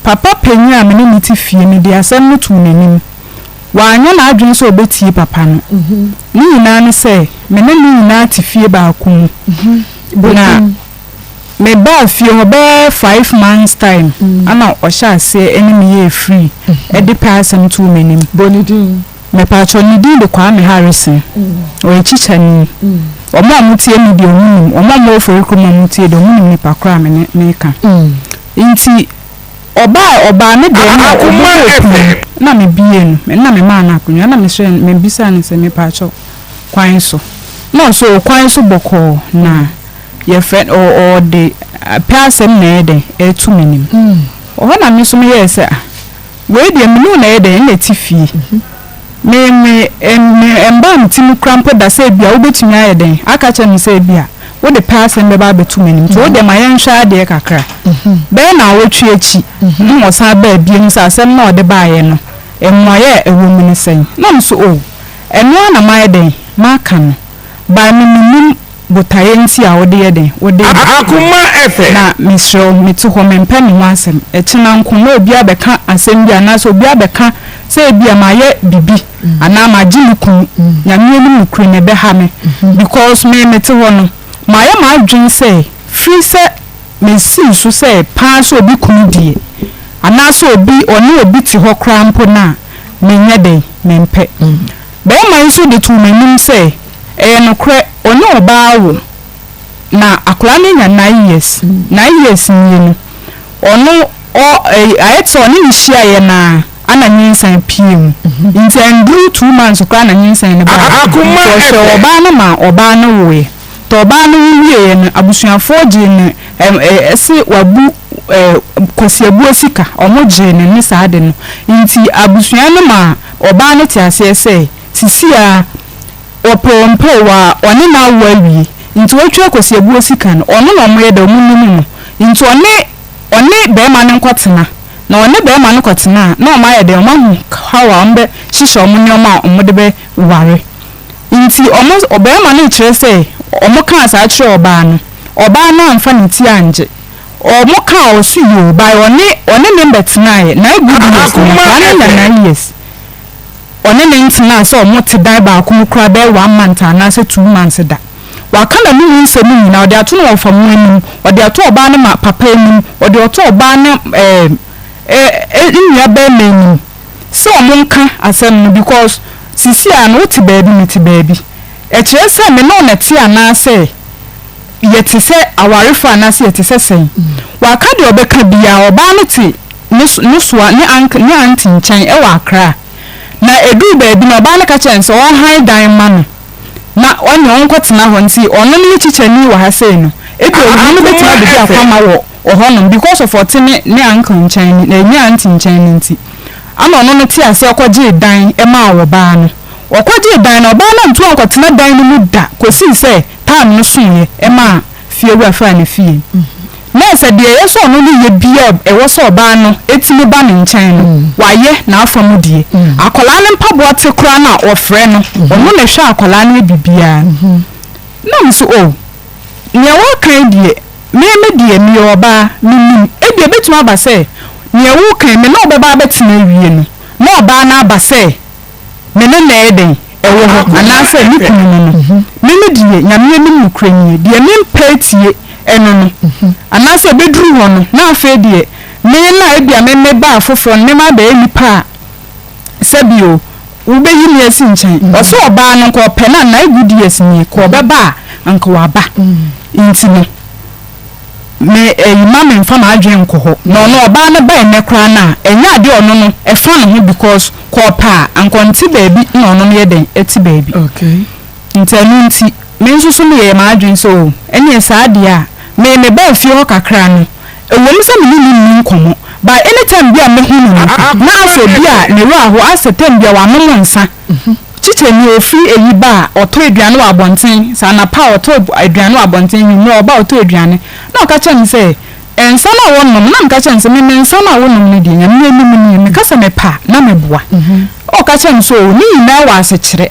Papa panyin a me ne no te fie, mede asɛm no too n'anim. Wanyɛ n'adwene sɛ obetie papa no. Ne nyinaa ne sɛ, me ne no nyinaa te fie baako mu. Na mebaa fie hɔ bɛyɛ 5 months time ana ɔhyɛ aseɛ ne me yɛɛ free de pɛ asɛm too m'anim. Bɔ ne din. Mepatwɔ, ne din de Kwame Harrison. Ɔyɛ kyikyani. Ɔmo a ɔmo tie mi deɛ, ɔmo nim. Ɔmo a ɔmo wɔ Forikurom a ɔmo tie deɛ, ɔmo nim nipa koro a me ne meka. Nti ɔbaa ne dɛm na ɔbɛbɔ pono na mebie no na memaa no akonnwa na mesrɛ no, mebisa no sɛ, mepatwɔ, kwan so na ɔso kwan so bɔkɔɔ na yɛfrɛ ɔde pɛ asɛm na ɛyɛ dɛn ɛto m'anim ɔhɔ. Na me nso meyɛɛ sɛ, ah, wei deɛ, me ne wo na ɛyɛ dɛn ɛna ɛte fie. Me mbaa me ti mu kora mpo da sɛ ebia wobɛtumi ayɛ dɛn aka kyerɛ me sɛ ebia wode pɛ asɛm bɛba abɛto m'anim. Nti wode ma yɛnhwɛ adeɛ kakra bɛyɛ na awɔtwe akyi na ɔsan baa biem sɛ asɛm na ɔde baeɛ no, mmuayɛ a ɛwɔ mu ne sɛn? Na m so o, ɛno ara na mayɛ dɛn maka no by me menim botaeɛ nti a wode yɛ dɛn wode ba. Akoma FM. Na mesrɛ wo, mete hɔ, mempɛ me ho asɛm. Ɛkyena nko na obi abɛka asɛm bi anaasɛ obi abɛka sɛ ebi a mayɛ bibi anaa magye me kunu, Nyame anim nokorɛ no, ɛbɛha me because me mete hɔ no, mayɛ m'adwene sɛ firi sɛ mesii so sɛ paa sɛ obi kunu deɛ anaasɛ obi ɔne obi te hɔ koraa mpo no a, menyɛ dɛn mempɛ. Bɛrima yi nso de too m'anim sɛ ɛyɛ nokorɛ, ɔne ɔbaa wo na akwadaa no anya 9 years. 9 years nie no, ɔno ɔ ɛyɛ ayɛ te sɛ ɔne ne hyiaeɛ naa ana nyinsɛn pie mu, nti ɛnduru 2 months koraa na nyinsɛn no baa. Akoma nti ɔhwɛ FM. Ɔbaa no ma ɔbaa no woeɛ. Nti ɔbaa no wo wieɛ no, abusuafoɔ gyee no ɛm ɛ ɛse wabu kwasiabuo sika, ɔmo gyee no ne saa de no. Nti abusua no ma ɔbaa no te aseɛ sɛ sisi a ɔpɛ ɔmpɛ o, a ɔne no awo awie, nti watwa kwasiabuo sika no, ɔno na ɔmo yɛ dɛ ɔmo nim no. Nti ɔne bɛrima no nkɔtena, na ɔne bɛrima no kɔtena a, na ɔmo ayɛ dɛ ɔmo ahu how a ɔmo bɛ hyehyɛ ɔmo nneɛma a ɔmo de bɛ ware. Nti ɔmo ɔbɛrima no kyerɛ sɛ ɔmo kaa saa kyerɛ ɔbaa no, ɔbaa no amfa ne ti angye. Ɔmo kaa ɔso yi o by ɔne ne mbɛtenaeɛ 9 good years no, Akoma akwadaa no nya FM. 9 years, ɔne ne ntena sɛ ɔmo te dan baako mu koraa bɛyɛ one month anaasɛ 2 months da. Waka n'anum nsɛm nyinaa, ɔde ato no wɔfa mu anim, ɔde ato ɔbaa no ma papa anim, ɔde ɔto ɔbaa no ɛɛ ɛɛ nnua bɛrima anim sɛ ɔmo nka asɛm no because sisi a no, wote baabi, mete baabi, ɛkyerɛ sɛ me ne ɔna te anaasɛ yɛte sɛ awarefo anaasɛ yɛte sɛ sɛn. Waka deɛ ɔbɛka biara. Ɔbaa no te ne soa ne uncle ne aunty nkyɛn ɛwɔ Accra, na eduru baabi na ɔbaa no ka kyerɛ no sɛ ɔhan dan ma no na ɔne ɔnkɔtena hɔ. Nti ɔno no yɛ kyikyɛni wɔ ha sei no, ebi ɔno no bɛtumi abɛdi akwama wɔ ɔhɔnom because of ɔte ne uncle nkyɛn ne ne aunty nkyɛn no. Nti ama ɔno no te ase ɔkɔgyee dan maa ɔbaa no. Ɔkɔgyee dan no, ɔbaa no nto ankɔtena dan no mu da kosii sɛ time no soeɛ ɛmaa fiewura faa ne fie. Na sɛ deɛ ɛyɛ sɛ ɔno no yɛ bia ɛwɔ sɛ ɔbaa no etimi ba ne nkyɛn no, wayɛ n'afa mu deɛ. Akwadaa no mpaboa te koraa no a, ɔfrɛ no, ɔno na ɛhwɛ akwadaa no yɛ biribiara. Na mo so o, nea wɔka yi deɛ, me deɛ, meyɛ ɔbaa, menim ebi ebetumi aba sɛ nea wɔka yi, me ne ɔbɛba abɛtena awie no na ɔbaa no aba sɛ me ne na ɛyɛ dɛn ɛwɔ hɔ anaasɛ me kunu no me deɛ, Nyame anim nokorɛ nie, deɛ mempɛ tie ɛno no anaasɛ ɛbɛduru hɔ no, na afei deɛ me na ebia me baa foforɔ no, me ma abɛyɛ nipa a sɛbio wobɛyi me asi nkyɛn. Ɔsɛ ɔbaa no nka ɔpɛ no a, 9 good years nie, ka ɔbɛba a anka waba. Nti no me ɛyi ma me nfa m'adwene nkɔ hɔ na ɔno ɔbaa no ba ɛnɛ koraa no a, ɛnyɛ adeɛ ɔno no ɛfa ne ho because kɔ ɔpɛ a anka ɔnte baabi na ɔno no yɛ dɛn ɛte baabi. Nti ɛno nti me nso so meyɛ m'adwene sɛ o, ɛneɛ saa deɛ a, me baa fie hɔ kakra no, ɛwɔ mu sɛ me ne no nni nkɔmmɔ, but anytime bi a mehu no no, na asɛ bi a ne werɛ aho, asɛ time bi a wanom nsa. Kyikyɛ ni ofiri eyi ba a, ɔtɔ aduane wɔ abɔnten. Sɛ anapa a, ɔtɔ aduane wɔ abɔnten, nwummerɛ ɔba a, ɔtɔ aduane. Na ɔka kyerɛ me sɛ nsa no a wɔnom, na meka kyerɛ no sɛ me nsa no a wɔnom no deɛ, Nyame anim nie, meka sɛ mepɛ a na meboa. Ɔka kyerɛ me sɛ o, ne nyinaa wɔ asekyerɛ.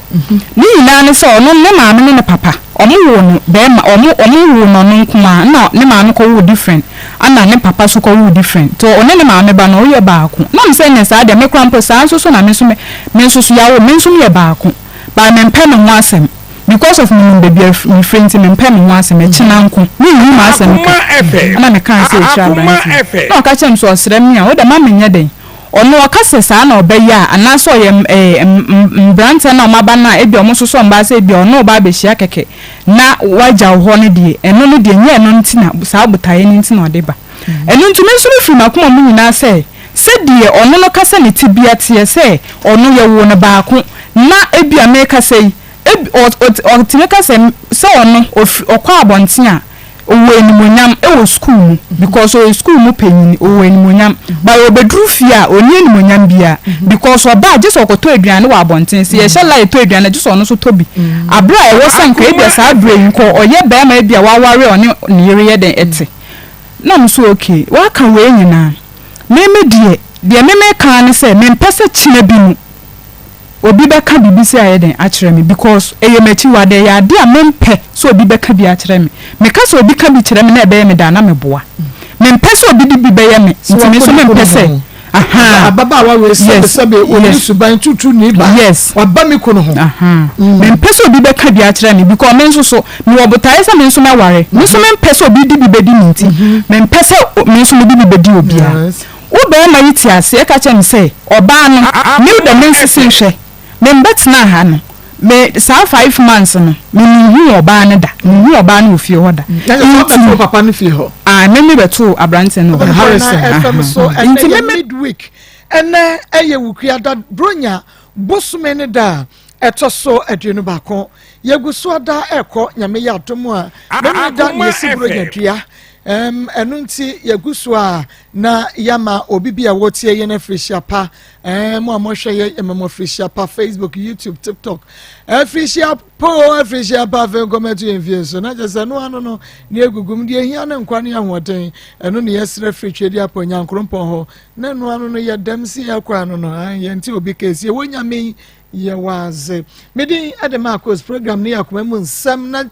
Ne nyinaa ne sɛ ɔno ne maame ne ne papa. Ɔmo woo no bɛɛma ɔmo ɔmo woo no ɔno nko ara nna ne maame kɔ woo different ɛna ne papa so kɔ woo different nti ɔne ne maame ba no ɔyɛ baako na me sɛ ɛneɛ saa deɛ me koraa mpo saa nso so na me nso me me nso so yawo me nso me yɛ baako but me mpɛ me ho asɛm because of me nim baabi a me firi nti me mpɛ me ho asɛm ɛkyena nko me nhu m'asɛm ka ɛna me kaa sɛ ɛkyerɛ aberanteɛ na ɔka kyerɛ me sɛ ɔsrɛ me a wo deɛ ma me nyɛ dɛn. Ɔno ɔka sɛ saa na ɔbɛyɛ a, anaasɛ ɔyɛ mmeranteɛ no a wɔaba no a ebia wɔsosɔ mmaa sɛ ebia ɔne wo ba abɛhyia kɛkɛ na wagya wo hɔ no deɛ, ɛno no deɛ, nyɛ ɛno nti na, saa botaeɛ no nti na ɔde ba. Ɛno nti me nso mefiri m'akoma mu nyinaa sɛ, sɛdeɛ ɔno no ka sɛ ne tebea teɛ sɛ ɔno yɛwoo no baako, na ebia merekasa yi, eb, ɔ, ɔ, ɔtumi ka sɛ, sɛ ɔno, ɔfiri, ɔkɔ abɔnten a, Ɔwɔ animuonyam wɔ sukuu mu because ɔyɛ sukuu mu panyin, ɔwɔ animuonyam. But ɔbɛduru fie a, ɔnni animuonyam biara because ɔba a, gye sɛ ɔkɔtɔ aduane wɔ abɔnten. Sɛ yɛhyɛ line tɔ aduane a, gye sɛ ɔno nso tɔ bi. Aberɛ a ɛwɔ sɛ nka ebia saa berɛ yi nka ɔyɛ barima ebia waware a ɔne ne yere yɛ dɛn ɛte. Na me nso okay, woaka wei nyinaa. Me me deɛ, deɛ me meka ara ne sɛ mempɛ sɛ kyena bi no, obi bɛka biribi sɛ ayɛ dɛn akyerɛ me because ɛyɛ m'akyiwade, ɛyɛ adeɛ a mempɛ sɛ obi bɛka bi akyerɛ me. Meka sɛ obi ka bi kyerɛ me na ɛbɛyɛ me dɛ a na meboa. Mempɛ sɛ obi de bi bɛyɛ me nti me nso mempɛ sɛ ahaa. Ababaawa wei sɛbe sɛbe ɔnni suban tuutuuni ba, waba me kunu ho. Ahaa. Mempɛ sɛ obi bɛka bi akyerɛ me because me nso so mewɔ botaeɛ sɛ me nso mɛware. Me nso mempɛ sɛ obi de bi bɛdi me nti mempɛ sɛ me nso mede bi bɛdi obiara. Wo barima yi te aseɛ ka kyerɛ me sɛ ɔbaa no Milda mensese nhwɛ me mbɛtenaa ha no me saa 5 months no me menhuu ɔbaa no da menhuu ɔbaa no wɔ fie hɔ da Na sɛ nti ɔbɛtoo papa no fie hɔ. Ah me me bɛtoo abranteɛ no wɔ hɔ Harrison. Aha FM so ɛnɛ nti yɛ me me midweek ɛnɛ ɛyɛ Wukuada Bronya bosome ne da a ɛtɔ so 21 yɛgu so ada ɛkɔ Nyame yɛ adom a Memene da na yɛsi Bronya dua ɛm ɛno nti yɛgu so a Na yɛama obi bi a wɔtie yɛn afirihyia pa. Ɛɛ mo a mohwɛ yɛ yɛma mo afirihyia pa Facebook, YouTube, TikTok. Afirihyia po afirihyia pa afei nkɔmɛto yɛn fie so. Na kyerɛ sɛ no ano no ne egugum deɛ ehia ne nkwa ne ahoɔden. Ɛno ne yɛsrɛ firi twɛ di apɔ nyankorompɔn hɔ. Na ɛno ano no yɛ dɛm si yɛ kɔ ano no. Yɛn ti obi kɛse wɔ nyame yɛ wadze. Medin ɛde Marcos program ne yɛ akoma mu nsɛm na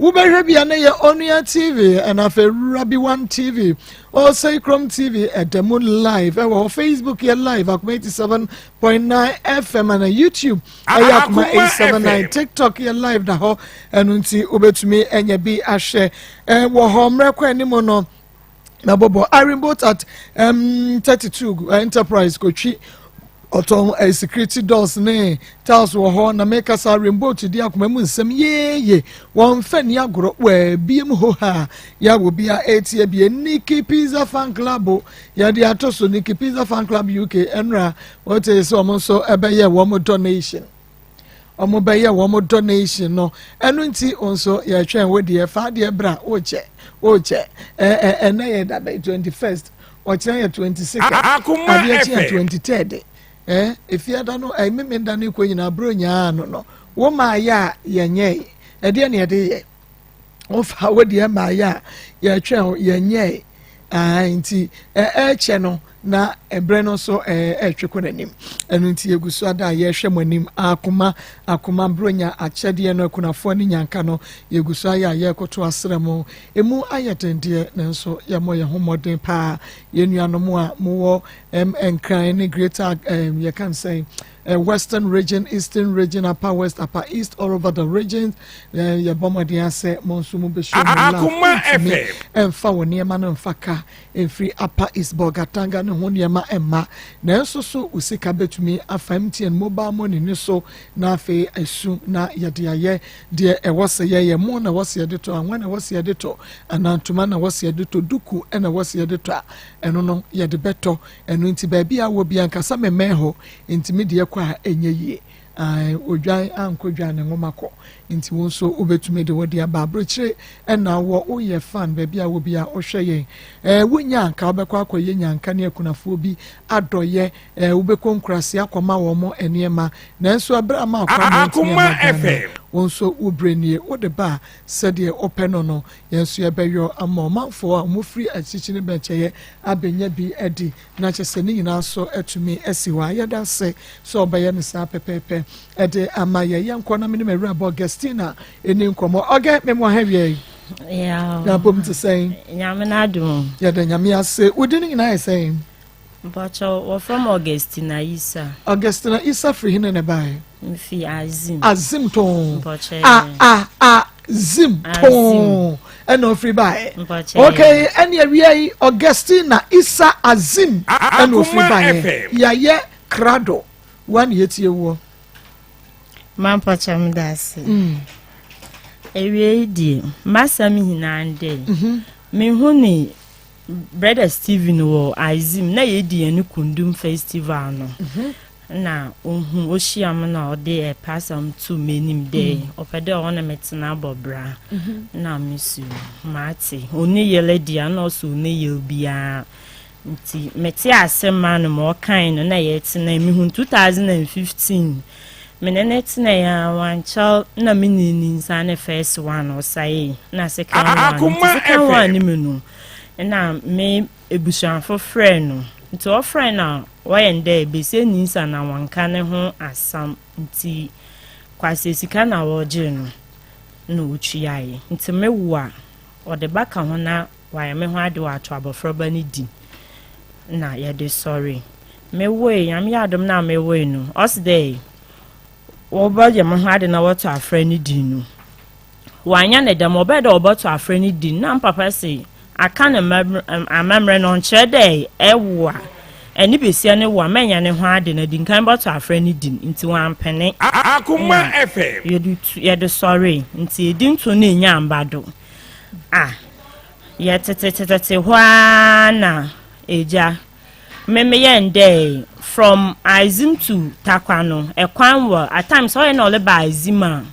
Wobɛhwɛ bia ne yɛ Onua TV ɛna afei Rabi One TV, Osei Krom TV ɛda mu live ɛwɔ hɔ, Facebook yɛ live Akoma 87.9 FM ɛna YouTube ɛyɛ Akoma 879, TikTok yɛ live da hɔ, ɛno nti wobɛtumi anya bi ahwɛ ɛwɔ hɔ mmerɛ kɔ anim no. Na bɔbɔ Irene Boat at 32 Enterprise kotwi ɔtɔn security doors ne tiles wɔ hɔ na mekasa Irene Boat di akoma mu nsɛm yeeye wɔn fɛ ni agorɔ wɔabie mu ho ha yɛ wɔ bi a etie bie Nikki Pizza Fan Club yɛde ato so Nikki Pizza Fan Club UK ɛnra wɔte sɛ wɔn nso ɛbɛyɛ wɔn donation. Wɔn bɛyɛ wɔn donation no ɛno nti nso yɛtwɛn wo deɛ fa deɛ bra wokyɛ wokyɛ ɛɛ ɛnɛ yɛ dabɛ 21st ɔkyerɛ yɛ 22nd adeɛ kye yɛ 23rd ɛɛ efiada no ɛɛ mímí da no kɔ nyinaa aburo nyaa no no wo maa yɛ a yɛnyɛ ɛdeɛ na yɛde yɛ. Wofa wo deɛ maayɛ a yɛtwɛn wo yɛnyɛe ah, nti ɛɛkyɛ no na ɛberɛ no nso ɛɛtwe kɔ n'anim ɛno nti yɛgu so ada a yɛhwɛ mo anim akoma akoma bronya akyɛdeɛ no akunafoɔ ne nyanka no yɛgu so ayɛ a yɛrekoto asrɛ mo emu ayɛ den deɛ nanso yɛmmɔ yɛn ho mmɔden paa yɛn nuanom a mowɔ nkran ne greater yɛka nsɛn Western Region, Eastern Region, Upper West, Upper East, all over the regions. Yɛbɔ mmɔden asɛ mo nso mo bɛhyɛ mo love. Ntumi ɛmfa wɔ nneɛma no mfa ka mfiri Upper East Bolgatanga ne ho nneɛma mma. Nanso so wo sika bɛtumi afa MTN mobile money ne so na afei asu na yɛde ayɛ deɛ ɛwɔ sɛ yɛyɛ. Mo na ɛwɔ sɛ yɛde tɔ, anwa na ɛwɔ sɛ yɛde tɔ, anaa ntoma na ɛwɔ sɛ yɛde tɔ, duku na ɛwɔ sɛ yɛde tɔ a, ɛno no yɛde bɛtɔ. Ɛno nti baabi a wɔ bi ankasa memmɛn hɔ. Nti me deɛ kɔ a ɛnyɛ yie. Ae, odwan ankɔ dwan ne nwoma kɔ. Nti wo nso wobɛtumi de wo deɛ aba. Aburokyire ɛna wɔ, woyɛ fan baabi a wɔ bi a wohwɛ yɛn. Ɛɛ, wonya anka wobɛkɔ akɔyɛ nyanka ne akunafoɔ bi adɔyɛ. Ɛɛ, wobɛkɔ nkurase akɔma wɔn nneɛma. Nanso ɛberɛ a Maa Kwame antumi amma Ghana, Wo nso wo berɛ nie, wode ba a, sɛdeɛ wopɛ no no, yɛn nso yɛbɛyɔ ama ɔmanfoɔ a wɔfiri akyirikyiri ne bɛnkyɛeɛ abɛnya bi adi, na kyerɛ sɛ ne nyinaa nso atumi asi hɔ a. Yɛda ase sɛ wobɛyɛ no saa pɛpɛɛpɛ de ama yɛn. Yɛnkɔ na me ne m'awuraba Augustina ɛni nkɔmmɔ. Ɔgɛ, me mmoa ha awia yi. Na abom te sɛn? Nyame n'adom. Yɛda Nyame ase. Wo din nyinaa yɛ sɛn? Mpakyɛw, wɔfrɛ me Augustina Issa. Augustina Issa firi hene na ɛbaeɛ? Mefi Azim. Azim tɔn. Mpakyɛw. A a a Zim tɔn ɛna ofiri baeɛ. Mpakyɛw. Okay, ɛne awia yi Augustina Issa Azim ɛna ofiri baeɛ. Yɛayɛ krado. Wa ne yɛtie woɔ. Mampakyɛw meda ase. Mm. Awia yi deɛ, m'asɛm nyinaa ndɛ. Mhm. Mehu ne Brother Steven wɔ Izim na yɛdi yɛn Kundum festival no na ohu ohyia me na ɔde ɛpɛ asɛm to m'anim dɛ ɔpɛ dɛ ɔne me tena bɔ bra na me so mate ɔne yɛlɛ di a na ɔsɛ ɔne yɛl biara nti mete ase ma no ma ɔkae no na yɛtena mehu 2015 me ne ne tena ya wankyɛw na me ne ni nsa ne first one ɔsae na second one nti second one ne mu no na me ebusuafo frɛ no nti ɔfrɛ na wɔyɛ ndɛ besie ni nsa na wɔnka ne ho asam nti kwasi sika na wɔgye no na otuaeɛ nti me wo a ɔde ba ka ho na wayɛ me ho ade wato abɔfraba no di na yɛde sɔre mewoe Nyame yɛ adom na mewoe no ɔsi dɛ wɔbɛyɛ me ho ade na wɔto afrɛ no di no wanya ne dɛm ɔbɛyɛ dɛ wɔbɛto afrɛ no di na mpapa se aka ne amammerɛ no ɔnkyerɛ dɛ ɛwo a ɛne besia ne wo a mɛnya ne ho ade na di nkan bɛto afrɛ no di nti wampene. Akoma FM. Yɛde tu yɛde sɔre nti edi nto no enya mba do a yɛtetetetete hɔ ara na egya mmemmeyɛ ndɛ from Azim to Takwa no ɛkwan wɔ at times ɔyɛ na ɔleba Azim a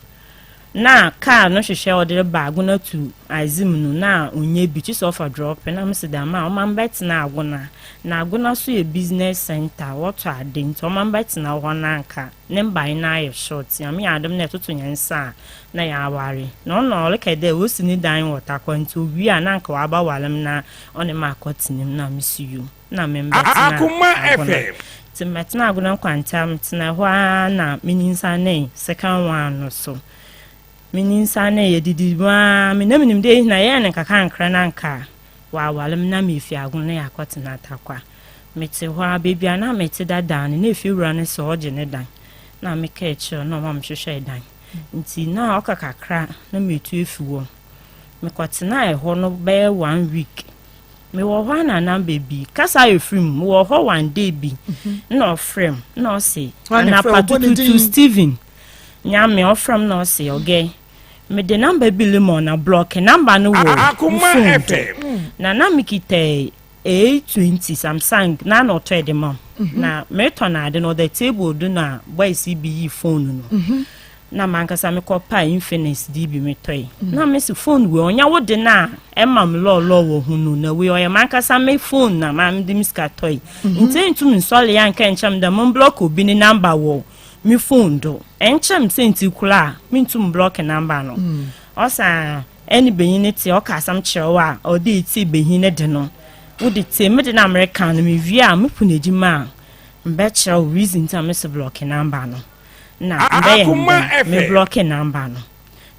na car no hwehwɛ ɔde reba Agona to Azim no na onye bi kyi sɛ ɔfa drop na mesi dama a ɔma mbɛtena Agona na Agona so yɛ business center wɔtɔ ade nti ɔma mbɛtena hɔ na anka ne mbae na ayɛ short Nyame yɛ adom na ɛtoto yɛn nsa a na yɛaware na ɔno ɔrekɛ dɛ osi ne dan wɔ Takwa nti owie a na anka waba ware m na ɔne ma akɔtena mu na mesi yo na membɛtena Agona nti mbɛtena Agona nkwantam tena hɔ ara na menyinsa ne second one no so menyinsa ne yɛdidi mu a menam nim dɛ na yɛyɛ ne nkakrankra na anka waware m na mefi Agona na yɛakɔtena Takwa mete hɔ a baabi a na mete dadaa no na efi wura no sɛ ɔgye ne dan na meka akyerɛ na ɔma mehwehwɛ dan nti na ɔka kakra na metu efi hɔ mekɔtena ɛhɔ no bɛyɛ one week mewɔ hɔ a na number bi kasa ayɛ firi mu mewɔ hɔ one day bi na ɔfrɛ m na ɔse anapa tututu Steven Nyame ɔfrɛ m na ɔse ɔgɛ mede number bi lemon na block number no wɔ phone do na na mekita A20 Samsung na na ɔtɔ ɛde ma na meretɔ na ade no ɔda table do na boys bi yi phone no na mankasa mekɔ pa Infinix di bi metɔe na mesi phone wei ɔnya wo de na ɛma m lɔɔlɔɔ wɔ ho no na wei ɔyɛ mankasa me phone na ma mede me sika tɔe nti ntum nsɔle ya nka nkyɛm dɛ mo block obi ne number wɔ me phone do ɛnkyɛm sɛ nti kora a mentum block number no ɔsa ɛne benyin ne te ɔka asɛm kyerɛ wo a ɔde etie benyin ne de no wode tie me de na mereka no mewie a mepo n'adwuma a mbɛkyerɛ wo reason nti a mese block number no na mbɛyɛ ndɛn me block number no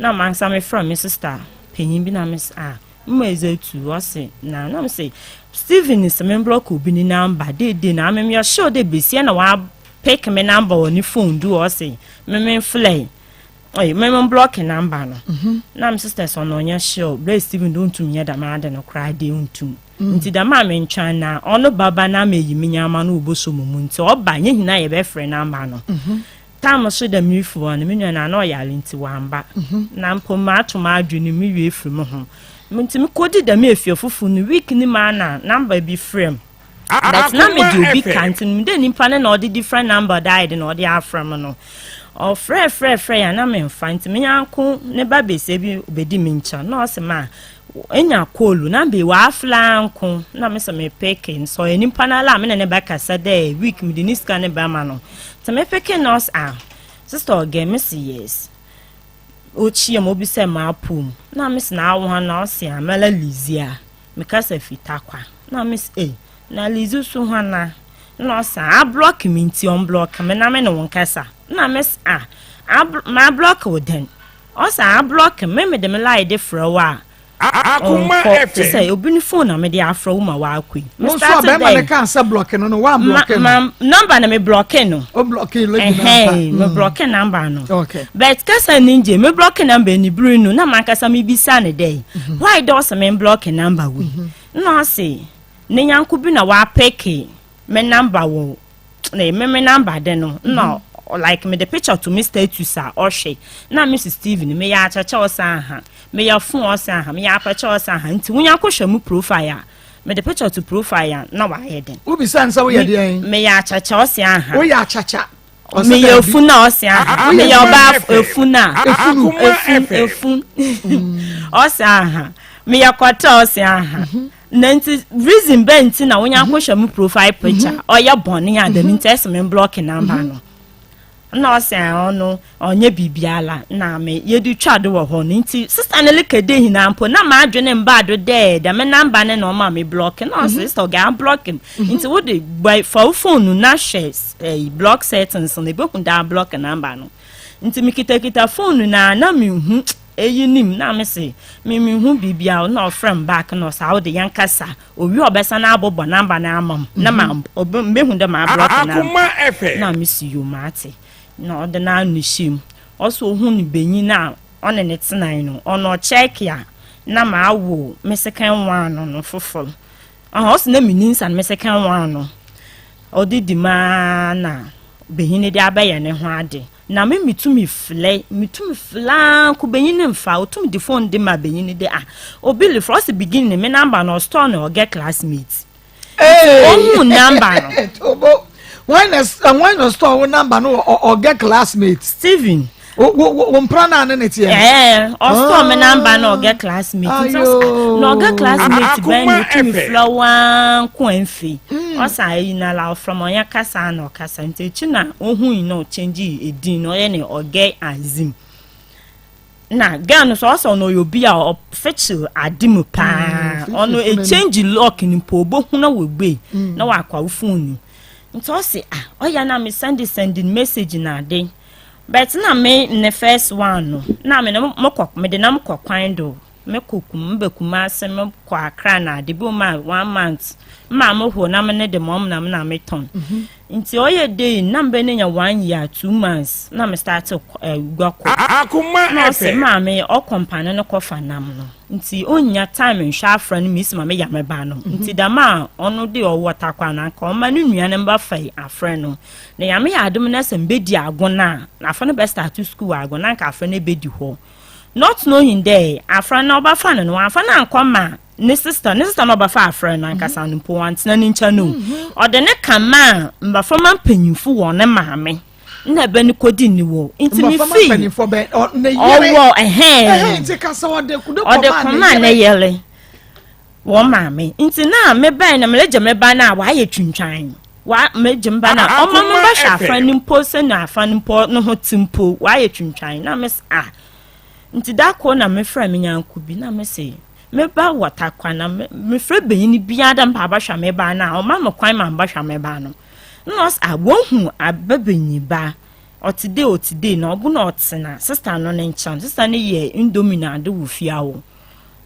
na mansa mefrɛ me sister panyin bi na me sɛ ah mma ɛdze tu ɔse na na me sɛ Steven sɛ me block obi ne number deede na ame meyɛ sure dɛ besia na wa pick me number wɔ ne phone do ɔse me me mflɛ oye me me block number no na me sister sɛ ɔno ɔnyɛ sure bere Steven do ntum nyɛ dɛm ade no koraa de ntum nti dɛm a mentwan na ɔno baba na meyi me nyama no wɔbɔsɔ mu mu nti ɔba nyɛ nyinaa yɛbɛfrɛ number no tam so dɛ merefi hɔ no me nua na na ɔyare nti wamba na mpo maato m'adwene me wie firi me ho nti mekɔdi dɛm efie foforɔ no week ni ma na number bi frɛ m but na mede obi ka nti mede nipa no na ɔde different number da ayɛ de na ɔde afrɛ m no ɔfrɛ frɛ frɛ ya na memfa nti me nyanko ne ba besia bi bɛdi me nkyɛn na ɔsɛ ma enya call na be wafla nko na me sɛ me pick nso ɔyɛ nipa no ala a me ne ne bɛkasa dɛ week mede ne sika ne bɛma no nti me pick na ɔsɛ ah sister ɔgɛ me si yes. Okyia mu, obisa m'apɔw mu. Na mese na awo hɔn na ɔse a mɛla Lizzy a. Mekasa fi Tarkwa. Na mese ei, na Lizzy so hɔn a? Na ɔse a ablɔke me ntsi ɔmblɔke me na me ne wo nkasa. Na mese a, abl mablɔke wo dɛn? Ɔse a ablɔke me, mede me line de frɛ wo a, Akoma Ɔnkɔ. Kyerɛ FM. sɛ obi ne phone na mede afrɛ wo ma woakɔ yi. Me Wo nso a start bɛrima no dɛ kaa sɛ blɔke no no, ma woamblɔke no. ma number na me blɔke no. O blɔke lady no ampa. Ɛhɛn, me blɔke number no. Okay. But kasa no ngye, me blɔke number no bere no na mankasa mebisa no dɛ, why dɛ ɔse me mblɔke number wei? Nna ɔse ne nyɛnko bi na ɔapeke me number wɔ na me me number de no na like me de picture to me status a ɔhwɛ na me si Steven me yɛ akyɛkyɛ ɔsan ha me yɛ phone ɔsan ha me yɛ apɛkyɛ ɔsan ha nti wonya kɔhwɛ mu profile a me de picture to profile a na wayɛ den. Wobisa nsa woyɛ deɛn? Me yɛ akyɛkyɛ ɔsan ha. Woyɛ akyakya. Meyɛ efun a ɔsan ha. Meyɛ ɔbaa efun a. Efunu. Efun efun ɔsan ha. Meyɛ kɔtɛ ɔsan ha. Na ntsi reason bɛn ntsi na wo nyɛnko hwɛ mo profile picture a ɔyɛ bɔn a dɛm ntsi ɛse me blɔke number no? Nna ɔse ae ɔno ɔnnyɛ biribiara na me yɛde twa do wɔ hɔ no ntsi sister no leka dɛ nyina mpo na m'adwen mmbaa do dɛ dɛm number no na ɔma me blɔke na ɔse sister ɔgɛ ablɔke me ntsi wo de bɔ fa wo phone no na hwɛ block settings no ebohu dɛ ablɔke number no ntsi mekitakita phone no na na mennhu Eyi nim na me se me menhu biribiara na ɔfrɛ me back na ɔse awo de yɛnkasa owie a ɔbɛsan abobɔ number no ama m na ma mehu dɛ ma block no Akoma FM. na me se yo mate na ɔde n'ano hyɛ mu ɔse ohun benyin a ɔne ne tenae no ɔno ɔkyɛke a na mawo me second one no no fofor Ɔhɔ ɔse na menni nsa no me second one no ɔde di mu ara na benyin no de abɛyɛ ne ho ade na me metumi flɛ metumi flɛ ara nko benyin no mfa otumi de phone de ma benyin no de ah obi lefrɛ ɔse beginning no me number no ɔstore no ɔgɛ classmate nti ohun number no. Tobo wɔn na wɔn na store wo number no ɔgɛ classmate. Steven. Wo wo wo mpra na ne ne teɛ. Ɛɛ ɔstore me number na ɔgɛ classmate nti ɔsɛ na ɔgɛ classmate bɛn na otumi frɛ wo ara nko ɛnfei ɔsɛ ayi na la ɔfrɛ ma ɔnyɛ kasa na ɔkasa nti ekyi na ohui na ɔkyɛngye edin na ɔyɛ ne ɔgɛ azim na girl no so ɔsɛ ɔno ɔyɛ obi a ɔfekyere ade mu paa ɔno ekyɛngye lock no mpo obohu na wabue na wakɔ wo phone no nti ɔsɛ ah ɔyɛ na me send send message na ade. But na me ne first one no na me no mokɔ me de nam kɔ kwan do me kɔ kum me ba Kumasi me kɔ Accra na ade bi ma one month ma mo ho na me ne de mom na me na me tɔn mhm. nti ɔyɛ day na me bɛ ne nya one year 2 months na me start eh, gua kɔ Akoma na ɔsɛ FM. maame ɔkɔ mpane no kɔfa nam no nti ɔnnya time nhwɛ afra no mesi ma meya me ba no mhm. nti dɛm a ɔno de ɔwɔ takwa no anka ɔma ne nua no mba fa afra no Na Nyame yɛ adom na sɛ mebedi agon a, na afra no bɛ start school wɔ agon na anka afra no ebedi hɔ. Not knowing dɛ afra no ɔbɛfa no no, ɔammfa no annkɔ ma ne sister, ne sister no a ɔbɛfa afra no ankasa no mpo ɔanntsena ne nkyɛn o. Ɔde no kɛmaa mboframba mpanyimfo wɔ ne maame na bɛ no kodi ne wɔ. Ntsi Mboframba mifii mpanyimfo bɛn? Ɔ ne yere. ɔwɔ ɛhɛn. Ɛhɛn ntsi kasa ɔde de Ɔde kɔmaa kɔmaa ne ne yere. yere. Wɔn maame nti na me bɛn na meregye me ba no a wayɛ twintwan wa meregye me ba no a ɔma me bɛhwɛ afa no mpo sɛnea afa no mpo no ho te mpo wayɛ twintwan na me ah nti da koro na mefrɛ me nyanko bi na me se me ba wɔ takwa na mefrɛ benyin biara dɛ mpa abɛhwɛ me ba no a ɔma me kwan ma mbɛhwɛ me ba no na ɔs ah wɔhu aba benyin ba ɔte dei ɔte dei na ɔbo na ɔtena sista no ne nkyɛn sista no yɛ indomie na ade wɔ fie awo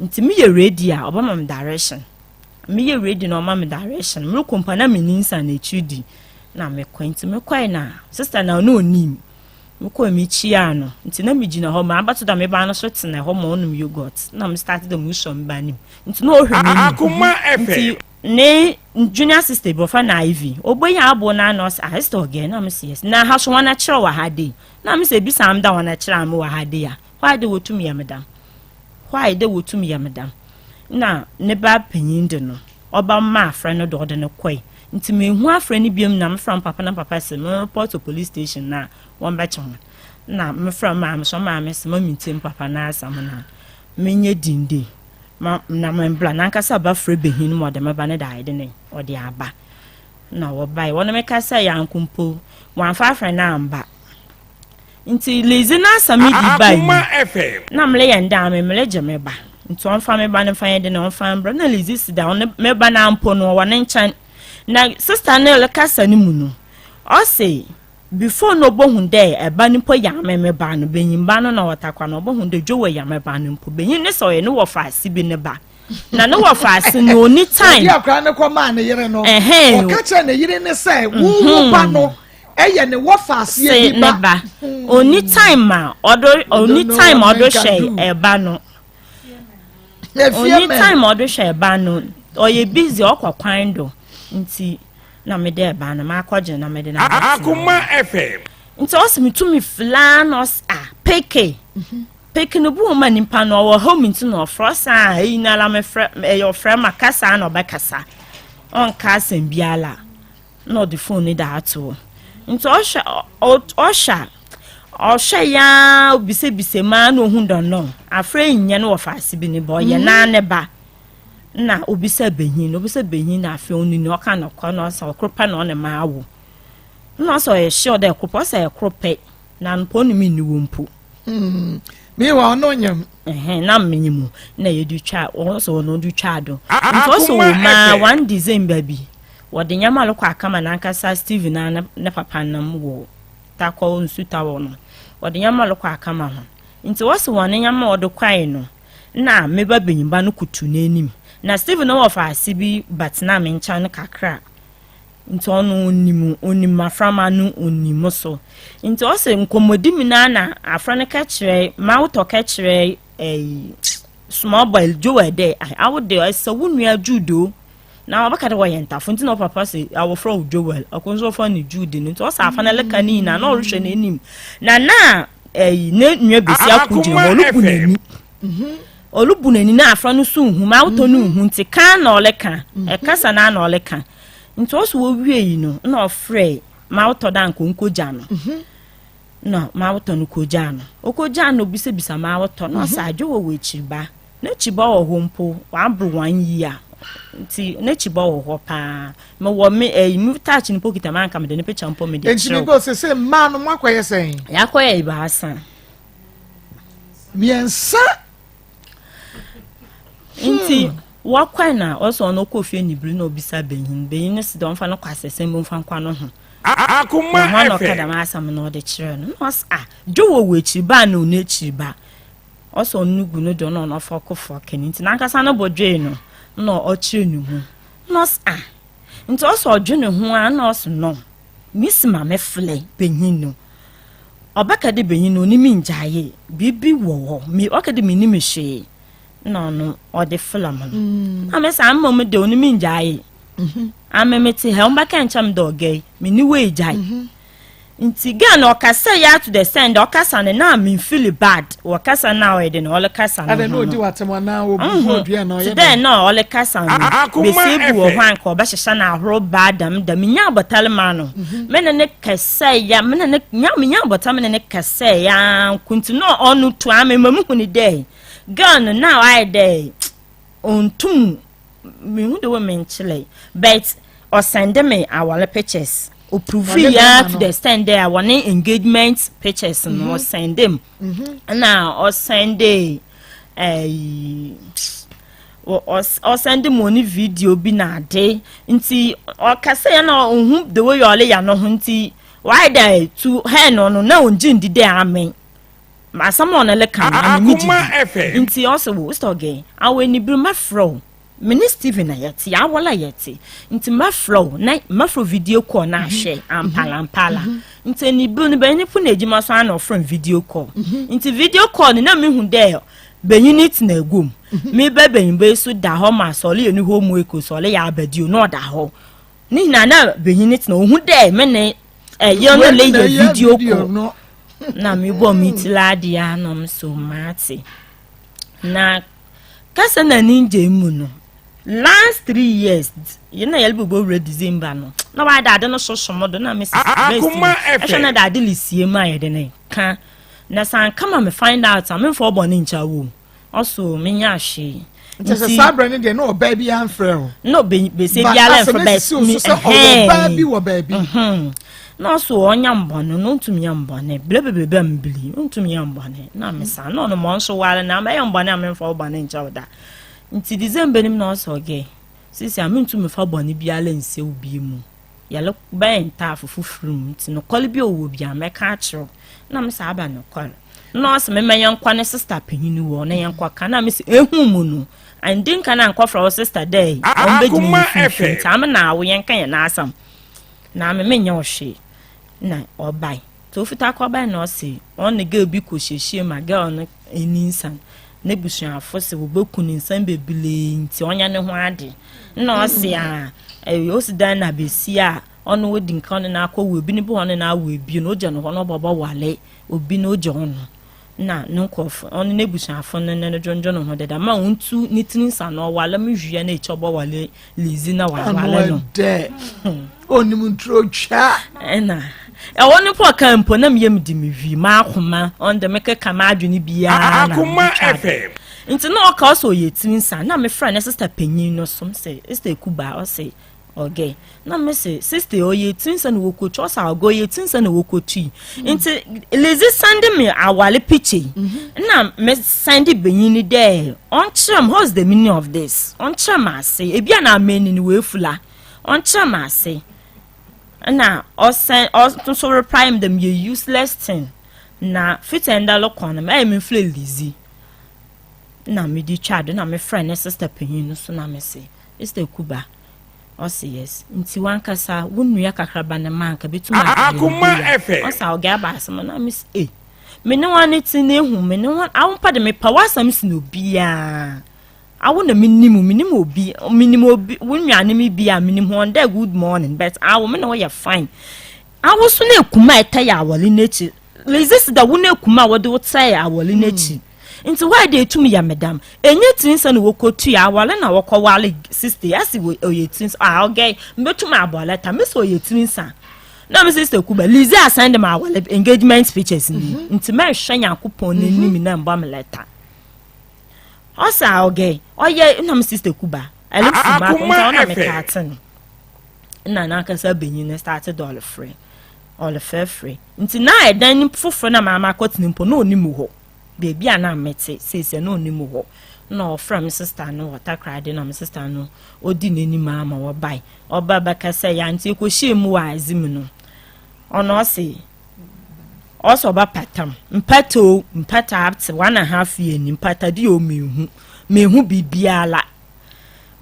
Nti me yɛ ready a ɔbɛma me direction. Me yɛ ready na ɔma me direction. Me rekɔ mpo na me ni nsa na akyiri di na me kɔ. Nti me kɔe na sister na ɔno onim. Me kɔe me kyia no. Nti na me gyina hɔ ma abato da me ba no so tena hɔ ma ɔnom yogurt. Na me start dɛ me sɔ me ba nim. Nti na ɔhwɛ me nim. Akoma FM. Nti ne junior sister bi ɔfa na Ivy. Ɔbɔ yi abo na na ɔsɛ ah sister ɔgɛ na me sɛ yes. Na ha so wɔn akyerɛ wɔ ha de. Na me sɛ bisa am da wɔn akyerɛ am wɔ ha de ya. Why dɛ wotum yɛ me dɛm? Why dɛ wotum yɛ me dɛm? Nna ne ba panyin de no, ɔba maa afrɛ no do ɔde no kɔe. Ntsi mennhu afrɛ no biom na mefrɛ me papa na me papa se me report wɔ police station na wɔmbɛkye hɔn. Nna mefrɛ me maame so, me maame se ma mentsie me papa n'asɛm na menyɛ dzinn dei ma na membra. Nankasa bɛfrɛ banyin no ma ɔde me ba no de ayɛ dɛn ɔde aba. Nna wɔbae, wɔne me kasae anko mpo, wɔammfa afrɛ no ammba. Nti Lizzy n'asɛm yi di ba Akoma yi FM. na mele yɛn dɛ ame mele gye me ba nti ɔmfa me ba no mfa yɛn de na ɔmfa mbra na Lizzy si da ɔne me ba no ampo no ɔwɔ ne nkyɛn na sister no rekasa no mu no ɔse before na obohu dɛ ɛba no mpo yɛ ame me ba no benyin ba no na ɔtakwa no obohu dɛ Joel yɛ me ba no mpo benyin ne sɛ ɔyɛ ne wɔfaase bi ne ba na ne wɔfaase no ɔni time Ɔde akwadaa no kɔ maa ne yere no. Ɛhɛn. Ɔka kyerɛ ne yere ne sɛ wo wo ba no ɛyɛ ne wɔfaaseɛ se bi ne ba. ba ɔni time a ɔdo ɔni don't know time a what ɔdo men can hwɛ do. ɛba no Efie ɔni mɛ. time a ɔdo hwɛ ɛba no ɔyɛ busy ɔkɔ kwan do nti na mede ɛba no makɔgye na mede no abɛtena Akoma FM. nti ɔsɛ metumi filaa na ɔsɛ ah peke peke no bu wɔn ma nipa no ɔwɔ home nti na ɔfrɛ ɔsan a eyi nala mefrɛ ɛyɛ ɔfrɛ ma kasa na ɔbɛkasa ɔnka asɛm biara na ɔde phone no da ato hɔ nti ɔhwɛ ɔhwɛ a ɔhwɛ yaa obisebise maa na ohun dɔnɔ afrɛ nyɛ no wɔ faase bi ne ba ɔyɛ naa ne ba na obisa benyin obisa benyin na afei onini ɔka no kɔ na ɔsɛ ɔkoro pɛ na ɔne maa wo na ɔsɛ ɔyɛ sure dɛ ɛkoro pɛ ɔsɛ ɛkoro pɛ na mpo ɔne mi nni wɔ mpo. Meanwhile, ɔno nyam. Ɛhɛn na menye mu na yɛde twa ɔsɛ ɔno de twa do nti ɔsɛ wɔ maa one December bi wɔde nyɛma lokɔ akama n'ankasa Steven na ne papa nam wɔ takɔ nsu tawɔ no wɔde nyɛma lokɔ akama ho nti wɔsɛ wɔn nyɛma wɔde kɔe no na meba benyimba no kutu n'anim na Steven no wɔ faase bi batena me nkyɛn kakra nti ɔno onim onim aframa no onim so nti ɔsɛ nkɔmmɔdi mu naa na afra no ka kyerɛ mawotɔ ka kyerɛ ɛyi small boy Joel dɛ awo de ɛsɛ wo nua Jude o na ɔbɛka dɛ wɔyɛ ntafo nti na ɔpapa sɛ awɔfrɛ wo Joel ɔko nso ɔfrɛ no Jude no nti ɔsɛ afa no leka ne nyinaa na ɔrehwɛ n'anim na na ɛyi ne nua besi ako gyina hɔ ɔlubu n'ani ɔlubu n'ani na afra no so nhu mawotɔ no nhu nti kan na ɔleka ɛkasa na na ɔleka nti ɔsɛ wɔwie yi no na ɔfrɛ mawotɔ da nka ɔnkɔgya no na mawotɔ no kɔgya no ɔkɔgya no obisabisa mawotɔ na ɔsɛ adwo wɔ wɔ akyiri ba n'akyi ba wɔ hɔ mpo waboro wɔn yi a nti n'akyi ba wɔ hɔ paa mewɔ me ɛyi mi touch no mpo kita ma anka mede ne picture mpo mede Nti mi kyerɛw go sɛ sɛ mmaa no mo akɔyɛ sɛn. yɛakɔyɛ ebaasa Mmiɛnsa. nti wɔkɔe na ɔsɛ ɔno ɔkɔ fie nibiri na obisa benyin benyin no si dɛ ɔmfa no kɔ asɛsɛm bi ɔmfa nkɔ no ho Akoma na hɔ na ɔka FM. dɛm asɛm na ɔde kyerɛ no na ɔsɛ ah dwo wɔ wɔ akyiri ba na ɔno akyiri ba ɔsɛ ɔno gu no do na ɔno ɔfa ɔkɔ fɔ kɛne nti n'ankasa no bɔ dwee no na ɔkyerɛ ne ho na ɔsɛ ah nti ɔsɛ ɔdwe ne ho a na ɔsɛ no misi maame filɛ benyin no ɔbɛka de benyin no onim ngyae biribi wɔ hɔ mi ɔka de mi nim hwee na ɔno ɔde film no na me sɛ ama mu de onim ngyae ame me te ha ɔmbɛka nkyɛn dɛ ɔgɛ yi me ni wei gyae nti girl no ɔkasa yi ato the send ɔkasa no na me feel bad wɔkasa na ɔyɛ de na ɔrekasa no Adɛ na ho odi no w'atɛm anaa obu odua na ti ɔyɛ dɛ dɛ. na ɔrekasa no Akoma besie bi wɔ FM. hɔ anka ɔbɛhyehyɛ no ahorow baa dɛm dɛm nya abɔtare ma no me ne ne kɛsɛ ya me ne ne nya me nya abɔtare me ne ne kɛsɛ ya nko nti na ɔno to ame ma mu hu ne dɛ girl no na ɔayɛ dɛ ɔntum mehu de wɔ me nkyerɛ but ɔsend me awale pictures oprove Ɔne ya bɛrima to no. the extent dɛ wɔne engagement pictures no ɔsend m na ɔsend ɛyi ɔsend mu ɔne video bi na ade nti ɔkasa yɛ na ɔhu the way ɔle ya no ho nti wayɛ dɛ to her no no na ɔngye ndi dɛ amen asɛm a ɔno le ka no ame mi gye Akoma di FM. nti ɔsɛ wo sɛ ɔgɛ awɔ anibere mɛfrɛ wo me ne steven na yɛte awɔla yɛte nti mɛfrɛ wo na mɛfrɛ video call na ahwɛ ampalampala nti anibere no bɛnyin po na edwuma so ana ɔfrɛ video call nti video call no na mehu dɛ benyin ne tena egom me bɛ benyin bɛ so da hɔ ma sɔle yɛ ne hɔ mu eko sɔle yɛ abɛdio na ɔda hɔ ne nyinaa na benyin ne tena ohu dɛ me ne ɛyɛ no le yɛ video call no. na mebɔ me ti ladeɛ anom so maate na kasa na ne ngye mu no last 3 years yɛn na yɛle bɛbɔ wura December no na wayɛ de ade no soso mo do na me Akoma ɛhwɛ FM. na de ade le sie mu a yɛde ne ka na sɛ anka ma me find out a memfa ɔbɔ ne nkyɛ wo ɔso menya ahwee. Nti sɛ saa berɛ no deɛ na ɔbaa bi amfrɛ o. Na besia biara mfrɛ bɛ mi sɛ ɔwɔ baa bi wɔ baabi. Na ɔso ɔnya mbɔne no ntumi yɛ mbɔne bere bebrebe a mbili ntumi yɛ mbɔne na mesa na ɔno ma ɔnso ware na mɛyɛ mbɔne a memfa wo bɔne nkyɛ wo da. Nti December nim na ɔsɛ ɔgɛ sisi a mentumi fa bɔne biara nsie wo bi mu. Yɛle bɛyɛ ntaafo fofor mu ntsi nokwar bi a ɔwɔ bi a mɛka akyerɛ wo. Nna mese aba nokwar? Nna ɔse mema yɛnkɔ ne sister panyin hɔ na yɛnkɔka. Nna mese ehu mu no, anndi nkan annkɔfrɛ wo sister dɛ ɔmbɛgyina Akoma hɛn finimfin FM. ntsi ame na awo yɛnka hɛn asɛm na ame mennyɛ wo hwee. Nna ɔbae. Ntsi ofitsi akɔbae na ɔse ɔne girl bi kɔhyiahyia mu a girl no enyinsan. N'ebusuafo se woboku no nsɛm beberee ntsi ɔnyɛ no ho ade. Nna ɔse a osi dɛn na basia a ɔno odzi nkan ɔne no akɔwo obi no bi hɔ ɔne no awo ebien ogya no hɔ na ɔbɔbɔ ware obi na ogya ɔno. Nna no nkorɔfo ɔno n'ebusuafo no ne no dwendwen ho dɛ dɛm a ontu ne tsir nsa na ɔware me wie na ekyir ɔbɔware Lizzy na ɔaware no. Ano ɛdɛ. Onim nturo twa. Ɛna ɛwɔ no mpo ɔka mpo na meyɛ medi me wi m'akoma ɔno de mekeka m'adwene biara na Akoma metwa do. FM. Nti na ɔka ɔsɛ ɔyɛ tiri nsa na mefrɛ ne sista panyin no so sɛ sista Ekuba ɔsɛ ɔgɛ na me se sista ɔyɛ tiri nsa na wɔkɔtu ɔsɛ ɔgɛ ɔyɛ tiri nsa na wɔkɔtu nti Lizzy send me awale picture yi mm-hmm. na me send benyin ni dɛ ɔnkyerɛ m what's the meaning of this ɔnkyerɛ m ase ebi a na ameni ni wɔafula ɔnkyerɛ m ase na ɔsɛn ɔnso reply m dɛ meyɛ useless thing na fiti ɛnda lɔkɔ no ɛyɛ me mflɛ Lizzy na mede twa do na mefrɛ ne sister panyin no so na mese sister Kuba Ɔse yes nti wankasa wo nua kakraba no ma anka bɛtum Akoma FM. Ɔse a ɔgɛ aba asɛm na mese eh me ne wane te na ehu me ne wan awo mpa de mepa w'asɛm sen obiaa awo na menim menim obi menim obi wo nua ne me bi a menim wɔn dɛ good morning but awo me na wɔyɛ fine awo so na ekuma ɛtɛ yɛ awɔle n'akyi Lizzy si da wo na ekuma a wɔde wo tɛ yɛ awɔle n'akyi Nti why de etum yɛ me dam? Enye tsir nsa na wokotua aware na wɔkɔware sister yi ase ɔyɛ tsir nsa ah ɔgɛe mbetum abɔ letter mese ɔyɛ tsir nsa na me sister kuba Lizzie asan de ma aware engagement pictures ni mhm. nti mɛnhwɛ Nyankopɔn n'anim mhm. na mbɔ me letter ɔsɛ a ɔgɛe ɔyɛ na me sister kuba ɛlɛ fi mu akɔ nti ɔna me kaate no na n'ankasa benyin no start dɔɔle frɛ ɔlefrɛfrɛ nti na ɛdan foforɔ na maama akɔtena mpo na ɔnim hɔ Beebi a na metse sesei no onnyi mu hɔ. Nna ɔfrɛ me sista no wɔ Takoradi na me sista no odzi n'enyim ara ma wɔbae. Ɔbae bɛkɛsɛe a ntsi yekohyiaa mu wɔ adze mu no, ɔno ɔse ɔse ɔbɛpata m'. Mpata o, mpata up to one and half year ni, mpata de o mennhu, mennhu biribiara.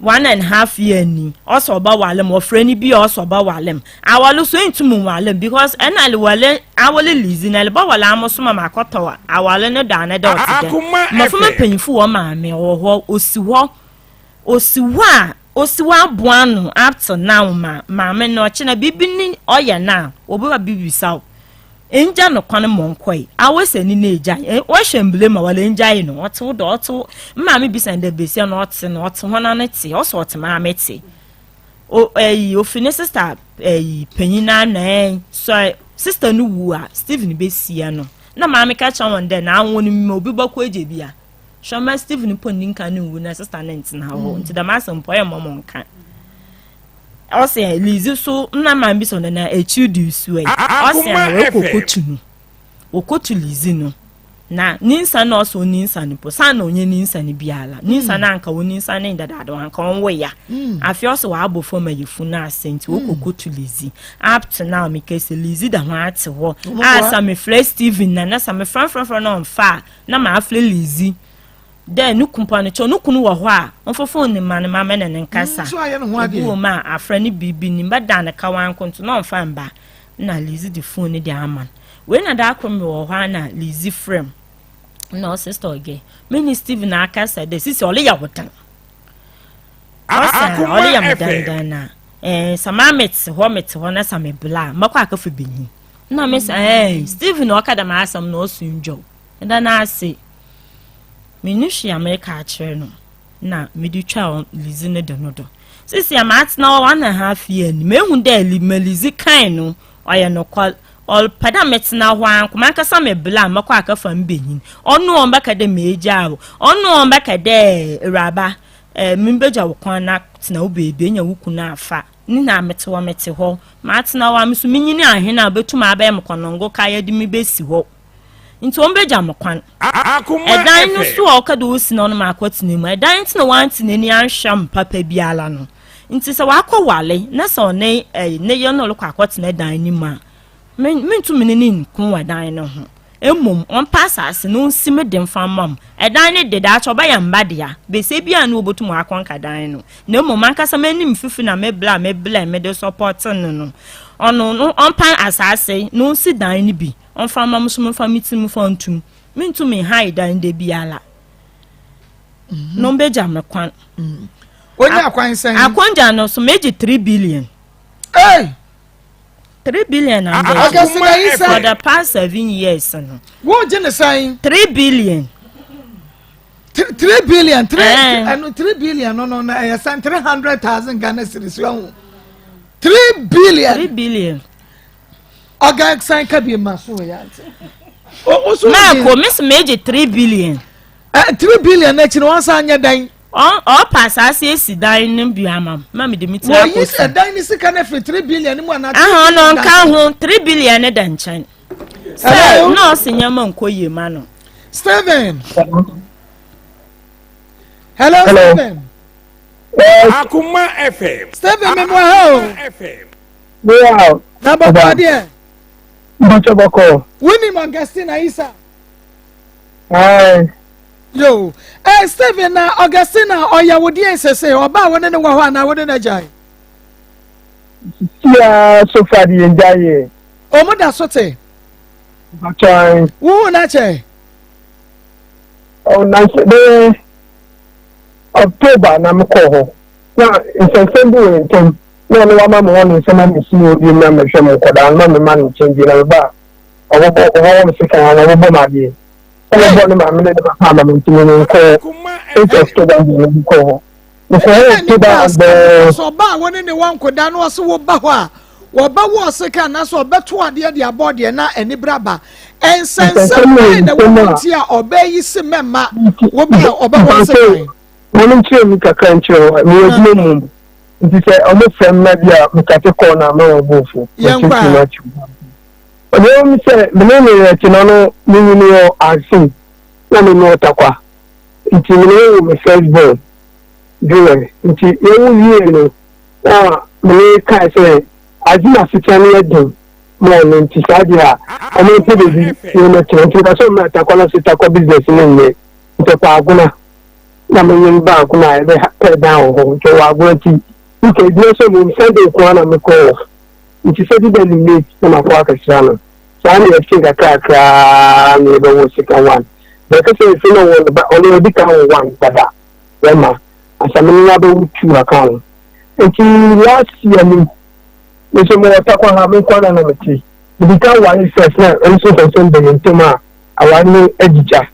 One and half year ni ɔsɛ ɔba wale mu ɔfrɛ ni bi a ɔsɛ ɔba wale mu awale so ntum nwale mu because ɛna le wale awale lizi na le ba wale amo so ma ma akɔtɔ awale no da ne dɛ ɔte dɛ mmɔfra mpanyinfo wɔ maame wɔ hɔ osi hɔ osi hɔ a osi hɔ aboa ano up till now ma maame no ɔkyena biribi ni ɔyɛ na obi ba bibi saw Engya no kwan ma ɔnkɔe. Awɔsɛ ni na egyae. Wɔhwɛ mble ma wala engyae no. Ɔtse wo dɔ, ɔtse wo. Me maame bisa no dɛ besia no ɔtse no, ɔtse hɔn ano tse. Ɔsɛ ɔtse maame tse. O ɛyi ofi ne sista ɛyi panyin n'ano ɛn. Sɛ sista no wu a, Stephen besia no. Na maame ka kyerɛ hɔn dɛ na awon no ma obi bɔkɔ egya bi a. Hwɛ ma Stephen mpo nni nkan nwu na sista no ntsena hɔ. Ntsi dɛm asɛm mpo ɔyɛ mɔmɔ nka. Ɔse Lizzy so nna man bi sɔ no na ekyir di nsu ɛ. Ɔse a wɔkɔ kotu no. Wɔkotu Lizzy no. Na ne nsa na ɔsɛ ɔni nsa no po. San na ɔnyɛ ne nsa no biara. Ne nsa no anka ɔni nsa no dadaada anka ɔnwo ya. Afei ɔsɛ wɔabɔ fam ayɛ funu ase nti wɔkɔ kotu Lizzy. Up to now meka sɛ Lizzy da ho ate hɔ. A sa mefrɛ Steven na na sa mefrɛfrɛfrɛ na ɔmfa a na maafrɛ Lizzy. Dɛ no kun mpo no kyɛw no kun wɔ hɔ a, ɔmfa phone no mma no ma me ne no nkasa. Obi wɔ mu a, afrɛ no biribi ni, mbɛda no kaw anko nto na ɔmfa mba. Nna Lizzy de phone no de ama no. Wei na da kor mowɔ hɔ a na Lizzy frɛ me. Nna ɔse, Sister Ɔgɛ, me nye Steven akasa dɛ sisi ɔreyɛ wo dan. Ɔse a, ɔreyɛ me dan dan na eh, sɛ maa metse hɔ metse hɔ na sɛ mebla a, mɔkɔ akɛfa banyin. Nna mese, eh, Steven na ɔka dɛm asɛm no, ɔso ndwa o. Meda no ase. Menni hwee a mereka akyerɛ no na mede twaa Lizzy ne de no do. Sisi a matsena hɔ one and half year ni, mehu dɛ ma Lizzy kae no ɔyɛ nokwar. Ɔpɛ dɛ metsena hɔ ara nko, mankasa me bla a mɔkɔ akɛfa me banyin. Ɔno ɔmbɛka dɛ megyaa wo, ɔno ɔmbɛka dɛ ewuraba. Eh, membegya wo kwan na tsena wo beebi, enya wo kun afa. Ne na metse hɔ, metse hɔ. Matsena hɔ a, me so minyini ahen a obetum abɛyɛ me kɔnɔngo ka yɛde me besi hɔ. Ntsi ombegya me kwan. Ɛdan no so a ɔka dɛ osi na ɔno makɔtsena mu. Ɛdan ntsi na ɔanntse n'enyi annhwɛ me papa biara no. Ntsi sɛ ɔakɔware na sɛ ɔne eh, ne yer no rokɔ akɔtsena dan no mu a, Me, mentumi ne no nko wɔ dan no ho. Mmom, ɔmpɛ asase na onsi me de mfa mma m. Ɛdan no de, daakye ɔbɛyɛ mba dea. Besia biara nni hɔ a obotum ɔakɔnka dan no. Na mmom, mankasa m'enyim fifi na me bra a mebrɛ mede sɔpɔtse no no, ɔno no, ɔmpa asaase na onsi dan no bi ɔmfa mma me so memfa me tsir mfa nto mu. Menntum nnhae dan da biara. Na ombegya me kwan. Onya kwan sɛn? Akɔngya no so, megye 3 billion. Hey! 3 billion and August na yi sɛn? For the past 7 years no. Wo gye ne sɛn? 3 billion. 3 billion three ɛno 3 billion no na ɛyɛ sɛn? 300,000 Ghana cedis ɛho 3 billion. 3 billion. Ɔga san ka bi ma so yɛ ante. Maako mesi meegye 3 billion. Ɛ 3 billion n'akyi no wɔn san nyɛ dan. Ɔpa asaase esi dan no bi ama m ma mede me ti akɔ Wɔyi ɛdan ne sika no afiri 3 billion no mu anaa? Aha, ɔno nka ho. 3 billion ne da nkyɛn sɛ nɔɔse nneɛma nkɔ yie ma no. Steven. Hello, Hello. Steven. Akuma FM. Steven, mi mu ha o. FM. Yeah. Na bɔkɔ deɛ. Bɔtɔ bɔkɔ. Wunim Augustine Ayisa? Aye. Yo. Steven, na Augustine a ɔyɛ wo deɛ sese ɔbaa wo ne ne wɔ hɔ anaa wo ne no agyae? Sia so far de yɛn gya yɛ. Ɔmo da so te? Bɔtɔ. Wohu n'akyɛ? Ɔ nansi bɛyɛ October na mekɔɔ hɔ. Na nsɛnsɛm bi wɔ yɛn ntam. Na ɔno wama me hɔ ne nsɛm a mesi wɔ bi na mehwɛ mo nkɔdaa no ma mema no nkyɛn bi na meba a ɔbɛbɔ ɔbɛwɔ me sekan na ɔbɛbɔ me adeɛ. Ɛna ɔbɔ ne maame ne ne papa ama me, nti me nkɔɔ 8 October deɛ na mekɔɔ hɔ. Mekɔɔ hɔ October bɛɛ. Sɛ ɔbaa a wo ne ne wɔ nkoda na ɔse wo ba hɔ a, wɔbɛwɔ ɔseka anaasɛ ɔbɛto adeɛ de abɔ deɛ na anibere aba. Nsɛnsɛm bɛn na ɛwɔ mu nti a ɔbaa yi se mɛmma wo ba a ɔbɛwɔ ɔsekan? Wɔn nkyerɛ mu kakra nkyerɛ wo, mewɔ adwuma mu nti sɛ ɔmo frɛ me na bi a mekate kɔɔ no a mɛwɔ bo fo. Yɛnkɔ a. Ɔdeɛ wɔ mu sɛ mene ne yɛ te na no menyini wɔ Ansin na me wɔ Tarkwa, nti mene wo me first born Joel, nti yɛwo wie no na mene kae sɛ adwuma asetena no yɛ den ma ɔno, nti saa deɛ a ɔmo mpɛ baabi nneɛma tena, nti meka sɛ ɔmmra Tarkwa na sɛ Tarkwa business no nyɛ, nti ɔpɛ Agona na menye ba Agona a yɛbɛ pɛ dan wɔ hɔ, nti ɔwɔ Agona, nti nka adwuma sɛ mmom Sunday nko ara na mekɔ wɔ, nti Saturday anwummerɛ na makɔ akɛsra no. Saa na yɛte kakrakraa na yɛbɛwɔ sika one bɛka sɛ mfe na ɔwɔ ne ba, ɔno ɔdi kan wɔ one dada bɛma ansa me ne abɛwo two aka ho. Nti last year mu me nso mewɔ Tarkwa ha, me nko ara na mete. Medi kan ware first na ɛno nso nsɛnsɛm bɛyɛ ntam a aware no agyigya,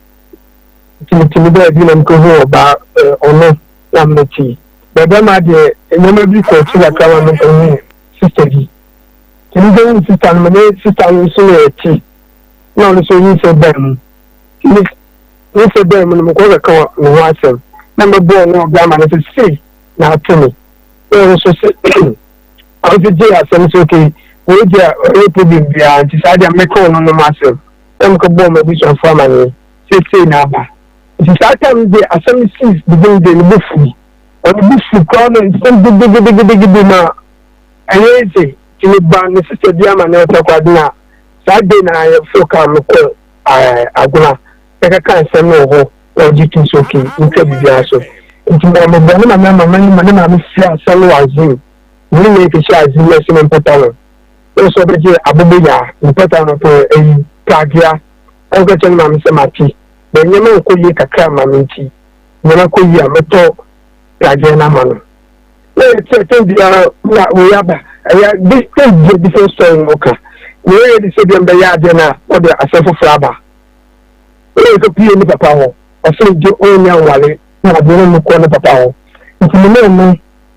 nti metumi baabi na mekɔhu ɔbaa, ɔno na mete bɛbɛma deɛ nneɛma bi kɔ akyi kakra ma mekɔhu sister bi, nti mekɔhu sister no, mene sister no nso na yɛte na ɔno nso nyinsɛn baa mu. Nti nyinsɛn baa mu no mekɔ kɛka ne ho asɛm na mebɔɔ ne ɔbra ma no sɛ sei na ato me, na ɔno nso se ɔno nso gyee asɛm sɛ okay, wei deɛ ɔyɛ problem biara, nti saa deɛ meka ɔno nom asɛm na mekɔbɔɔ m'abusuafoɔ amanneɛ sɛ sei na aba. Nti saa time deɛ asɛm no sii begin deɛ ne bo fui, ɔne bo fu koraa no nsɛm gidigidigidi ma ɛyɛ sɛ nti meba ne sister bi ama ne ɔtɔkwade na saa day na yɛfo kaa mekɔ Agona bɛkɛka nsɛm no wɔ hɔ na ɔgye tum sɛ okay, ntwa biribiara so. Nti ma mebɔ ne maame ama ne maame firi asɛm no wɔ Azim mene ne kɛhyɛ Azim na ɛsɛ me mpata no na ɔsɛ ɔbɛgye aboboyaa mpata no pɛ ayi pragea na ɔka kyerɛ ne maame sɛ mate bɛ nneɛma nkɔ yie kakra ma me, nti nneɛma kɔ yie a mɛtɔ pragea no ama no. Na yɛte tɛm biara na wei aba, ɛyɛ this tɛm bia different story na ɔka na ɛyɛ de sɛ deɛ mbɛyɛ adeɛ no a ɔde asɛm foforɔ aba na yɛkɔ pie ne papa hɔ, ɔsɛ gye ɔnyɛ nwale na adeɛ no mu kɔ ne papa hɔ, nti me ne no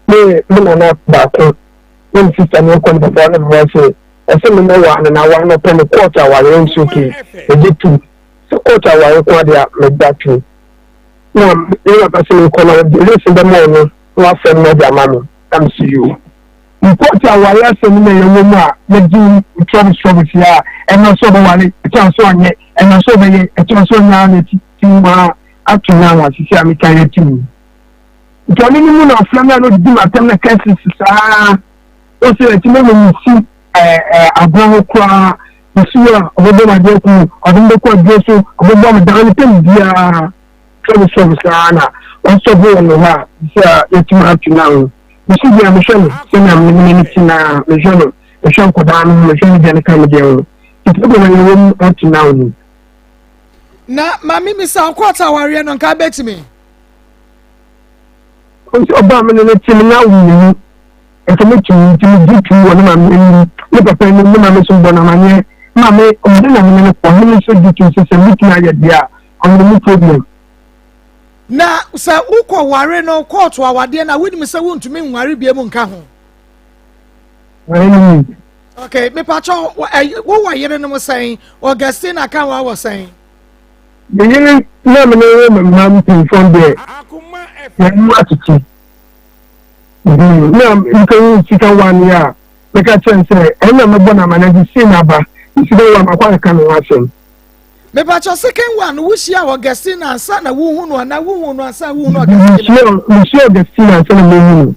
ne me nana baako ne me sister ne kɔ ne papa hɔ na mewɔ sɛ ɔsɛ me mɛwa no na awa no ɔpɛ no court aware nso, okay, megye tu sɛ court aware ko adeɛ a meda tu. Na me papa sɛ menkɔ na ɔde list bɛma ɔno na wafrɛ me na ɔde ama me. Na mese yoo. Mekɔɔte aware asɛm na yɛwɔ mu a yɛgye troubles troubles yi a ɛna sɛ ɔbɛware ɛkyɛn sɛ ɔnyɛ ɛna sɛ ɔbɛyɛ ɛkyɛn sɛ ɔnyɛ ara na ɛti mu a ato now a sisi a meka yɛ ti mu. Nti ɔno no mu na ɔfrɛ me a na ɔdidi m'atɛm na curses saa. Ɔsɛ ɛti mɛma mesi agorɔ ho koraa mesi hɔ a ɔbɛbɔ me adeɛ aku me ɔde me bɛkɔ aduro so ɔbɛbɔ me daa ne tɛm biara sɔre sɔre saa na ɔsɔbo wɔ ne hɔ a sɛ yɛtumi ato no ho mesi deɛ mehwɛ no sɛnea me ne ne ti na mehwɛ no mehwɛ nkɔdaa no ho mehwɛ ne deɛ ne ka me deɛ ho nti ɛdeɛ na yɛwɔ mu ato no ho. Na maame mi sa ɔkɔɔta awareɛ no nka bɛtumi. Ɔsɛ ɔbaa me ne ne te me nya wo mmienu Ɛsɛ me tumi nti me gye tum wɔ ne maame anim, ne papa anim, ne maame nso bɔ no amaneɛ. Maame, ɔde na mene no kɔ, ɔno nso gye tum sɛ sɛ metumi ayɛ deɛ a, ɔno ne problem. Na sɛ wokɔ ware no kɔɔto awadeɛ no a, wonim sɛ wontumi nware biom nka ho? Ɛnim. Okay, mepakyɛ wowɔ yerenom sɛn? Augustina ka ho awɔ sɛn? Me yere na mene wɔ me mma mpanyinfoɔ deɛ, yɛn mu atete. Na mekɔhu sika one yi a, meka kyerɛ no sɛ ɛno na mɛbɔ no amanneɛ nti sei na aba, nti sika one makɔ akeka ne ho asɛm. Mepakyɛ second one no wohyia Augustina ansa na wohu no anaa wohu no ansa wohu no Augustina? Mehyia Augustina ansa na mehu no.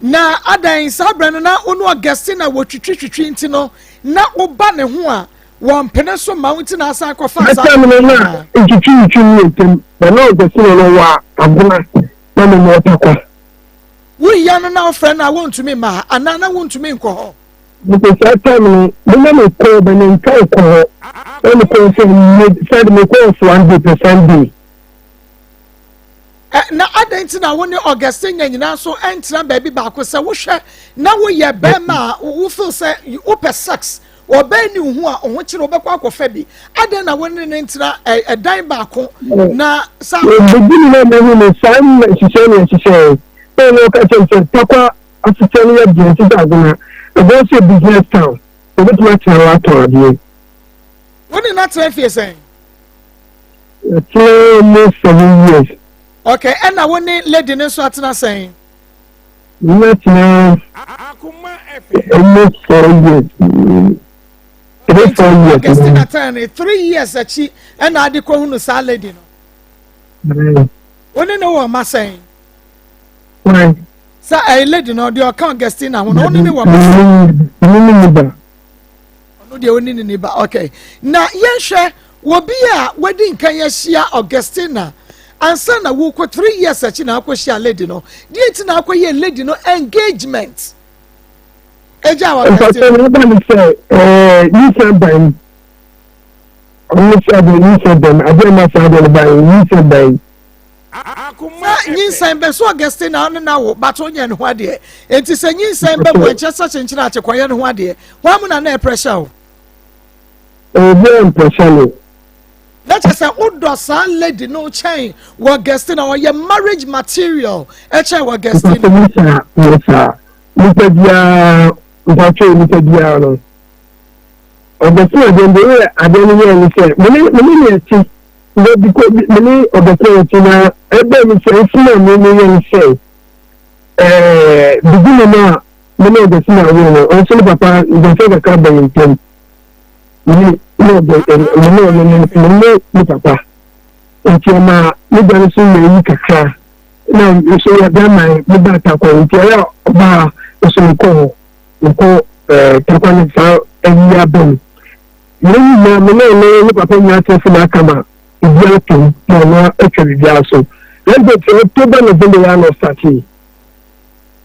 Na adan saa berɛ no na wo ne Augustina wɔ twitwitwitwi nti no na woba ne ho a wɔmpene so ma wo nti na asan kɔfa saa. That time no na ntwitwitwi no yɛ ntam na na Augustina no wɔ agona na me mewɔ takwa. Woyia no na wofrɛ no a wontumi mma ha anaa na wontumi nkɔ hɔ. Mepɛ saa time no me na me kɔ bɛ ne nka kɔ hɔ na me kɔ sɛ me sɛ me kɔ so one day pɛ Sunday. Ɛ na adɛn nti na wo ne Augustine nya nyinaa nso ntena baabi baako sɛ wohwɛ na woyɛ bɛrima a wo feel sɛ wopɛ sex Ɔbaa ni wo ho a, wo ho kyere wobɛkɔ akɔfa bi. Adɛn na wo ne no ntena ɛdan baako na sa. Beginning na mahu no saa nhyehyɛe na yɛhyehyɛe. Sɛ na ɔka kyerɛ me sɛ Tarkwa asekyerɛ no yɛ den ɛnte sɛ Agona. Ɛbɛyɛ sɛ business town. Obetumi atena hɔ atɔn adeɛ. Wo ne no atena mfie sɛn? Yɛatena almost 7 years. Okay, ɛna wo ne lady no nso atena sɛn? Mɛtena almost 4 years. 3, 4 years. Augustina tan ne 3 years akyi ɛna ade kɔ hunu saa lady no. Wo ne no wɔ mma sɛn? Sɛ ɛyɛ lady no deɛ ɔka Augustina ho no wo ne ne wɔ mma sɛn? Ɔno ne ne ba. Ɔno deɛ ɔne ne ne ba okay. Na yɛnhwɛ obi a wadi nkan ahyia Augustina ansa na wokɔ 3 years akyi na akɔhyia lady no deɛ nti na akɔyɛ lady no engagement egya Augustina. Mpatwa na ɔba ne sɛ ɛɛ nyinsɛn ban ɔno sɛ adeɛ nyinsɛn ban adeɛ ma saa adeɛ no ban nyinsɛn ban. Sɛ nyinsɛn bɛ so Augustina ɔne na wo but onyɛ ne ho adeɛ nti sɛ nyinsɛn bɛ mu ɛnkyɛ sɛ kyenkyene akyekɔyɛ ne ho adeɛ wɔn mu na na ɛprɛhyɛ o. Obiara mprɛhyɛ no. Na kyerɛ sɛ wodɔ saa lady no kyɛn wɔ Augustina ɔyɛ marriage material ɛkyɛn wɔ Augustina. Mpatwa mu saa nyɛ saa nipa biara mpatwa nipa biara no Augustina deɛ deɛ yɛ adeɛ no yɛ ne sɛ mene mene ne ɛte na bi kɔ mene Augustina ɛte na ɛbɛn mi sɛ nfuma mi ne yɛ ne sɛ ɛɛ bibi ne no a mene Augustina wɔ no ɔnso ne papa nkɔmfɛ kakra bɛn ntɛm. Me ne ɔbɛ me ne ɔno ne me ne ne papa nti ɔma ne gya no so yɛ yi kakra na nso yɛ bɛrima me ba takwa nti ɛyɛ ɔbaa nso mekɔ hɔ mekɔ ɛɛ takwa no saa ayi abɛn yɛn nyinaa me ne ɔno ne papa nyinaa tena fam aka ma ebi atom na ɔno atwa biribiara so yɛn bɛ ti October November yɛ ano ɔsate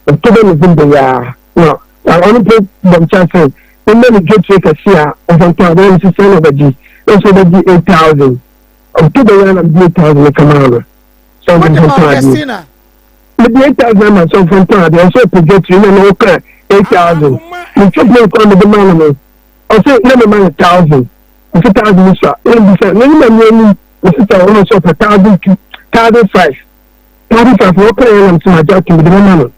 October November yi ara na ɔno mpo bɔ me kyɛ sɛ memmɔ no dwetire kɛse a ɔmfa ntɔ adeɛ na mese sɛn na ɔbɛgye na ɔsɛ ɔbɛgye 8000 October yi ara na mede 8000 no kɔmaa no sɛ ɔmfa ntɔ adeɛ mede 8000 ama sɛ ɔmfa ntɔ adeɛ ɔsɛ ɔpɛ dwetire na na ɔka 8000 metwa plane kora mede maa no no ɔsɛ na mema no 1000 ɔsɛ 1000 no sua na mbisa na ne ma mi anim ɔsɛ sɛ ɔno sɛ ɔpɛ 1000 1005 Potifar fo ɔka yɛn nam sɛ magye atom mede bɛma no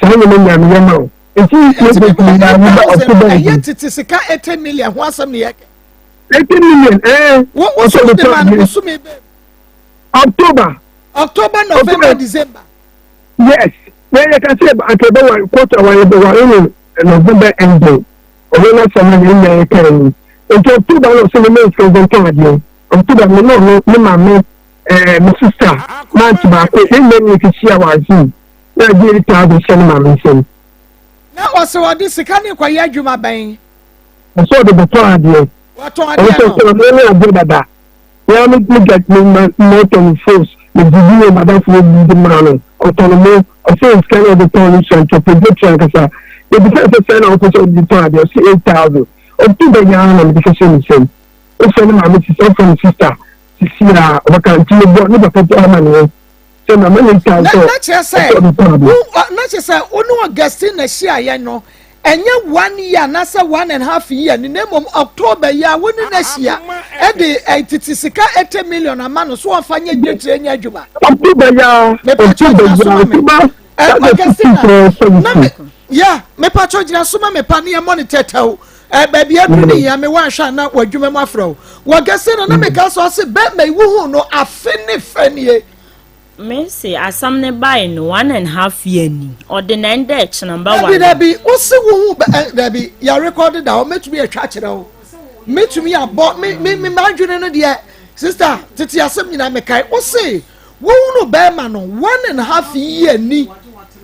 saa nneɛma nyinaa meyɛ ma wo nti nti mi mu 8000 ɛyɛ tete sika 80 million ho asɛm ne yɛ 80 million ɛɛ wo wo so de ma no bosome bɛɛ. October. October, November, December. Yes, na yɛ ka sɛ anka ɛbɛware kɔɔto aware bɛware no November ending. Ɔno n'asɛm no yɛn nyinaa yɛka ni. Nti October na ɔsɛ me mɛ nfɛ ntɔn adeɛ. October me ne ɔno me maame ɛɛ me sista month baako yɛn nyinaa nyɛ kɛhyia wɔ ase na agye 8,000 hyɛ ne maame nsam. Na ɔsɛ ɔde sika ne kɔyɛ adwuma bɛn? Ɔsɛ ɔde bɛtɔn adeɛ. Watɔn adeɛ no. Ɔsɛ ɔsɛ ɔno ne adeɛ dada. Mea me me get me ma ma ɔtɔ no fos me didi wɔ madamfo wɔ bi de maa no ɔtɔ no mo ɔsɛ sika na ɔde tɔn no sua nti ɔpɛ dwetire ankasa mebisa sɛ sɛn na ɔpɛ sɛ ɔde tɔn adeɛ ɔsɛ 8,000 ɔto bɛ nyaa na mede kɛhyɛ ne nsam wofrɛ ne maame sisi ɔfrɛ ne sista sisi a ɔbɛka nti mebɔ ne papa po amaneɛ sɛ mama ne 8,000 na kyerɛ sɛ ɔsɛ ɔde tɔn adeɛ. Na kyerɛ sɛ wo ne Augustine na hyiaeɛ no ɛnyɛ one year anaasɛ one and half year ni, na mmom October yi a wo ne no ahyia ɛde tete sika 80 million ama no so ɔmfa nyɛ dwetire nyɛ adwuma. October ya. Mepatwa October gyina so ya ma me. October. Augustina, na me ya mepatwa gyina so ma me pa ne yɛmmɔ ne tɛtɛw. Baabi aduru ne yia me wanhwɛ a na w'adwuma mu afrɛ wo. Wɔ Augustina na meka sɛ ɔse bɛrima yi wohu no afe ne fɛ nie. Me se asɛm ne bae no one and half year ni ɔde na ɛndɛ ɛkyena mba Dabi ware. Dabi, wose wohu bɛ ɛ dabi yɛrekɔde da hɔ, mɛtumi atwa akyerɛ wo, mɛtumi abɔ me me me m'adwene no deɛ, sister, tete asɛm nyinaa mekae. Wose wohunu bɛrima no one and half year ni,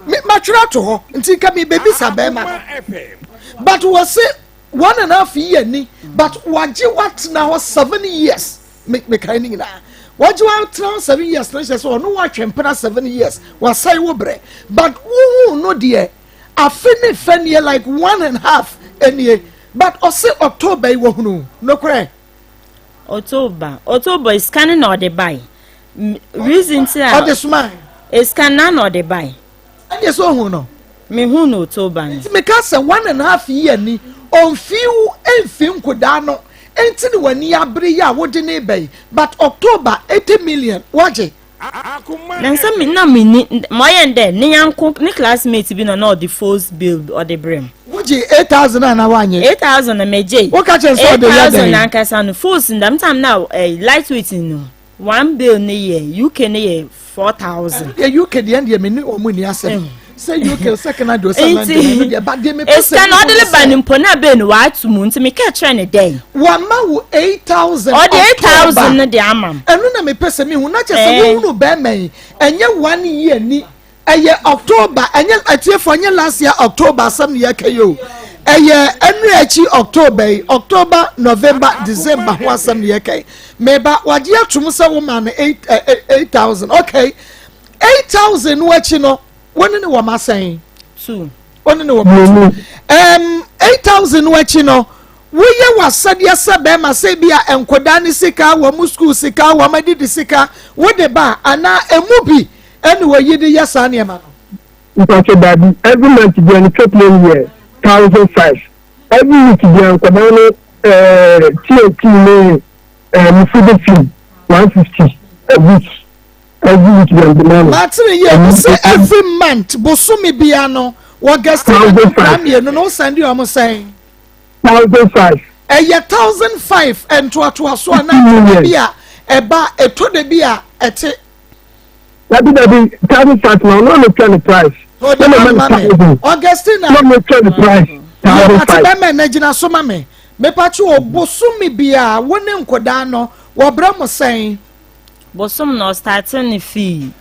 me matwerɛ ato hɔ nti nka mebɛbisa bɛrima no, but wɔse one and half year ni, but wagye watena hɔ 7 years. Me mekae ne nyinaa, wagye watena hɔ 7 years no kyerɛ sɛ ɔno watwe mpena 7 years, wasɛe wo brɛ, but wohu no deɛ afe ne fɛ nie, like one and half nie, but ɔse October yi wɔhunu nokorɛ. October sika no na ɔde bae. Reason ti a ɔde soma sika na ɔde bae. Ɛdeɛ sɛ ɔhu no. Mehu no October no. Nti meka sɛ one and half year ni, ɔmfi wo mfi nkodaa no nti ne w'ani abere yi a wode ne ba yi, but October 80 million wagye. Na nsɛ me na me ni ma ɔyɛ ndɛ ne yanko ne classmate bi na ɔde false bill ɔde brɛ m. Wogye 8,000 a na woanyɛ? 8,000 na megye. Woka kyerɛ sɛ ɔde eight yɛ thousand dɛn? Nankasa no false dɛm time na lightweight no one bill ne yɛ UK ne yɛ 4,000. Deɛ UK deɛ deɛ me ne ɔmo ni asɛm sɛ UK sɛ Canada o sɛ London, ɛno deɛ ba deɛ mepɛ sɛ esika na ɔde ne ba ne mpo na bɛn no w'ato mu nti meka kyerɛ ne dɛn. Wama wo 8,000? Ɔde 8,000 no de ama m. Ɛno na mepɛ sɛ mehu na kyerɛ sɛ wohunu bɛrima yi ɛnyɛ one year ni, ɛyɛ October, ɛnyɛ atiefoɔ, ɛnyɛ last year October asɛm ne yɛka yi o, ɛyɛ ɛnu akyi October yi, October, November, December ho asɛm ne yɛka yi. Meba wagye atum sɛ woma no 8,000. Okay, 8,000 no akyi no wɔne ne wɔ ma sɛn? Two. Wɔne ne wɔ ma two. 8,000 no akyi no woyɛ w'asɛdeɛ sɛ bɛrima sɛ bi a nkɔdaa ne sika, wɔn mu sukuu sika, wɔn adidi sika, wode ba anaa emu bi ɛne wɔyi de yɛ saa nneɛma no? Mpatse dabi, every month bia ne chop money yɛ 1,500. Every week bia nkɔdaa no TNT ne mufu de film 150 a week, every week bia ndema no. Matere yie no sɛ every month, bosome bia no wɔ gɛsti ne nkɔdaa mmienu no wosan de wɔn sɛn? 1,500. Ɛyɛ 1,500 ntoatoaso a na ɛtɔ bi a ɛba ɛtɔ de bi a ɛte. Dabi dabi, 1,500 na ɔno na otwa ne price. Ɔde ma ma me Augustina. Na ɔno otwa ne price 1,500. Ate bɛmɛ na gyina so ma me mepatwe wɔ bosome bi a wo ne nkɔdaa no wɔbrɛ mo sɛn? Bosom na ɔstarte ne fee,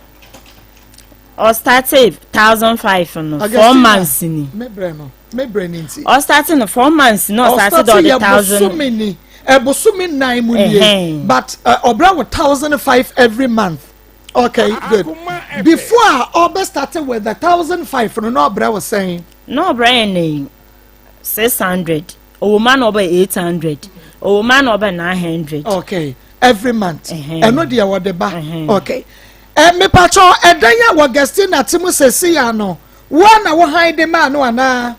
ɔstarte 1,500 no 4 months ni. Me brɛ no, me brɛ ne nti. Ɔstarte no 4 months na ɔstarte de ɔde thousand. Bosome ni, ɛbosome 9 mu nie, but ɔbrɛ wo 1,500 every month. Okay, good. Before a ɔbɛ start with the 1,500 no na ɔbrɛ wo sɛn? Na ɔbrɛ yɛn ne 600, ɔwɔ mu a na ɔbɛ 800, ɔwɔ mu a na ɔbɛ 900. Okay, every month ɛno deɛ wɔde ba. Okay, ɛ mipatɔ ɛdan a wɔ Augustina te mu sɛsi ya no, wɔn na wɔhan de maa no anaa?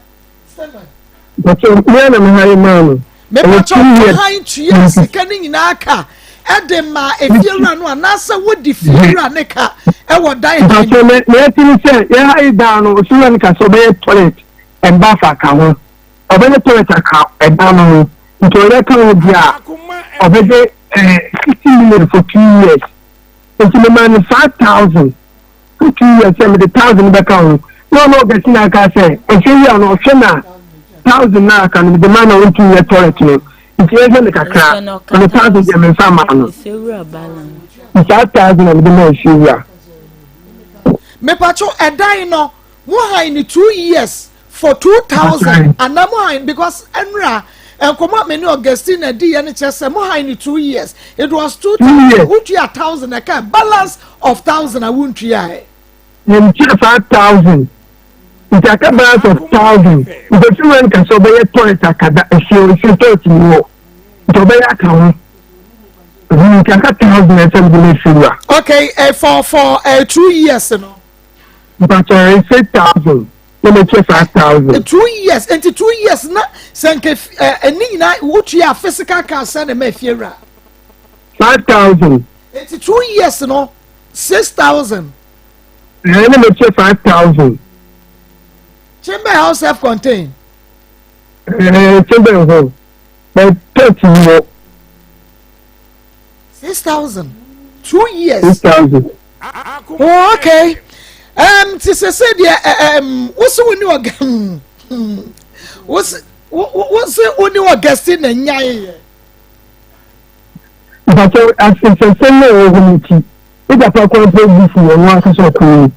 Mpatɔ mmea na mehan maa no. Mipatɔ wɔhan tua sika ne nyinaa ka ɛde ma efiewura no anaasɛ wodi fiewura ne ka ɛwɔ dan han? Mpatɔ ne na ɛti ne sɛ yɛha dan no, ofiewura no ka sɛ ɔbɛyɛ toilet and bath aka ho, ɔbɛyɛ toilet aka ɛdan no ho, nti ɔyɛ ka ho bi a ɔbɛgye 60 million for 2 years. Nti memaa no 5,000 for 2 years sɛ mede 1,000 bɛka ho. Na ɔno ɔgɛsi na aka sɛ ɛhwɛ yi a no ɔhwɛ na 1,000 na aka no mede ma na ɔntumi yɛ toilet no. Nti yɛhwɛ no kakra, ɔno 1,000 deɛ memfa maa no. Nti saa 1,000 na mede maa efiewura. Mepatwo, ɛdan no mo han ne 2 years for 2,000 ana mo han? Because ɛnura nkɔmɔ a me ne Augustine di yɛ no kyerɛ sɛ mo han ne 2 years, it was 2,000. 2 years. Wotua 1,000, ɛka balance of 1,000 a wontua ɛ. Yɛntua 5,000, nti aka balance of 1,000. Nti efiewura no ka sɛ ɔbɛyɛ toilet akada efie toilet ni hɔ, nti ɔbɛyɛ aka ho. Nti aka 1,000 ɛsɛ mede ma efiewura. Okay, for 2 years no. Mpakyɛ, 6,000 na metua 5,000. 2 years, nti 2 years na sɛ nke ɛni nyinaa wotua physical cash sɛ ne ma efiewura? 5,000. Nti 2 years no, 6,000. Ɛɛ, na metua 5,000. Chamber house self contained? Ɛɛ, chamber hɔ but toilet ni hɔ. 6,000, 2 years. 6,000. Oh, okay. Ti sese deɛ wosi wo ni ɔga wosi wo ni Augustine na nyae yɛ. Mpakyɛ, asesɛsɛm na ɛwɔ hɔ no nti ne papa kwan pɛ bu fu ɔno ankasa ɔkɔ yi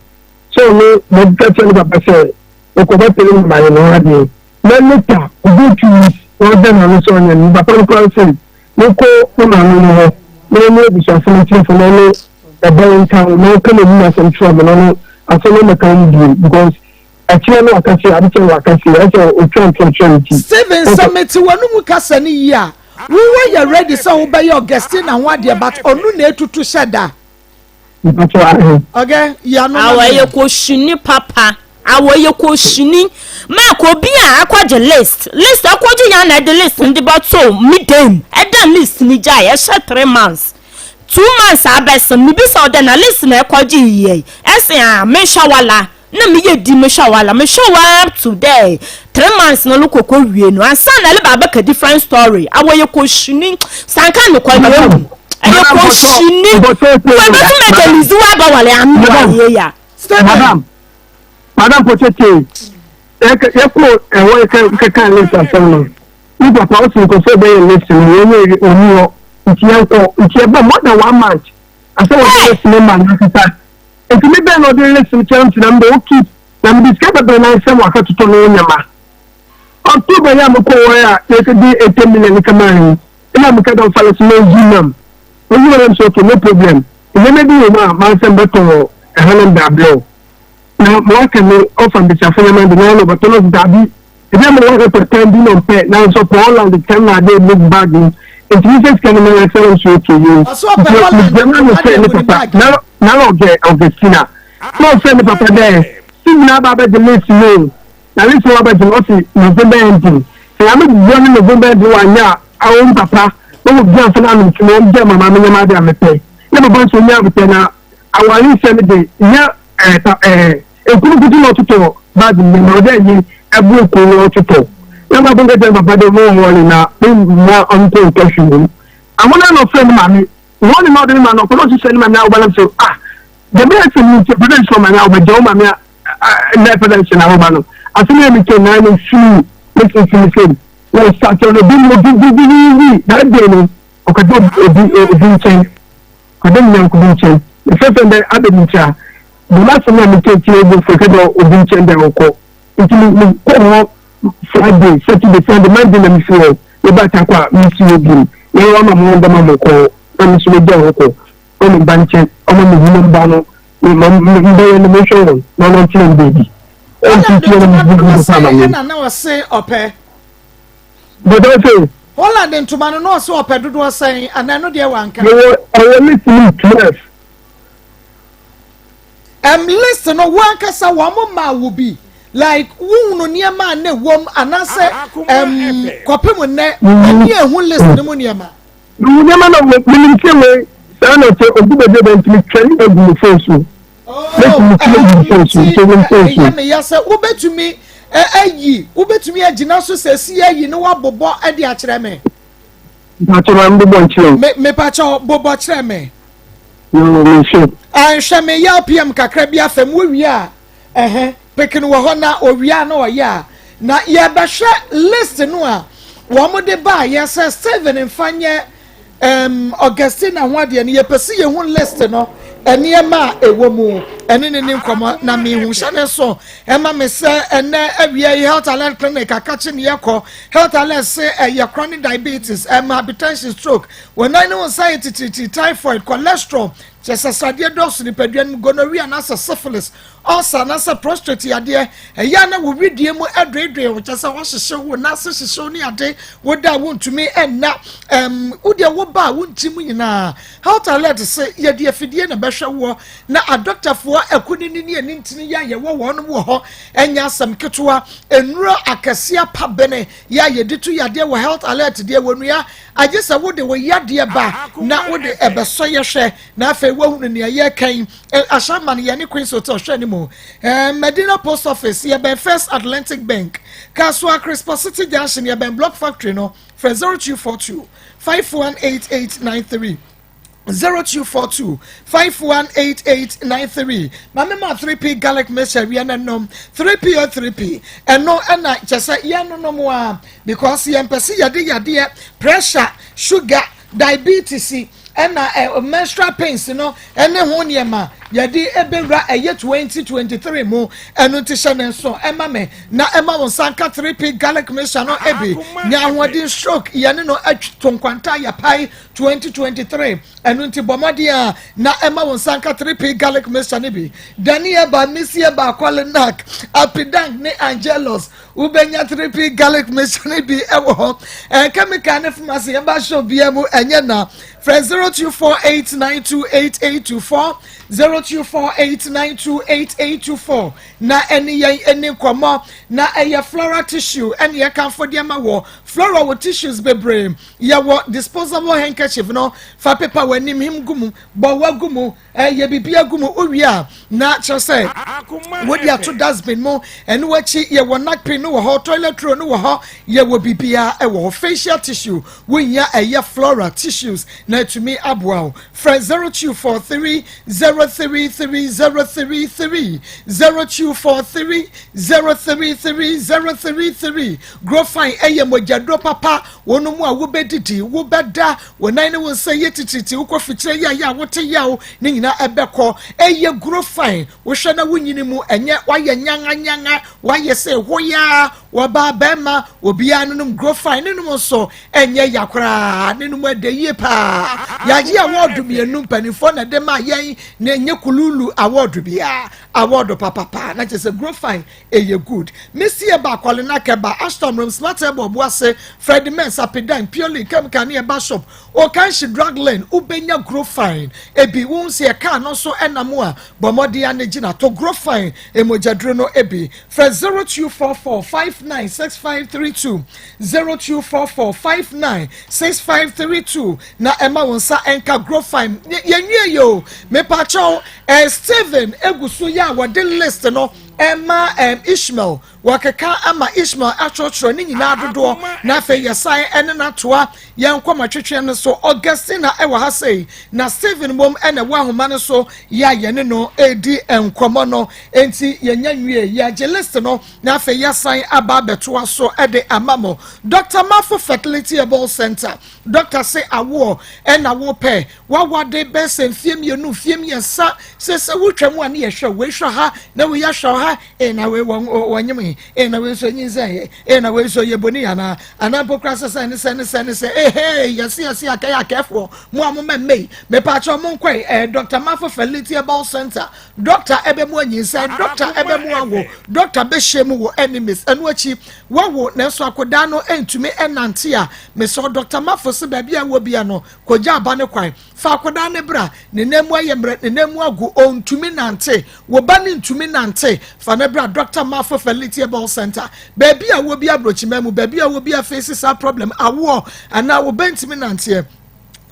sɛ ɔno mɛka kyerɛ ne papa sɛ ɔkɔbɛ pere ne ma yɛ ne ho adeɛ na later obi 2 weeks na ɔda n'ano sɛ ɔnyɛ no papa no kora sɛ mekɔ ne maame no hɔ na ɔne abusuafo no kyerɛfo na ɔne ɛbɛn nka ho na ɔka n'anim asɛm kyerɛ me na ɔno asɛm no mɛka ho bio because akyerɛ no aka se ade kyerɛ waka se ɛsɛ otwa ntorɔkyerɛ ne ti. Steven, sɛ mete w'anum kasa no yie a, wowɔ yɛ ready sɛ wobɛyɛ Augustine ho adeɛ, but ɔno na etutu hyɛ da? Mpakyɛ, ahe. Ɔgɛ yanu. Awɔ yɛ kò sini papa, awɔ yɛ kò sini mark obi a akɔgye list akɔgye yan na ɛde list no de bɛto mi dam, ɛdan list ni gya ɛhyɛ 3 months, 2 months abɛsɛm mibisa ɔdɛ na list na ɛkɔgye yie ɛsɛn a mehwɛ wala na meyɛ di mehwɛ wala mehwɛ wa up to there 3 months na ɔlɔkɔkɔ wie no ansa na ɛlɛ ba abɛka different story. Awɔ yɛ kò sini sanka nokɔ ni ewu ɛyɛ kò sini wɛbɛtumi ɛdɛlizi wa ba wale anu ayé ya. Madam, madam Pochete, yɛkɔ ɛhɔ kɛka list asɛm no, ne papa ɔsi nkɔfo bɛyɛ list no wɔnyɛ oni hɔ, nti yɛnkɔ nti yɛba more than one month asɛ wɔde list no ma n'akasa nti mi bɛn na ɔde list no kyerɛ nti na mbɛ oki na mbɛ sika bɛbɛn na nsɛm waka totɔ no nyama. October yɛ a mekɔ hɔ a yɛkɛde 80 million kama yi ɛna meka dɛ ɔfa list no oyi nam oyi nam so, okay, no problem. Nneɛma bi wɔ mu a maa nsɛm bɛtɔ wɔ ɛha no ndabrɛw na waka ne ɔfa mbesiafo nneɛma de na ɔno bɛtɔ no dabi ebi ama wɔn kɔtɔ tan bi na ɔmpɛ na nso pɔ Holland tan na ade book bag no nti mi sɛ sika no ma yɛ sɛ nso oke yi Ɔsɛ ɔpɛ Holland. Nti na ɔfɛ ne papa na ɔgɛ Augustina na ɔfɛ ne papa dɛ si nyinaa ba abɛgye list no na list no abɛgye no ɔsi November ending sɛ yàrá bua ne November ending wa nya a awo papa na wɔ bi anfa na anum ti na wɔn gye mama mi nyɛma ade a mepɛ na papa nso nya abotɛ na awari nsɛm de nya ɛɛ ta ɛɛ ekurukutu na ɔtotɔ baagi nneɛma ɔdɛ yi ɛbu ekuru na ɔtotɔ na papa nkɛtɛ papa de mo wɔle na ne mma ɔntɔ ntɔ hwee mu ahona na ɔfrɛ ne maame wɔn ne na ɔde ne maame ɔkɔ na ɔhyehyɛ ne maame a ɔba nam so ah dɛm ɛsɛ mi nti ɔpɛ dɛ nhyɛ ɔmaame a ɔbɛgye ɔmaame a ɛnɛ ɛpɛ dɛ nhyɛ na ɔba no asɛm yɛ mi kyɛ nan no firi ne sunsun sɛm na ɔsatɛ no obi obi bi bi bi that day no ɔkɔdɛ obi nkyɛn ɔkɔdɛ nyanko bi nkyɛn efɛfɛ dɛ abɛ mi nkyɛn dɛm asɛm a mi kyɛ kyerɛ ebi fɛ kɛ dɛ obi nkyɛn dɛ ɔkɔ nti mi kɔ hɔ Friday, Saturday, Sunday, Monday na mi fi hɔ mi ba ta kɔ a mi si hɔ bi mu na wɔn ama mo dɛm ama kɔ na mi nso mi gya hɔ kɔ ɔmo ba nkyɛn ɔmo mi hu mo ba no mi ma mi bɛyɛ no mi hwɛ wɔn na ɔmo nkyɛn mi beebi ɔmo ti tiɛ no mi bu bu fa ma mi. Ɛna na ɔse ɔpɛ. Bɔtɔ sɛ. Holland ntoma no na ɔse ɔpɛ dodoɔ sɛn anaa no deɛ wanka? Ɛwɔ ɛwɔ list mu 12. List no wo ankasa wɔn mo maa wo bi like wohunu nneɛma a ne wɔm anaasɛ kɔpem nnɛ ɛni ehu list no mu nneɛma? Nneɛma na menim sɛ wei saa na sɛ ogu baabi a bɛntumi twɛ ne agu me phone so. Mɛtumi twɛ agu me phone so nti me phone so. Ɛyɛ me ya sɛ wobɛtumi ayi, wobɛtumi agyina so sɛ si ayi ne wabobɔ de akyerɛ me. Mpakyɛ, ma mbobɔ nkyerɛ wo. Me mepakyɛ, bobɔ kyerɛ me. Yoo, mehwɛ. Anhwɛ me yɛ PM kakra bi afam wowie a ɛhɛ peke no wɔ hɔ na owie a na ɔyɛ a na yɛbɛhwɛ list no a wɔn de baa yɛ sɛ Steven nfa nyɛ um, Augustina ho adeɛ no yɛpɛ sɛ yɛhu list no nneɛma a ɛwɔ mu ɛne ne ne nkɔmmɔ na mehu hyɛ ne so ɛma me sɛ ɛnɛ awia yi Health Alert Clinic akakye ne yɛkɔ Health Alert se ɛyɛ chronic diabetes, ɛma hypertension, stroke, wɔn nan ne wɔn nsa yɛ titiritii, typhoid, cholesterol, kyɛ sɛ sradeɛ dɔɔso nipadua no mu, gonorrhea anaasɛ syphilis, ulcer anaasɛ prostate yadeɛ, ɛyɛ a na wo wedeɛ mu ɛdoedoe wo, kyɛ sɛ wɔhyehye wo n'ase hyehye wo ne ade, woda a wontumi ɛnna, wodeɛ woba a wonti mu nyinaa. Health Alert se yɛde afidie na bɛhwɛ woɔ na adɔktafoɔ akunini ne ani ntini yɛ a yɛwɔ wɔn wɔ hɔ ɛnyɛ asɛm ketewa. Nnuro akɛseɛ apabene yɛ a yɛde to yadeɛ wɔ Health Alert deɛ wɔ nua agye sɛ wode wo yadeɛ ba na wode ɛbɛsɔ yɛhwɛ na afei woahunu nea yɛreka yi. Ahyɛnma no yɛne Queens Hotel hwɛ ne mu, Medina Post Office, yɛbɛn First Atlantic Bank, Kasoa Crispo City Junction, yɛbɛn Block Factory no. Frɛ 0242 518893, 0242 518893. Maame ma 3P garlic mixture wia no nom 3P o 3P ɛno ɛna kyɛ sɛ yɛnonom a because yɛmpɛ sɛ yɛde yadeɛ pressure, sugar, diabetes ɛna menstrual pains no ɛne ho nneɛma yɛde ɛbɛwura ɛyɛ 2023 mu. Ɛno nti hyɛ ne nso ɛma me na ɛma wɔn nsa nka 3P garlic mixture no ebi nya ahoɔden. Stroke yɛne no atwi nkwanta yɛpae 2023. Ɛno nti bɔ mmɔden a na ɛma wɔn nsa nka 3P garlic mixture no bi. Dani ɛba misi ɛba akɔle apidank ne angelos wobɛnya 3P garlic mixture no bi ɛwɔ hɔ. Chemical ne pharmacy yɛba shop bia mu ɛnyɛ na frɛ 0248928824, 0248928824 na ɛne yɛn ɛne nkɔmɔ. Na ɛyɛ Flora tissue ɛne yɛkamfo deɛ ma wɔ Flora wɔ tissues bebree. Yɛwɔ disposable handkerchief no, fa pepa wɔ anim him gu mu, bɔ wa gu mu, ɛyɛ biribi agu mu owie a na kyerɛ sɛ wode ato dustbin mu. Ɛno akyi yɛwɔ napkin no wɔ hɔ, toilet roll no wɔ hɔ, yɛwɔ biribiara ɛwɔ hɔ. Facial tissue wonya ɛyɛ Flora tissues na atumi aboa wo. Frɛ 0243 033 033, 0243 033 033. Grofine ɛyɛ mogyaduro papa wɔn mu a wobɛdidi wobɛda wɔn nan ne wɔn nsa yɛ tititi wokɔ fikyerɛ yɛ a yɛ a wote yaw ne nyinaa ɛbɛkɔ. Ɛyɛ Grofine wohwɛ na wonyini mu ɛnyɛ wayɛ nyanganyanga wayɛ sɛ hoyaa wɔbaa bɛrima obiara no nom Grofine ne nom nso ɛnyɛ ya koraa ne nom ɛda yie paa. Yɛagye award mmienu mpanimfoɔ na ɛde ma yɛn na ɛnyɛ kululu award biara, award papapa na kyerɛ sɛ Grofine ɛyɛ good. Mesi ɛba akɔle na kɛba Ashton room smart ɛbɔ ɔboase Fred Mens apidan purely chemical ne ɛba shop Okanshi Drug Lane wobɛnya Grofine ebi. Wɔn si ɛkaa no nso ɛnam a bɔ mmɔden ane gyina to Grofine emogyaduro no ebi. Frɛ 0244596532, 0244596532 na ɛma wɔn nsa ɛnka Grofine. Yɛnwie yi o, mepakyɛw Steven egu so yɛ a wɔde list no ɛma Ishmael wɔkeka ama Ishmael atwerɛtwerɛ ne nyinaa dodoɔ na afei yɛsan ɛne n'atoa yɛn nkɔmɔ twetwe no so. Augustina ɛwɔ ha sei na Stephen mom ɛna ɛwɔ ahoma no so yɛ a yɛne no edi nkɔmɔ no. Nti yɛnya nwie yɛagye list no na afei yɛsan aba abɛtoa so ɛde ama mo. Dr Mafo Fertility Herbal Center, doctor se awoɔ ɛna wopɛ wawade bɛsɛ mfie 2, mfie 3 sɛ wotwa mu a ne yɛhwɛ wei hwɛ ha na wei ahwɛ ha ee na wei wɔn wɔnyem yi ee na wei nso nyinsɛn yɛ ee na wei nso yɛ boni anaa anaa mpo kora sɛ ne sɛ ne sɛ ne sɛ ee yɛsi yɛsi akɛyɛ akɛfoɔ mo a mo mɛ mmɛ yi mepaakyɛw mo nkɔe Dr Mafo Fertility Herbal Center, doctor ɛbɛ mu anyinsɛn, doctor ɛbɛ mu awo, doctor bɛhyɛ mu wɔ enemies. Ɛno akyi wawo nanso akodaa no ntumi ɛnante a mesɛ Dr Mafo sɛ baabi a ɛwɔ bia no kɔgya aba ne kwan fa akodaa ne bra ne nan mu ayɛ mmerɛ ne nan mu agu ɔntumi nante wɔ ba ne ntumi nante fa ne bra Dr Mafo Fertility Herbal Center. Baabi a wɔ bi aburokyima mu, baabi a wɔ bi afeesi saa problem awoɔ anaa wɔ bɛ ntumi nanteɛ,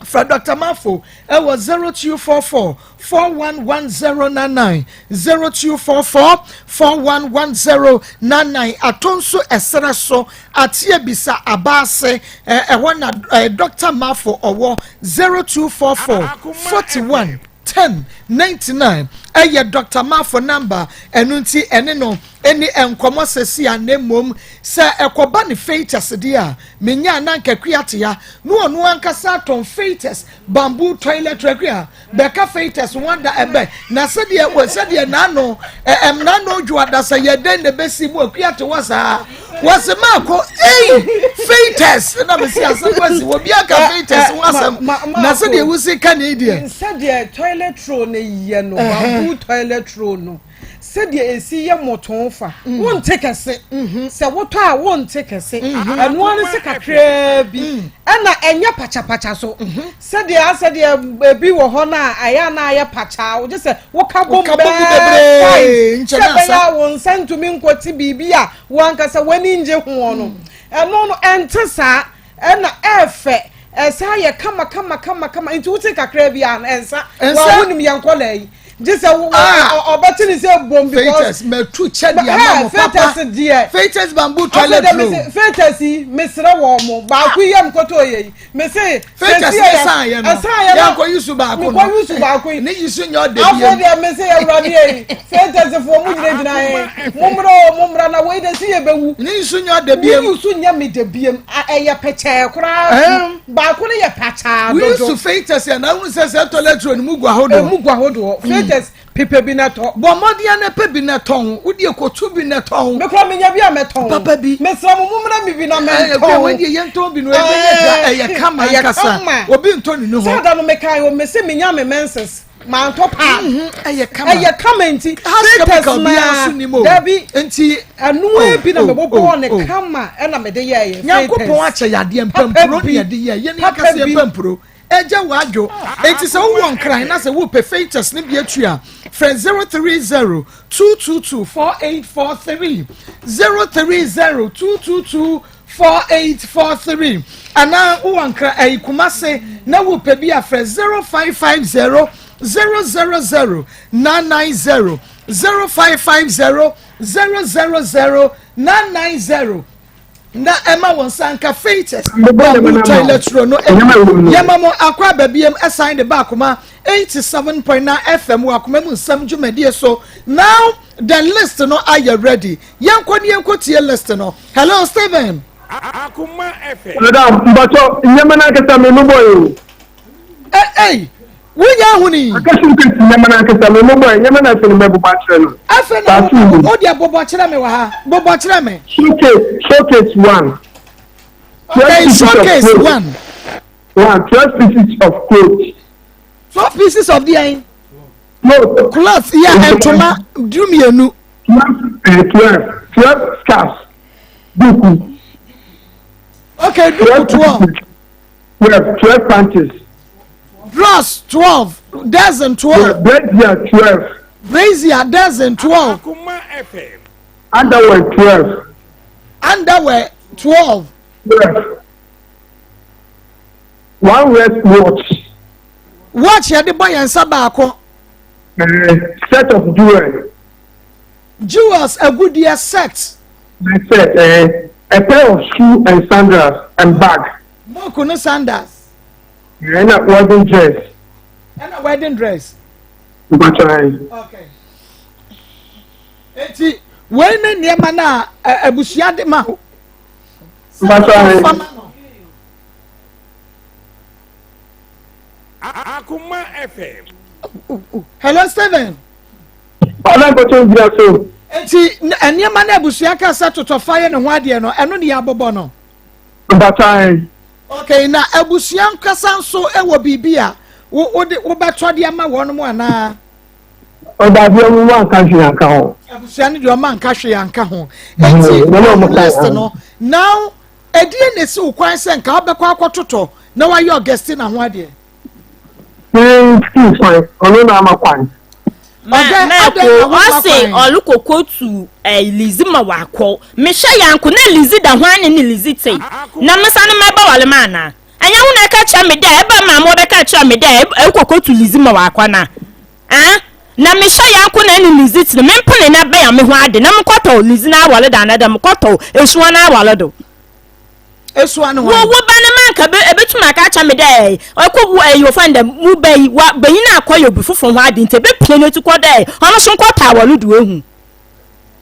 fra Dr Mafo ɛwɔ 0244 411099, 0244 411099. Ato nso ɛsrɛ so ateɛ bisa abaase ɛhɔ na Dr Mafo ɔwɔ 0244 41 10 99 ɛyɛ Doctor Marfo number, ɛno nti ɛne no ɛni nkɔmɔ sɛsi a, na mmom sɛ ɛkɔba ne features deɛ a menya na anka Akua te ya na ɔno ankasa atɔn features bamboo toilet Akua bɛka features ho ada ɛbɛ na sɛdeɛ wɔ sɛdeɛ n'ano ɛm n'ano dwo adasa yɛ dɛn na ɛbɛsi mu. Akua te hɔ saa wɔsi maako ei features na mesi asɛm asi obi aka features ho asɛm na sɛdeɛ wusi ka ne deɛ. Sɛdeɛ toilet roll ne yɛ no, bamboo toilet roll no, sɛdeɛ esi yɛ mɔtɔn fa, wonte kɛse sɛ wotɔ a, wonte kɛse. Ɛnoa no sɛ kakraa bi, ɛna ɛnyɛ pakyapakya so sɛdeɛ asɛdeɛ ebi wɔ hɔ no a ɛyɛ ana ayɛ pakyaa wogye sɛ woka bom Woka bom bɛɛ bebree, five nkyɛn sɛ asa. bɛyɛ a wo nsa ntumi nkɔte biribi a wankasa w'ani ngye ho no. Ɛno no ɛnte saa, ɛna ɛɛfɛ, ɛsa yɛ kama kama kama kama, nti wote kakra bi a ɛnsa. Ɛnsa. Wa wonim yɛn nkɔla yi gye sɛ wo Ah. ɔbɛte ne sɛ bom because Features mɛtu kyɛ deɛ ama mo papa. Features deɛ. Features bamboo toilet afei roll. de features yi, mesrɛ wɔn mo baako yi yɛ mkoto yɛ yi, mese Features ne san yɛ no, ɛsan yɛ no, yɛnkɔ yusu baako no. Mekɔ yusu baako yi. Ne yusu nyɛ ɔde afei biem. deɛ mese awurade yi, features foɔ mo gyinagyina yɛn, mommra o, mommra na wei de si yɛ bɛwu. Ne yusu nyɛ ɔde ne biem. yusu nyɛ me de biem. Ɛyɛ pɛkyɛɛ koraa. Baako no yɛ pakyaa Wo dodo. yusu features yɛ na ahunu sɛ toilet roll no mu gu ahodoɔ. Emu gu ahodoɔ. Features pepɛ bi na tɔ. Bɔ mmɔden na pɛ bi na tɔn, wodi ekotu bi na tɔn. Mekura menya bi a mɛtɔn. Papa bi. Mesrɛ mo, mommra mi bi na Ɛyɛ mɛntɔn. kura wɔn deɛ yɛn tɔn bi no, ɛbɛ yɛ dwa, ɛyɛ kama Ɛyɛ nkasa kama. obi ntɔ ne nu Sɛ hɔ. da no mekae o, mese menya me menses mantɔ paa. Ɛyɛ kama. Ɛyɛ kama nti Harsh features chemical na biara so nim o. Dabi. Nti ɛnoa bi na oh, mebobɔɔ oh, ne oh. kama ɛna mede yɛɛyɛ. Nyankopɔn akyɛ yadeɛ mpampuro ne yɛde yɛ yɛne Papa akasɛ bi. mpampuro ɛgya w'adwo. Enti sɛ wowɔ Nkran na sɛ wopɛ features ne bi atu a, frɛ 030 222 4843, 030 222 4843, anaa wowɔ Nkran ɛyi Kumase na wopɛ bi a, frɛ 0550 000 990, 0550 000 990, na ɛma wɔn nsa nka features bamboo toilet roll no. Yɛma mo akɔ ababiem ɛsan de ba Akoma 87.9 FM wɔ Akoma mu nsɛm dwumadie so. Now the list no ayɛ ready, yɛnkɔ ne yɛnkɔ tie list no. Hello, Stephen. Akoma FM. Madam, mpatsɔ, nneɛma n'ankasa mi mo bɔ yi o. Ɛ ɛy wonya ahuni. Akasi nkesi nneɛma n'ankasa mi mo bɔ yi, nneɛma n'afɛ no mɛ bobɔ akyerɛ no. Afei na o deɛ bobɔ kyerɛ me wɔ ha, bobɔ kyerɛ me. Showcase, showcase one. Okay, showcase one. One, 12 pieces of cloth. 12 pieces of deɛn? Cloth. Cloth yɛ ntoma 12. 12, 12, 12 scarves, duku. Okay, duku 12. 12, 12 panties. Drawers 12, dozen 12. Brazier 12. Brazier dozen 12. Akoma FM. Underwear 12. Underwear 12. 12. One wrist watch. Watch yɛde bɔ yɛn nsa baako. Set of jewelry. Jewels agudeɛ set. Set. A pair of shoe and sandals and bag. Moku ne sandals. Ɛna wedding dress. Ɛna wedding dress. Mpatwan. Okay. Eti wei ne nneɛma no a abusua de ma ho. Mpatwan. Fama no. Akoma FM. Hello, Stephen. Ɔna mpatwan gyina so. Eti nneɛma no abusua ka sɛ totɔfa yɛ ne ho adeɛ no, ɛno ne yɛabobɔ no. Mpatwan. Okay, na abusua nkasa nso wɔ biribi a wo wode wobɛtɔ de ama wɔn mu anaa? Ɔdabi, ɔmo mu anka hwee anka ho. Abusua no deɛ, ɔma nka hwee anka ho. Eti nneɛma a ɔmo ka list ho. no now, ɛdeɛ na esi wo kwan sɛ nka wobɛkɔ akɔtotɔ na wayɛ Augustina ho adeɛ? Ee, sukuu kwan, ɔno na ama kwan. Ma Ɔdɛ mɛko adɛn na woma ɔse kwan? ɔrekɔkɔ tu ɛɛ Lizzy ma wakɔ mehwɛ yanko na Lizzy da hwan ne ne Lizzy te na mesa no mɛba wale ma anaa ɛnyɛ wo na ɛka kyerɛ me dɛ ɛba maame wɔbɛka kyerɛ me dɛ ɛrekɔkɔ tu Lizzy ma wakɔ na ah na mehwɛ yanko na ne Lizzy te no mempene na bɛn me ho ade na mekɔtɔ Lizzy na awale da anaa dɛ mekɔtɔ esuo na awale do Esua no wo hwan? Wo ba no ma. nka ebe ebetum aka akyerɛ me dɛ ɔkɔ wo ɛyi wɔfrɛ no dɛ wo ba yi wa banyin akɔyɛ obi fofor ho ade ntsi ebepia no etukɔ dɛ ɔno so nkɔtaa wɔ no do ehu.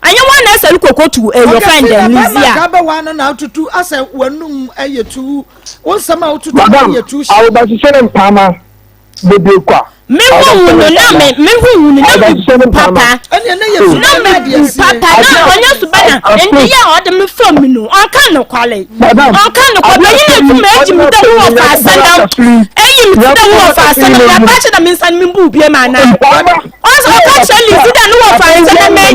Ɛnyɛ wɔn na ɛsɛ rekɔ kotu ɛyɛ ɔfɛn dɛ Lizzie a. Bɛrima ka bɛwa no na atutu asɛ w'anum ɛyɛ tu wo nsɛm a wotutu Madam, yɛ tu hyɛ. Awobɛhyehyɛ ne mpaama bebree kwa. Me hu hu no na me me hu hu no na me bu papa na me bu papa na ɔnyɛ suba na ndi yɛ ɔde me fam mi no ɔnka nokwale ɔnka nokwale bɛyi na etu ma egyi mi dɛ wo wɔ fa asɛnam eyi mi ti dɛ wo wɔ fa asɛnam na ba kyɛ dɛ me nsa mi bu bie ma na. Ɔsɛ ɔka kyerɛ Lizzy dɛ no wɔfa nsɛ ne me.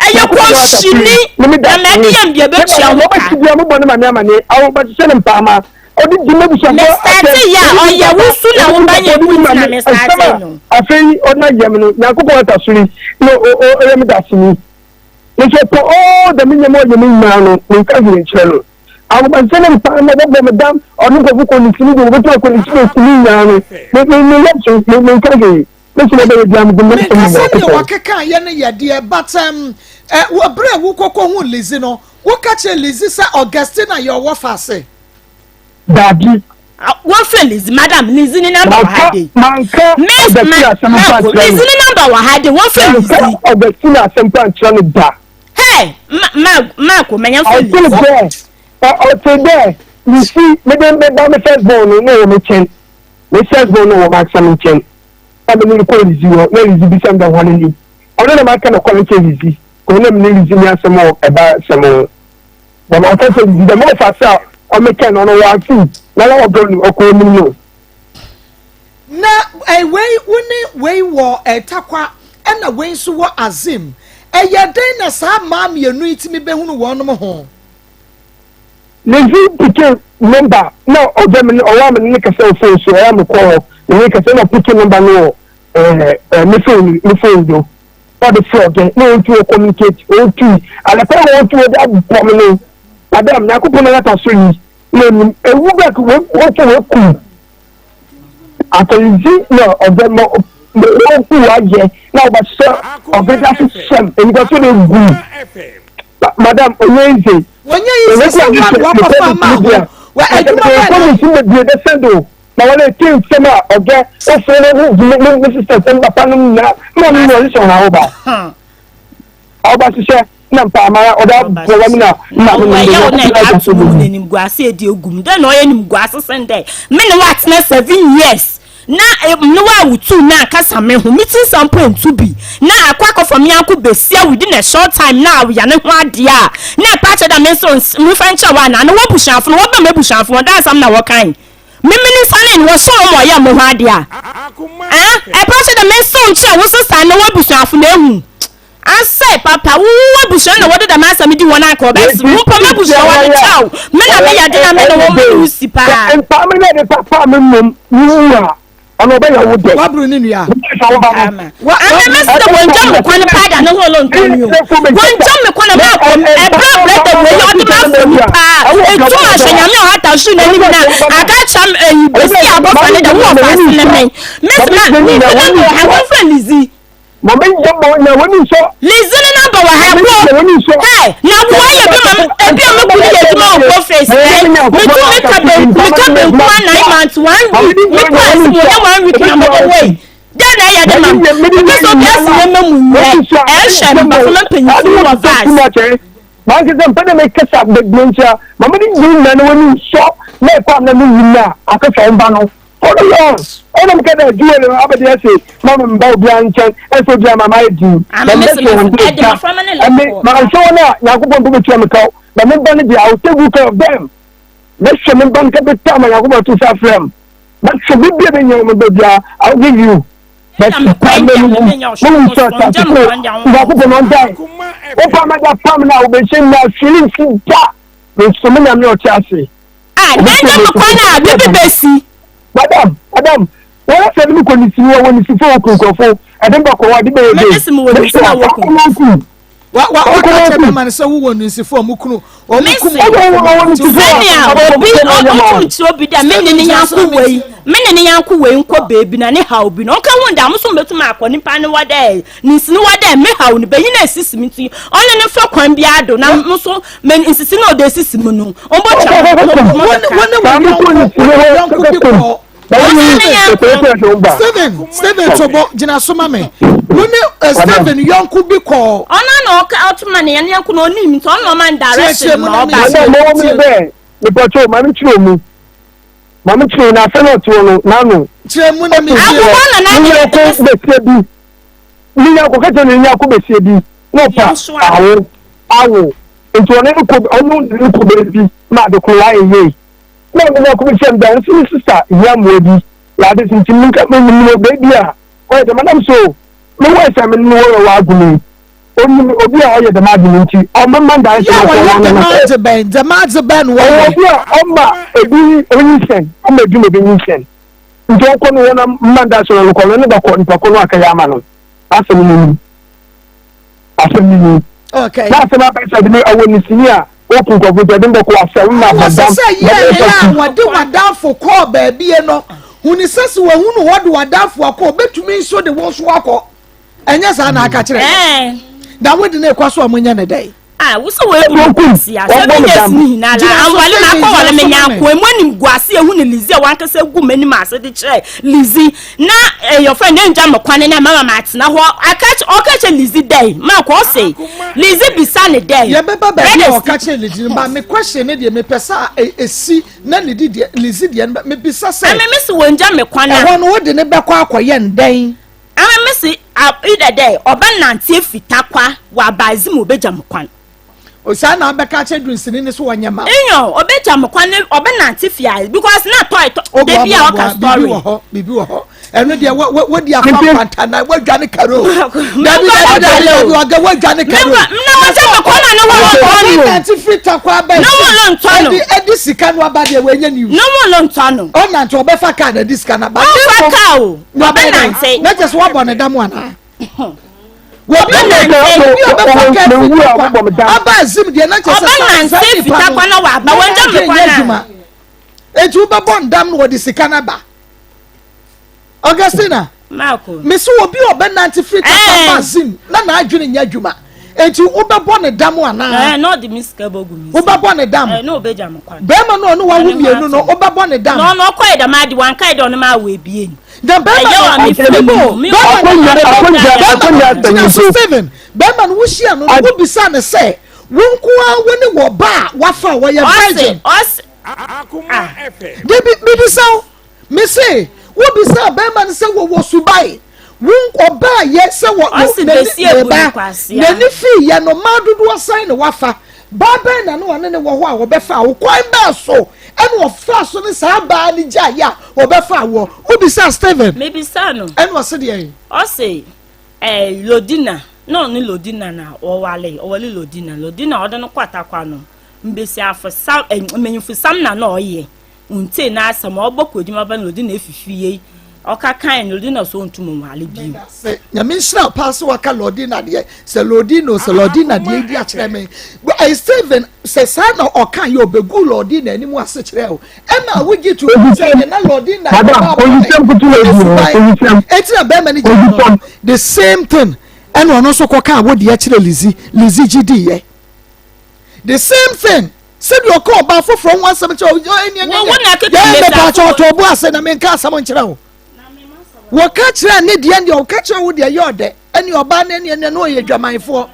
Ɛyɛ kɔhyini na mɛde yɛn bia bɛtua ho ka. Me starte yɛ a ɔyɛ wo su na wo ba nyɛ bu nti na me starte no. Afei ɔna yɛm no Nyankopɔn atasori na ɔyɛ me daseni. Nso pɔ ɔɔ dɛm nneɛma ɔyɛ me nyinaa no menka hwee nkyerɛ no. Ahobansɛ ne mpaa na wɔbɔ me dam ɔno nkurɔfo kɔ ne sini de wɔbɛtumi akɔ ne sini sini nyinaa no me me me yɛ so me me nka hwee me sɛ wɔbɛyɛ bia me de me Menka sɛ deɛ wɔkeka yɛ no yɛ deɛ but um, eh, wɔ berɛ a wokɔkɔ hu Lizzy no woka kyerɛ Lizzy sɛ Augustina yɛ ɔwɔ faase? Daabi. Wɔfrɛ Lizzy madam Lizzy ne namba wɔ ha de. Manka Augustina asɛm mpo ankyerɛ no. Lizzy ne namba wɔ ha de wɔfrɛ Lizzy. Manka Augustina asɛm mpo ankyerɛ no da. Hey, ma ma Marco, manya fo Ɔtse dɛ, ɔtse dɛ misi mede me ba me first born no na ɔwɔ me nkyɛn, me first born no wɔ m'ankasa me nkyɛn, na me ne no kɔɔ Lizzy hɔ, na Lizzy bisa me dɛ hɔn ni, ɔno na maka nokwar akyerɛ Lizzy, kɔ na me ne Lizzy nye asɛm wɔ ɛba asɛm ho, na maka kyerɛ Lizzy dɛ mɔfa ase a ɔmekɛn no ɔno ɔammfi, na na ɔdɔ no ɔkɔ onyim no. Na eh, wei wo ne wei wɔ eh, Tarkwa ɛna wei nso wɔ Azim. Ɛyɛ dɛn na saa mmaa mmienu yi tumi bɛhunu wɔnom ho? Lizzy pike number na ɔgya me ɔwɔ a me ne no kasa wɔ phone so ɔyɛ a mekɔ hɔ me ne no kasa na ɔpike number no wɔ ɛɛ ɛɛ me phone me phone do na ɔde frɛ ɔgɛ na ɔntu wɔ communicate ɔntu anapa na ɔntu ɔde abɔ me no madam nyakopɔn na yɛata so yi na onim ewu bɛk wɔtu wɔkum Afei na ɔbɛma wɔahu w'ayɛ na wɔbɛhyɛ ɔbɛda ahyehyɛm enyigɔso de gu madam onye nze. Wɔnyɛ yi sɛ sɛ wɔn wɔkɔfa ama ho wɔ adwuma bɛn na. Kɔmisi bebree bɛsɛn do na wɔn eti nsɛm a ɔgɛ ofin ne ho ne ne sista nsɛm papa no nyinaa na wɔn nyinaa ɔhyehyɛ wɔn ahoba. Ahoba hyehyɛ. na mpaama ɔda bɔ wɔn na na mo na ɛyɛ na ɛyɛ ato mu na nimguase edi egum dɛ na ɔyɛ nimguase sɛn dɛ me ne watena 7 years na ne wa awutu na akasa me ho me ti nsa mpo ntu bi na akɔ akɔfɔ me anko besia within a short time na awia ne ho adeɛ a na ɛpa akyɛ dɛ me nso me fa nkyɛn wa na ne wɔ busuafo no wɔbɛn me busuafo wɔn dansam na wɔkan me me ne nsa ne wɔ so wɔn ɔyɛ mo ho adeɛ a ɛpa akyɛ dɛ me nso nkyɛn wo sesa ne wɔ busuafo na ehu Asɛe papa, wo wo abusua na wɔde dɛm asɛm di wɔn anka ɔbɛse wo mpo m'abusua wɔde kyɛw me na meyɛ de na me ne wo me ne wo si paa. Mpaa me na de papa me mmom wo wu a ɔno ɔbɛyɛ wo dɛ. Waboro ne nua. Ama ame me se wɔngya me kwan paa da ne ho lo ntɔ mi o wɔngya me kwan na maakɔ ɛbrɛ brɛda wei ɔde m'afɔ mi paa etum ahyɛ nyame ɔhata so n'anim na aka kyerɛ eyi besi abɔfra ne da wo wɔ faase ne me me se ma ne nti na wɔ ha wɔmfrɛ Lizzy. Ma me yɛ ma na w'ani nsɔ. Lizzy ne number wɔ ha ko. Hey, na wo ayɛ bi ma ebi a me kunu yɛ adwuma wɔ office ɛ. Me tu me ka benku me ka benku ma 9 months one week me kɔ ase mu ɔnyɛ one week na me de wei. Dɛn na ɛyɛ de ma me. Mepɛ sɛ obi ase yɛ ma mu nyɛ. Ɛhyɛ me bafo ma mpanyinfo mu wɔ vase. Mankasa mpɛ dɛ mekasa bebree ntia ma mede yɛ nyina na w'ani nsɔ na ɛkɔ a na meyi no a akɔhwɛ wo ba no. Hold on! Ɔna meka dɛ Joel abɛde ase ma me mba obiara nkyɛn ɛsɛ obiara ma mayɛ dzinn na mebɛhwɛ hɔn dɛ egya. Emi mannhwɛ hɔn a Nyankopɔn mpo betua me kaw, na me mba no dze I will take good care of them. Mɛhwɛ me mba no kɛpɛ time a Nyankopɔn to nsa afrɛ me. Mɛhwɛ biribi a ebehia wɔ me ba biara, I will give you. But time no mu, mo wu sɛ asase ko, Nyankopɔn ɔntae. Wo paa mɛda pam no a wobɛhyɛ nyinaa hwee nsi da. Menso me Nyame ɔte ase. Ah, na ɛnyɛ me kwan a biribi bɛsi. Madam, madam, wɔn asɛ de me kɔ nisi wɔ wɔ nisifo wɔ kun nkurɔfo, ɛde me bɛkɔ hɔ, ɛde bɛyɛ de. Mede si me wɔ nisi na wɔ kun. Wa wa wa ka kyerɛ bɛma no sɛ wowɔ nisifo a ɔmo kunu. Wɔn kum Mese, sɛnea obi ɔtum kyerɛ obi dɛ me ne ne yanko wei me ne ne yanko wei nkɔ beebi na ne haw bi na ɔka hu dɛ amoso mbetum akɔ nipa ne hɔ dɛ ne nsini hɔ dɛ me haw no benyin a esisi me nti ɔne ne mfa kwan biara do na mo so me nsisi na ɔde esisi mu no ɔmbɔtwa mo mo yɔnko bi kɔ Steven Steven tobo gyina so ma me wo ne eh, Steven yɔnko bi kɔɔ. Ɔno na ɔka ɔtoma ne yɛn yɔnko na ɔnim nti ɔno na ɔma no direction ma ɔba. Ɛna ma wɔn mi bɛɛ mepɔtɔ maame kyerɛ mu maame kyerɛ na afɛn ɔte hɔ no n'ano. Kyerɛ mu na mi tie. Akokɔ na n'ade. Ne yɔnko besia bi ne yɔnko kɛtɛ ne yɔnko besia bi na ɔpa awo awo nti ɔne ne kɔ ɔno ne kɔ baabi ma adekoro ayɛ yie. Na ɔno nyɛnko bi kyerɛ me dɛ nso ne sista hia mboa bi na adze so ntsi menka menyim no wɔ beebi a ɔyɛ dɛm anam so mowɔe sɛ menye no wɔyɛ w'adze yi onyim obi a ɔyɛ dɛm adze no ntsi ɔmma ndae so na ɔyɛ dɛm adze bɛn dɛm adze bɛn na wɔyɛ obi a ɔma ebi onyinsɛn ɔma ebi ma ebi nyinsɛn nti ɔnkɔ no hɔ na mma ndae so na ɔnokɔ no ne bɛkɔ nipa ko no akɛyɛ ama no asɛm no ni. Asɛm no ni. Okay. Na asɛm abɛn sɛ ɛde ɛwɔ ne sini a oku nkurɔfo nti ɛde mbɛkɔ asɛm ma Wɔ sɛ bɔdam. sɛ yɛ yɛ a wɔde w'adamfo kɔɔ baabie no huni sɛ sɛ wɔhunu hɔ de w'adamfo akɔ obetumi nso de wo nso akɔ ɛnyɛ saa na aka kyerɛ Ɛɛ. na wode ne kɔ so a monyɛ ne dɛn Ah, wo sɛ wɔabu no kwasia sɛ bi nyɛ sini hinala anwale ma akɔ wale me nyanko emu anim gu ase ehu ne Lizzie a wankasa gu m'anim ase de kyerɛ Lizzie na ɛyɛ ɔfrɛ ne ngya me kwane na mama ma atena hɔ aka ɔka kyerɛ Lizzie dɛ ma kɔ ɔse Lizzie bisa ne dɛ yɛbɛba baabi a ɔka kyerɛ Lizzie no ba me question ne deɛ mepɛ sɛ esi na ne di deɛ Lizzie deɛ no mebisa sɛ ɛme me se wɔn ngya me kwane ɛhɔ no wode ne bɛkɔ akɔyɛ ndɛn Ama me se either dɛ ɔbɛnantse efi Tarkwa ɔaba adze mu obegya mo kwan. O saa na abɛka akyerɛ dunsini no so ɔnyɛ ma. Nyew, obegya mo kwan na ɔbɛnantse fi adze because na tɔe tɔ da bi a ɔka story. Biribi wɔ hɔ, biribi wɔ hɔ. Ɛno deɛ wɔ wɔ wɔdi afa nkwanta na wɔadwane karo. Dabi dabi dabi dabi ɔga wɔadwane karo. Na wɔgya mo kwan na ne wɔn ntɔ no. Ɔbɛnante firi Tarkwa aba Ne wɔn ntɔ no. Ɛdi ɛdi sika no aba deɛ wɔnyɛ news. Ne wɔn ntɔ no. Ɔnante ɔbɛfa kaa na ɛdi sika no aba. Ɔnfa kaa o. Ɔbɛnante. Na kyerɛ sɛ woabɔ ne dam anaa? Ɔbɛnante. Obi a ɔbɛfa kaa fi Tarkwa aba Azim deɛ na kyerɛ sɛ saa nipa no na n'adwene nyɛ adwuma. Enti wobɛbɔ ndam na wɔde sika no aba. Augustina, mese obi a ɔbɛnante firi Tarkwa aba Azim na n'adwene nyɛ adwuma. Enti wobɛbɔ ne dam anaa? Na ɔde me sika bɔ gu me nsam. Wobɛbɔ ne dam? Na ɔbɛgya me kwan. Bɛrima no ɔne wawo mmienu no wobɛbɔ ne dam? Na ɔno ɔkɔɛ dɛm ade wankae dɛ ɔne ma awo ebien. Na bɛrima no mebo bɛrima no bɛrima no gyina so Stephen bɛrima no wohyia no no wobisa ne sɛ wo nko ara wo ne wɔ ba a wafa a wɔyɛ virgin. Ɔse Dabi mebisa wo. Mese, wobisaa bɛrima no sɛ wɔwɔ subae. Wo ɔbaa yɛ sɛ wɔ Ɔse n'ani besia bu ne ba no kwasea. n'ani fii yɛ no mmaa dodoɔ sɛn na wafa? Baa bɛn na ne ɔne ne wɔ hɔ a wɔbɛfaa wo? Kwan bɛn so ɛna ɔfaa so ne saa baa no gyaeɛ a wɔbɛfaa woɔ? Wobisaa Stephen? Mebisaa no. Ɛna ɔse deɛn? Ɔse eh, Lodina, na ɔne Lodina na wɔwale, ɔwale Lodina. Lodina ɔde no kɔ Atakwa no, mbesiafo sam, eh, mmanyimfo sam na na ɔyɛ. Onntsie n'asɛm, ɔbɔkɔ edwuma ba na ɔdze no efi fie, ɔka kae no, ɔdze no so onntum nnware bio. Medase. Nyame nhyira wo paa sɛ waka Lordina deɛ sɛ Lordina o sɛ Lordina deɛ di akyerɛ me. Ɛyɛ Stephen sɛ saa na ɔka yɛ ɔbɛgu Lordina anim ase kyerɛ o. Ɛma wogye to mu sɛ deɛ na Lordina yɛ ɔbaa bɔne ɛne suban. Eti na bɛrima no gyaa no. The same thing ɛna ɔno nso kɔkaa wo deɛ kyerɛ Lizzy, Lizzy gye diiɛ. The same thing. Sɛdeɛ ɔka ɔbaa foforɔ ho asɛm kyerɛ wo ɛneɛ Wo wo na ɛkeka yɛn mmesi mepaakyɛ afo. ɔtɔ ɔbo ase na menka asɛm nkyerɛ wo. Wɔka kyerɛ ne deɛ deɛ ɔka kyerɛ wo deɛ yɛ ɔdɛ ɛne ɔbaa no ɛneɛ ɛneɛ na ɔyɛ dwamanfoɔ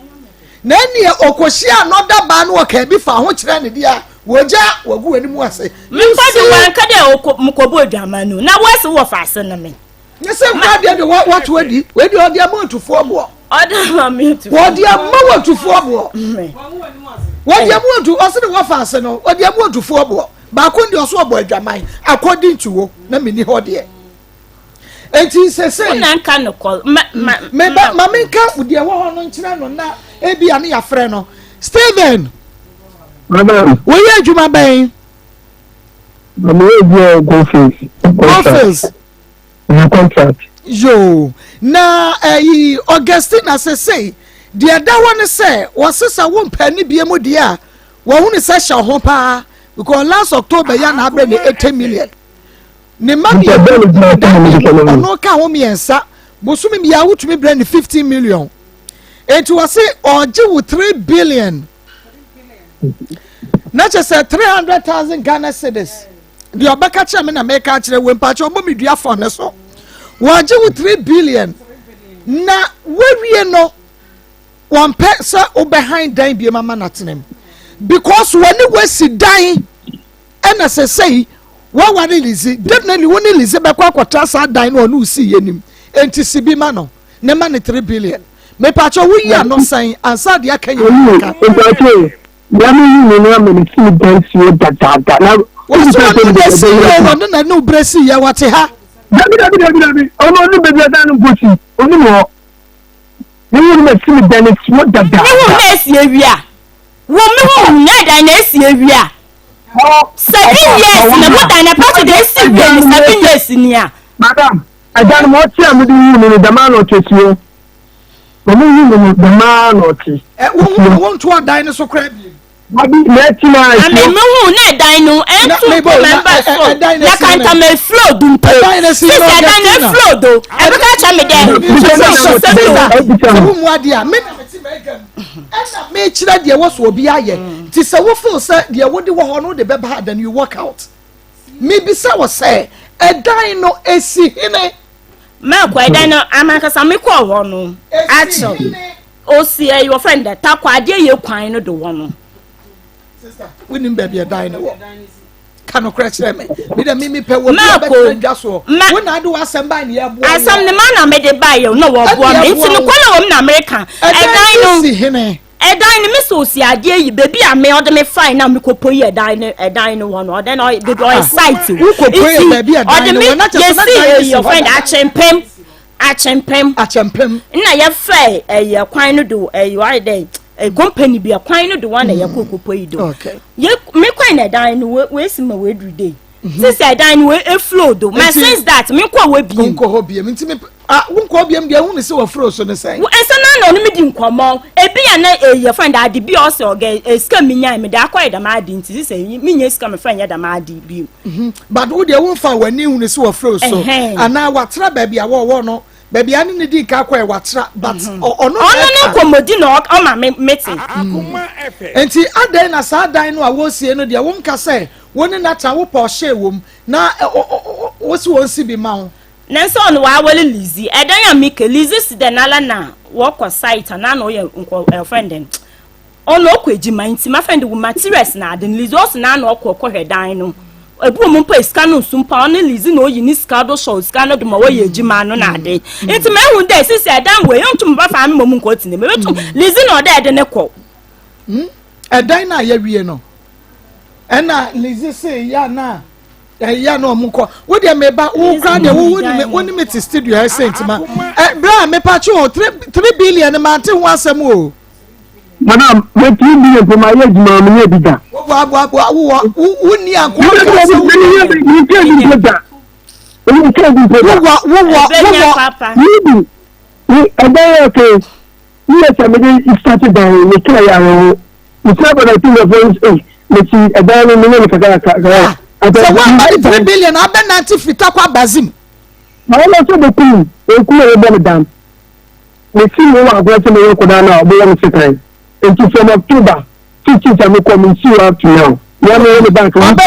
na ɛneɛ ɔkɔhyia anɔda baa no ɔka bi fa ho kyerɛ ne deɛ a wɔgya wɔgu w'anim ase. Mekɔ de wanka dɛ ɔkɔ mekɔbɔ adwaman no na wɔasi wɔ faase no me. Nyɛ sɛ nkwa deɛ de wato adi wei deɛ ɔde ama atufoɔ boɔ. Ɔde ama me atufoɔ. Wɔde ama wɔ atufoɔ boɔ. Wɔde ama atu ɔse de wɔfa ase no wɔde ama atufoɔ boɔ baako deɛ ɔso ɔbɔ adwaman according to wo na menni hɔ deɛ. Eti sese. Wona nka no kɔ ma ma. Meba ma menka deɛ wɔ hɔ no nkyerɛ no na ebi a ne yɛafrɛ no Stephen. Madam. Woyɛ adwuma bɛn? Na meyɛ adwuma wɔ Goldfields. Goldfields. Ɛyɛ contract. Yoo, na ɛyi Augustina sesei deɛ ɛda hɔ ne sɛ wɔse sɛ wompɛ ne bie mu deɛ a Wɔhunu sɛ hyɛ ho paa because last October ya na abrɛ ne 80 million. Ne mma mmienu ɔno ka ho mmiɛnsa bosome biara wotumi brɛ ne 15 million. Enti wɔse ɔgye wo 3 billion. Na kyerɛ sɛ 300,000 Ghana cedis. Deɛ ɔbɛka kyerɛ me na meka akyerɛ wo mpakyɛ ɔbɔ me dua fɔ ne so. Wɔgye wo 3 billion. Na wawie no wɔmpɛ sɛ wobɛhan dan biem ama no atena mu because wɔne wasi dan ɛna sɛsɛi wɔware Lizzy definitely wo ne Lizzy bɛkɔ akɔtra saa dan no ɔne wosi yɛ nim enti si bi ma no ne ma ne 3 billion mepatwɛ woyi ano sɛn ansa deɛ aka nyɛ ka mpatwɛ nea meyi ne no ama ne sii dan sie dadaada na wɔsɛ ɔno na si yɛ ɔno na ne wobrɛ si yɛ wɔte ha dabi dabi dabi dabi ɔno ɔno baabi adan no mpo si ɔnim hɔ Ne wo na si me dan esi hɔ dadaada. Ne wo na esi awia. Wo me wo nya dan na esi awia. 7 years na mo dan na pato de esi wie ni 7 years ni a. Madam, ɛdan no ma ɔte a mede hu no no dɛm ara na ɔte si hɔ. Ma mo hu no no dɛm ara na ɔte. Ɛ wo wo wo nto ɔdan no so koraa bi. Dabi, na ɛte na ɛte. Ame me hu na ɛdan no ɛnto mpo mɛmba so na kanta mɛ firi odu mpo sisi ɛdan no efiri odo ɛbɛka kyɛ me dɛ sɛ wo mu adeɛ a me na mete m'adwa mu ɛna mekyerɛ deɛ wɔ so obi ayɛ nti sɛ wo feel sɛ deɛ wode wɔ hɔ no wode bɛba ha then you work out mebisa wɔ sɛ ɛdan no esi hene. Mɛkɔ ɛdan no amankasa mekɔɔ hɔ no akyɛw. Osi ɛyi wɔfrɛ no dɛ takɔ adeɛ yɛ kwan no do wɔ no. Sister, wonim baabi ɛdan no wɔ. Ka nokorɛ kyerɛ me. Me dɛ me mepɛ wɔ bi a bɛtena dwa soɔ. Wo na ade w'asɛm bae ne yɛboa wɔ. Asɛm ne ma na mede bae yɛ na wɔboa me nti no kwan a wɔm na mereka. Ɛdan no si hene. Ɛdan no me sɛ osi adeɛ yi baabi a me ɔde me fae na mekɔpɔ yi ɛdan no ɛdan no wɔ no ɔdɛn ɔyɛ baabi ɔyɛ site o. Wokɔpɔ yi baabi ɛdan no wɔ na kyɛ sɛ na dan no si hɔ. Yɛsi ɛyi ɔfrɛ no akyɛmpɛm. Akyɛmpɛm. Akyɛmpɛm. Nna yɛfɛɛ ɛyɛ kwan no do ɛyɛ ɔayɛ dɛ ɛ company bi kwan no do wɔn na yɛkɔ kɔpɔ yi do. Okay. Yɛ me kwan na ɛdan no wɔ wɔasi ma wɔaduru dei. Since ɛdan no wɔ eflow do. Ma since that me nkɔ hɔ biem. Nkɔ hɔ biem nti me ah wo nkɔ hɔ biem deɛ ehu ne sɛ wɔflow so ne sɛn. Wo ɛsɛ na na ɔno me di nkɔmɔ ebi a na ɛyɛ fɛn dɛ ade bi a ɔsɛ ɔgɛ sika mi nyae me de akɔ yɛ dɛm ade nti sisɛ mi nya sika me fɛn yɛ dɛm ade bi. Mhm. But wo deɛ womfa w'ani hunu sɛ wɔfrɛ wo so anaa watra baabi a wɔwɔ no baabi a ne ne di nka kɔɛ watra but mhm. ɔno ɔno ne nkɔmmɔdi na ɔma me mete. Mm. Nti adɛn na saa dan no a wɔresie no deɛ wonka sɛ wo ne natra wopɛ ɔhyɛ wom na wosi wɔn si bi ma wo. Nanso ɔno wawale Lizzy ɛdan a mike Lizzy si dɛ nala na wɔkɔ site anaa na ɔyɛ nkɔ ɛfɛn dɛn Ɔno ɔkɔ edwuma ntsi mafɛn de wo materials na adze no Lizzy ɔse naana ɔkɔ kɔhwɛ dan no ebi wɔ mu mpo a sika no nnso mpo a ɔno Lizzy na oyi ne sika do sɔw sika no do ma wɔyɛ edwuma no na ade ntsi mehu dɛ sisi ɛdan wei onntum mfa fa me mbom nnkɔ tsena mu ebetum Lizzy na ɔdɛ ɛde ne kɔ. Hmm ɛdan no a yɛawie no ɛna Lizzy se yɛ na ɛyɛ na ɔmo kɔ wo deɛ meba wo kora deɛ wo wo ne wo ne me te studio ha sɛ ntima ɛ bra mepa kye o 3 billion mante ho asɛm o. Madam, me tiri bi mpo ma yɛ adwuma me nyɛ bi da. Wa wa wa wo wo wo ni anko ka sɛ wo ni. Me tiri bi mpo da. Me tiri bi mpo da. Wo wa wo wa wo wa. Ni bi ni ɛdan yɛ ke ni yɛ sɛ me de start dan me kira yɛ ahɔho. Me kira bɔ na ti na fɔ eh me ti ɛdan no me nyɛ ne kakra kakra. Sɛ wa ma de 3 billion abɛ nante firi takwa bazim. Ma wɔn nso bɛ kum ekum a wɔbɔ me dan. Mesi me wɔ agorɔ sɛ mɛyɛ nkɔdaa no a ɔbɛwɔ me sekan. Nti from October 15th a mekɔ mensi hɔ up to now. Mea mewɔ me bank no Ɔba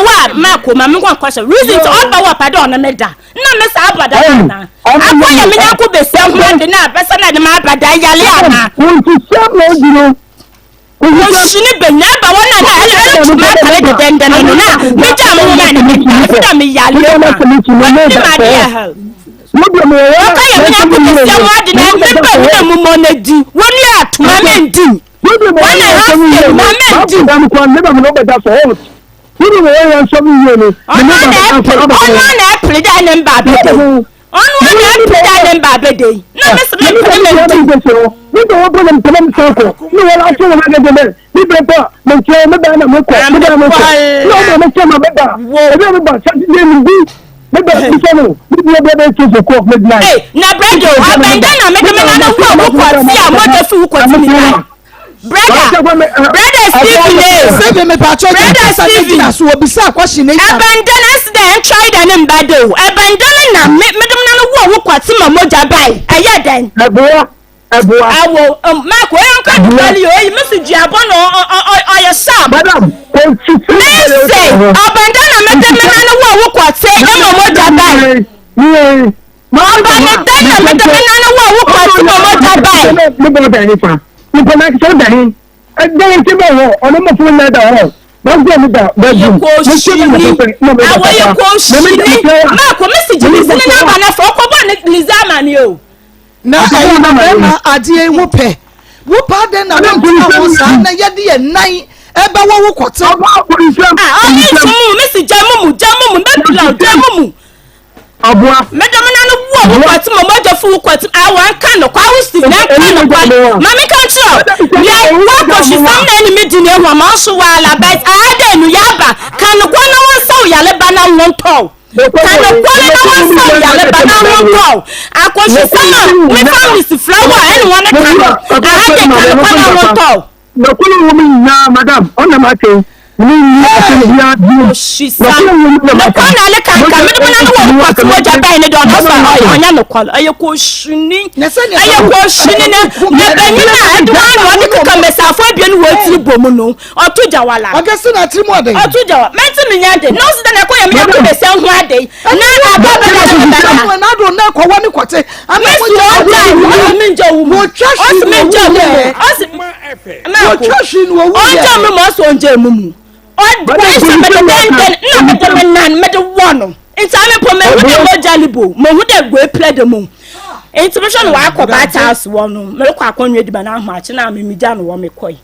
wo a mako ma me nkɔ nkɔhyɛ reason sɛ ɔba wo a pɛ dɛ ɔne me da na me saa aba da ana akɔ yɛ me nyɛnko besia ho ade na abɛsɛ na ne ma aba da yale ana. Nti sɛ na odi no Osi ne benya aba wɔn a na ɛna tuma atare dedɛndɛn no na megya mo ho na ne me da efi da me yale ma ɔne ma de yɛ hell. Ɔka yɛ me nyɛnko besia ho ade na me ba mi na mu mɔ na di wɔn yɛ atoma me ndi wɔn na ha fie ma me ndi. Ɔno na ɛpere dɛ ne mba abɛde. Ɔno na ɛpere dɛ ne mba abɛde yi. Na me se me mpere me ndi. Me de wo bere mpere me san kɔ. Me wɔn aso wɔn agede me. Me bere pa me nkyɛn me ba na me kɔ. Me ba me kɔ. Na ɔmo me kyɛn ma me ba. Ebi a me ba Saturday me bi. Me ba bisa no. Me bi ɔbɛ bɛ twelve o'clock midnight. Ee na brɛde o abɛn dɛ na me de me nana wo a wo kɔ ti a mogya fi wo kɔ ti mi nan. Brother, brother Stephen ee. Stephen mepatwɔ gya Brother kasa ne Stephen. gyina so obisa akɔhye ne gyina. Ɛbɛndɛn ɛsi dɛ ɛntwa yi dɛ ne mba de o. Ɛbɛndɛn na me medom na no wɔ wo kwati ma mogya bae. Ɛyɛ dɛn? Ɛboa, ɛboa. Awo, Mark, oye nka nukali o, eyi mesi duabɔ na ɔyɛ sharp. Madam, kɔntutu. Mese, ɔbɛndɛn na mede me na no wɔ wo kwati ma mogya bae. Ɔba ne dɛn na mede me na no wɔ wo kwati ma mogya bae. Me bɔ da nifa, nipa na sɛ da he, ɛdɛn nti bɛ hɔ, ɔno mo fún na da hɔ. Yɛ kɔɔhyini, awɔ yɛ kɔɔhyini. Mark, mesi gyimizini n'aba na fɔ ɔkɔbɔ ne Liza amane o. Na ɛyi na bɛrima adeɛ yi wo pɛ wo pɛ adɛn na wontena ho saa na yɛde yɛn nan ɛbɛwɔ wo kɔte. Ah, ɔne nso mu mesi gya mu mu gya mu mu mɛpira gya mu mu. Aboa. Mɛdɔm na no wo wo kɔte mo mɔdɔ fo wo kɔte a wɔn ka no kwa wo si na ka no kwa ma me ka nkyerɛ yɛ wa kɔ si sam na ɛne me di ne ho ma ɔso wa ala bɛt a dɛ no yɛ aba ka no kwa na wɔn nsa wo yale ba na wɔn tɔw. Ka nokware na wɔnsaw yareba na ahontɔ wo. Akɔhwisɛm a me families frɛ wo a ɛne wɔn ka no, aha de ka nokware na ahontɔ wo. Nokware wɔ mu nyinaa madam ɔna ma atɛn ne nni asɛm biara bio. Kɔhwisɛm nokware na ale kanka mede mo na no wɔ kɔte mogya bɛn ne deɛ ɔno sɛ ɔyɛ ɔnyɛ nokware ɛyɛ kɔhwini ɛyɛ kɔhwini na na banyin a ɛde wɔn ano ɔde keka mmɛsafo abien wɔ tiri bɔ mu no Ɔto gya wala. Ɔkɛ se na tiri mu ɔden. Ɔto gya wa. Mɛnti mi nya de. Na ɔsi dɛ na ɛkɔ yɛ mi yɛ ko bɛsɛ ho ade. Na aba bɛ na bɛ bɛ ha. Na do na ɛkɔ wɔ ne kɔte. Mesi ɔgya ɔsi mi ngya wu mu. Ɔsi mi ngya wu mu. Ɔsi Wɔtwa hwi na owu yɛ. Ɔngya mi mu ɔsi ɔngya mu mu. Ɔdi mede dɛndɛn na mede me nan mede wɔ no. Nti ame po mehu dɛ mogya ne bo mehu dɛ goe plɛ de mu. Nti mehwɛ no wakɔ baata ase wɔ no merekɔ akɔnwa ediban ahomakye na me megya no wɔ mekɔe.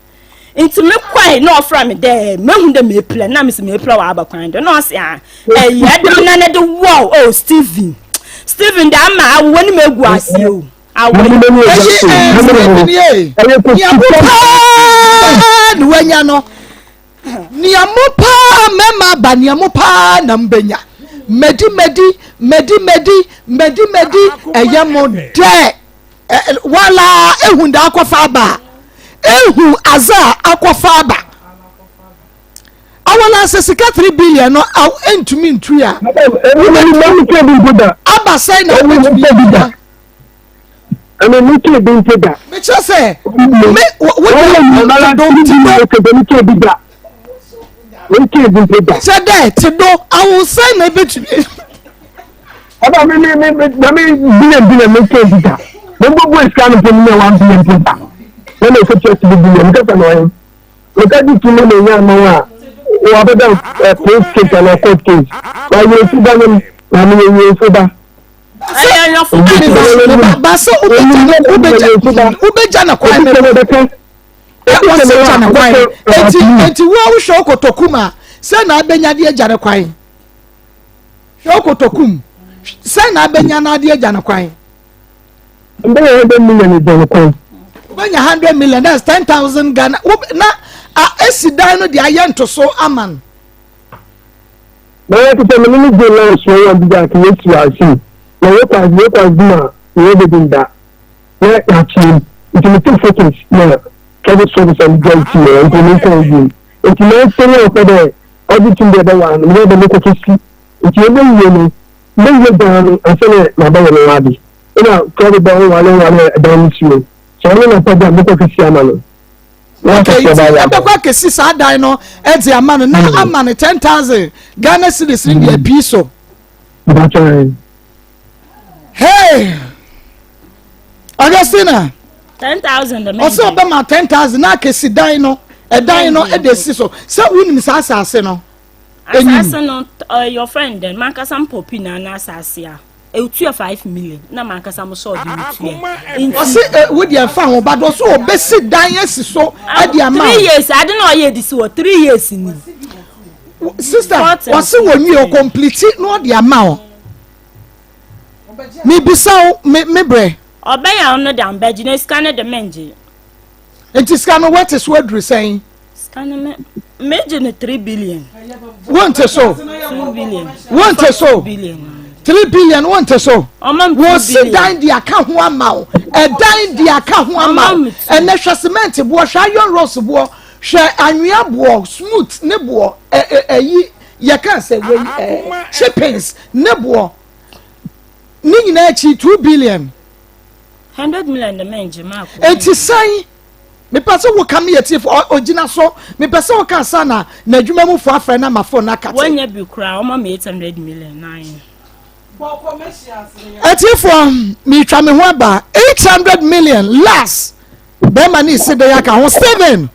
Ntsi mokɔe na ɔfrɛɛ me dɛ mehu dɛ mepira na mese mepira wɔ aba kwan do na ɔse ah ɛyɛ de me nan de wɔw oh Steven Steven de ama awo w'anim egu ase o awo Eyi ɛɛ Steven ye nea mo paa na wanya no nea mo paa mɛma aba nea mo paa na mbɛnya mɛdi mɛdi mɛdi mɛdi mɛdi mɛdi ɛyɛ mo dɛ. Woara ehu dza akɔfa aba a, ehu adze a akɔfa aba. Awala sɛ sika 3 billion no aw entumi ntui a. Aba sɛn na wobɛtumi atua? Ɛno mi tiri bi mpo da. Mekyerɛ sɛ me wo wo te do te do. Mi tiri bi mpo da. Kyerɛ dɛ te do awo sɛn na ebetumi. Ɔba mi mi mi mi na mi billion billion mi tiri bi da. Mi bɔ bɔ esika no mpo mi nya one billion mpo da. Na mi kɔ kyerɛ tiri billion mi kasa na ɔyɛ. Mi ka di tumi na enya ama wa wa bɛ da ɛ police case ana court case. Wa yɛ nsu ba ne mu na mi yɛ yɛ nsu ba. Baasa wobɛgya na kwan wɔsɛ gya ne kwan eti eti wo a wohwɛ okotoku ma sɛ na abɛnya de agya ne kwan hwɛ okotoku mu sɛ na abɛnya na ade agya ne kwan. Mbɛyɛ hundred million agya ne kwan. Wobɛnya hundred million that's 10,000 Ghana na a esi dan no de ayɛ ntoso ama no. Na yɛ te sɛ mene ne gye na nsuo wɔn bi a kìí esi ase na yɛ kɔ yɛ kɔ adwuma na yɛ bɛ bi nda. Na yɛakyerɛ mu. Nti me took photos na kɛde so sɛ me dwa ti yɛ nti me nkɔ wiem. Nti na ɛsɛ ne ɔpɛ dɛ ɔgye tum dɛ ɛbɛwaa no meyɛ dɛ mekɔ kɛsi. Nti ɛbɛwie no mɛwie dan no ansa na mabɛyɛ no ade. Ɛna kɛde bɛ ɔwale ɔwale ɛdan no si o. Sɛ ɔno na ɔpɛ dɛ mekɔ kɛsi ama no. Okay, nti ɛbɛkɔ akɛsi saa dan no ɛde ama no na ama no 10,000 Ghana cedis ne deɛ pii so. Hey! Augustina. 10,000. Ɔsɛ ɔbɛma 10,000 na akɛsi dan no ɛdan no ɛde esi so sɛ wunim saa asase no. Asase no your friend then mankasa mpɔpi na na asase a etua 5 million na mankasa mo sɔ ɔde metua. Ɔsɛ wo deɛ nfa ho ba do ɔsɛ ɔbɛsi dan esi so ɛde ama. 3 years ade na ɔyɛ edi si wɔ 3 years ni. Sister, ɔsɛ wɔ nwie ɔcomplete na ɔde ama o. Mebisa wo me me brɛ. Ɔbɛyɛ ɔno de ambɛgye na sika no de mengye. Nti sika no wɔte so aduru sɛn? Sika no me megye no 3 billion. Wonte so? 2 billion. Wonte so? 2 billion. 3 billion wo nte so? Wɔsi dan de aka ho ama wo. Ɛdan de aka ho ama wo. Ɛnɛ hwɛ cement boɔ, hwɛ iron rods boɔ, hwɛ anwea boɔ, smooth ne boɔ, ɛyi yɛka sɛ wei ɛ chippings ne boɔ. Ne nyinaa akyi 2 billion. 100 million de mɛngye maako. Eti sɛn? Mepɛ sɛ woka me atiefo ogyina so. Mepɛ sɛ woka ansa na n'adwuma mufo afrɛ na ma phone no akate. Wanya bi koraa ɔma me 800 million nine. Atiefoɔ metwa me ho aba 800 million last bɛrima ne si dɛn aka ho Stephen.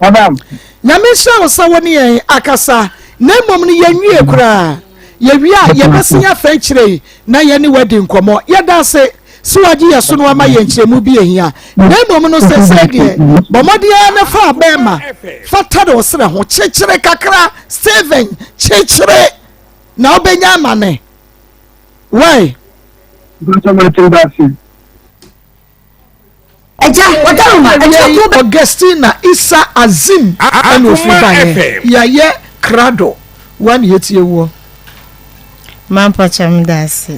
Madam. Nyame nhyira wo sɛ wo ne yɛn akasa na mmom no yɛnwie koraa. Yɛwie a yɛbɛsen afa akyire yi na yɛne wo adi nkɔmmɔ. Yɛda ase sɛ woagye yɛn so na woama yɛn nkyerɛmu bi a ɛhia. Na mmom no seesei deɛ bɔ mmɔden ara na fa abɛɛma fa tare wo serɛ ho. Kyekyere kakra Stephen, kyekyere na wobɛnya amane. Wai? Mpakyɛ mate dase. Agya, wɔda Roma Awiei akuakuo bɛ. Augustina Issa Azim ɛna ofiri Akoma baeɛ. FM. Yɛayɛ krado. Woa ne yɛtie woɔ. Mampɔkyɛ medase.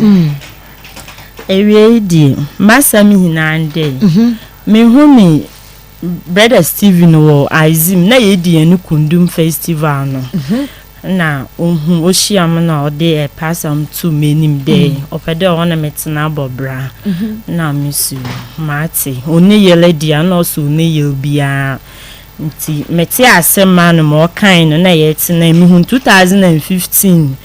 Ewiei deɛ m'asɛm nyinaa ne dɛ mehu me brɛda Steven wɔ Izim na yɛdi yɛn Kundum festival no na ohu ohyia me na ɔde ɛpasɛm too m'enim dɛ ɔpɛ dɛ ɔne me tsena bɔ bra na me so matse. Onni yer dea na ɔse onni yer biara ntsi metsee ase maa no ma ɔkae no na yɛtsenae. Muhun 2015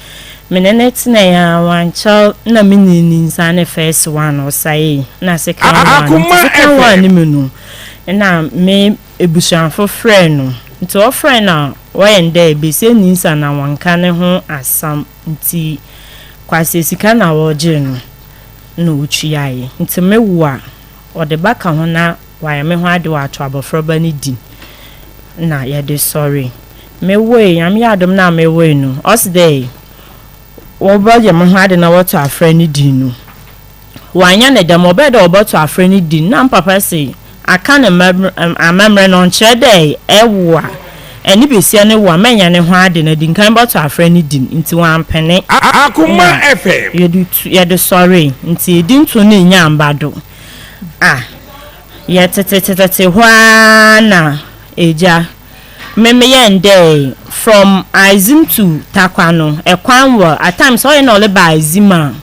me ne no tsenae a ɔannkyɛr na me nye no nyinsaa ne first one ɔsae na second one ntsi Akoma second one FM. no mu no nna me ebusuafo frɛɛ no ntsi wɔfrɛɛ no a wɔyɛ no dɛ basia nyinsa na wɔnnka no ho asɛm ntsi kwasea sika na wɔgyee no na otuae ntsi me wo a ɔde ba ka ho na ɔayɛ me ho ade ɔato abɔfraba no din na yɛde sɔree. Mewoe, Nyame yɛ adom na mewoe no ɔse dɛ wɔbɛyɛ mo ho ade na wɔto afrɛ no din no, wɔannyɛ no dɛm, ɔbɛyɛ dɛ wɔbɔto afrɛ no din na me papa se aka no amammerɛ no ɔnnkyerɛ dɛ ɛwo a ɛne basia no wo a mɛnyɛ no ho ade na di nkan bɔto afrɛ no din ntsi wɔammpene Akoma na FM. yɛde tu yɛde sɔree ntsi edinto no nnya ammba do a yɛtsetsetsetste hɔ ara na egya Me meyɛ ndɛ from Axim to Tarkwa no kwan wɔ at times ɔyɛ na ɔreba Axim a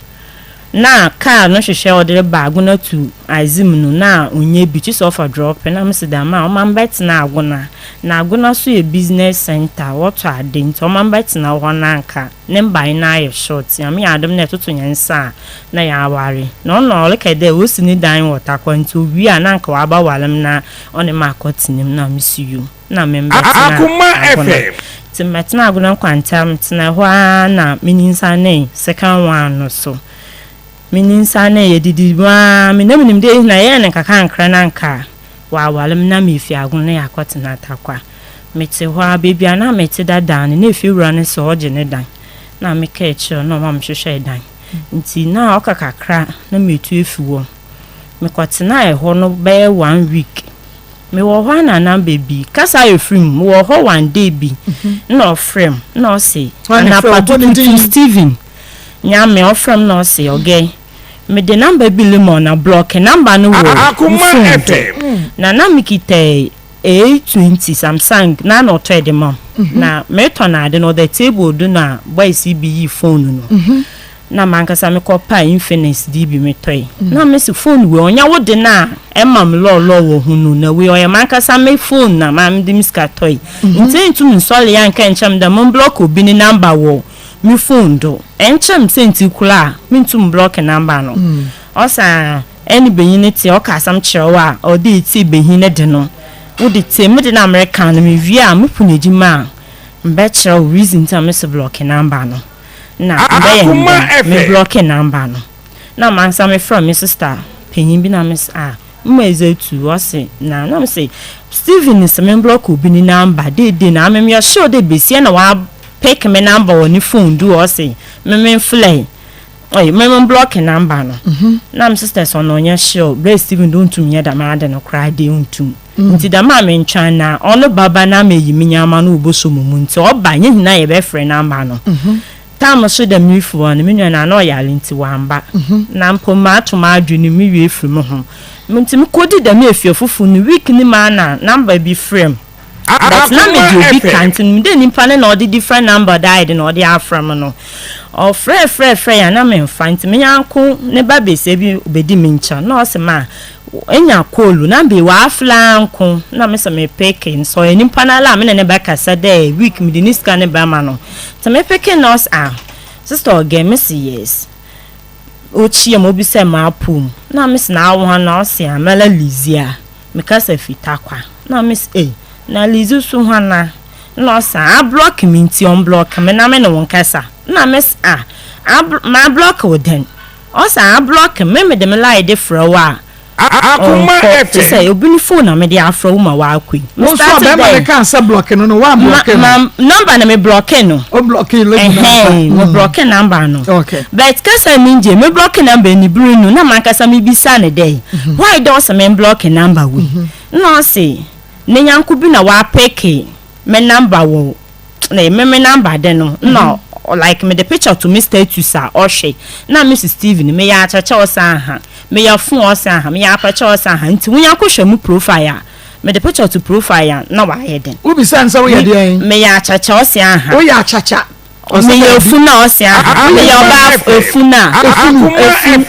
na car no hwehwɛ ɔde reba Agona to Axim no na ɔnnyɛ bi kyesɛ ɔfa drop na mese dɛm a ɔma mbɛtsena Agona na Agona so yɛ business center wɔtɔ ade ntsi ɔma mbɛtsena hɔ na anka ne mbae no ayɛ short Nyame yɛ adom na yɛtoto hɛn nsa a na yɛaware na ɔno ɔrekɛ dɛ osi ne dan wɔ Tarkwa ntsi owie a na anka ɔabɛware me na Ɔne me akɔtena mu na mesi yo na me mbɛtena Akoma Agona. FM. Ntsi mebɛtena Agona Nkwanta, metsena hɔ ara na menyinsanee second one no so. Menyinsanee, yɛdidi mu ara, me na minyim dɛ ehina yɛyɛ no nkakrankra na anka wɔawar me na meefi Agona na yɛakɔtsena Tarkwa. Metse hɔ ara, beebi a na metse dada no, na efiewura no se ɔgye ne dan na mekɛɛ kyerɛɛ no na ɔma mehwehwɛɛ dan. Ntsi na ɔka kakra na meetu efi hɔ. Mekɔtenaa ɛhɔ no bɛyɛ one week. Mewɔ hɔ a na number bi, kasa ayɛ firi mu, mewɔ hɔ one day bi na ɔfrɛ m na ɔse, Hwan na ɛfrɛ wo? anapa Bɔ ne tututu din. Steven Nyame ɔfrɛ m na ɔse, ɔgɛ, mede number bi rema wo na blɔke number no wɔ wo Akoma phone do. FM. Na na mekita A20 Samsung na na ɔtɔe de ma m. Na meretɔ no ade no, ɔda table do na boys yi bi yii phone no. Na mankasa mekɔ paa Infinix de bi metɔe. Na mese phone wei ɔnyɛ wo de no a ɛma me lɔɔlɔɔ wɔ ho no, na wei ɔyɛ mankasa me phone na maa mede me sika tɔe. Nti entum nsɔle a nka nkyerɛ me dɛ mo block obi ne number wɔ me phone do. Ɛnkyerɛ me sɛnti koraa a mentum block number no. Ɔse aa ɛne banyin no tse ɔka asɛm kyerɛ wo a ɔwɔ dɛ etsie banyin no de no. Wode tsie me de no a mereka no mewie a mepon edwuma a mebɛkyerɛ wo reason ntsi a mese block number no. na mebɛyɛ no Akoma dɛn me FM. blɔke number no na mankasa me frɛ me sister panyin bi na me se ah mma edze etu ɔse na na me se Steven se me blɔke obi ne number deede na ame meyɛ sure dɛ besia na wa pick me number wɔ ne phone do ɔse me me mflɛ ɔy me me blɔke number no na me sister se ɔno ɔnyɛ sure brɛ Steven de onntum nyɛ dɛm ade no koraa de onntum ntsi dɛm a mentweɔn na ɔno bɛba na meyi me nyeɛma no obosuo mo mu ntsi ɔba nye hɛn a yɛbɛfrɛ number no. Time so dɛ mirifi hɔ no, me nua no ana ɔyar ntsi ɔammba. Na mpo mato m'adwen mu, me werɛ efir moho. Ntsi mukodii dɛm efie fofor no, week no mu ara na number bi frɛɛ me. But na mede obi ka ntsi muhun dɛ nyimpa no na ɔdze different number ɔdze ayɛ dɛn ɔdze afrɛ me no. Ɔfrɛɛ frɛɛ frɛɛ a na memmfa ntsi me nyɛnko ne ba basia bi obedii me nkyɛn na ɔse ma enya call na mbe ɔafrɛ ara nko na mese me peke no sɛ ɔyɛ nyimpa no ara a me ne no bɛkasa dɛ week mede ne sika no bɛma no. Ntsi me peke no na ɔse ah sister Ɔgɛ mese yes. Okyia mu obisaa m'apɔw mu na mese na awo hɔn na ɔse ah mala Lizzie a. Mekasa fi Tarkwa. Na mese ei, na Lizzy so hwana? Na ɔse ah, ablɔke me nti ɔmblɔke me na me ne wo nkasa. Na mese ah, abl mablɔke wo dɛn? Ɔse ah, ablɔke me, mede me line de frɛ wo a, Akoma ɔnkɔ. FM. Kyesɛ obi ne phone na mede afrɛ wo ma woakɔ yi. Me Wo nso a starte bɛrima no dɛ, kaa sɛ blɔke no no, ma woamblɔke no? ma number no me blɔke no. Wo blɔke lady no ampa? Ɛhɛn, me blɔke number no. Okay. But kasa mi ngye, me blɔke number no bere no na mankasa mebisa no dɛ, why dɛ ɔse me mblɔke number wei? Nna ɔse ne nyɛnko bi na ɔapeke me number wɔ ne me me number de no, nna like mede picture to me status a ɔhwɛ. Nna mese Steven, meyɛ akyɛkyɛ ɔse aha, meyɛ fon ɔse aha, meyɛ apɛkyɛ ɔse aha, ntsi wo nyɛnko hwɛ mo profile a, mede picture to profile a na ɔayɛ dɛn? Wobisa no sɛ woyɛ deɛn? Meyɛ akyɛkyɛ ɔse aha. Woyɛ akyakya. Meyɛ efun a ɔse aha. Meyɛ ɔbaa efun a.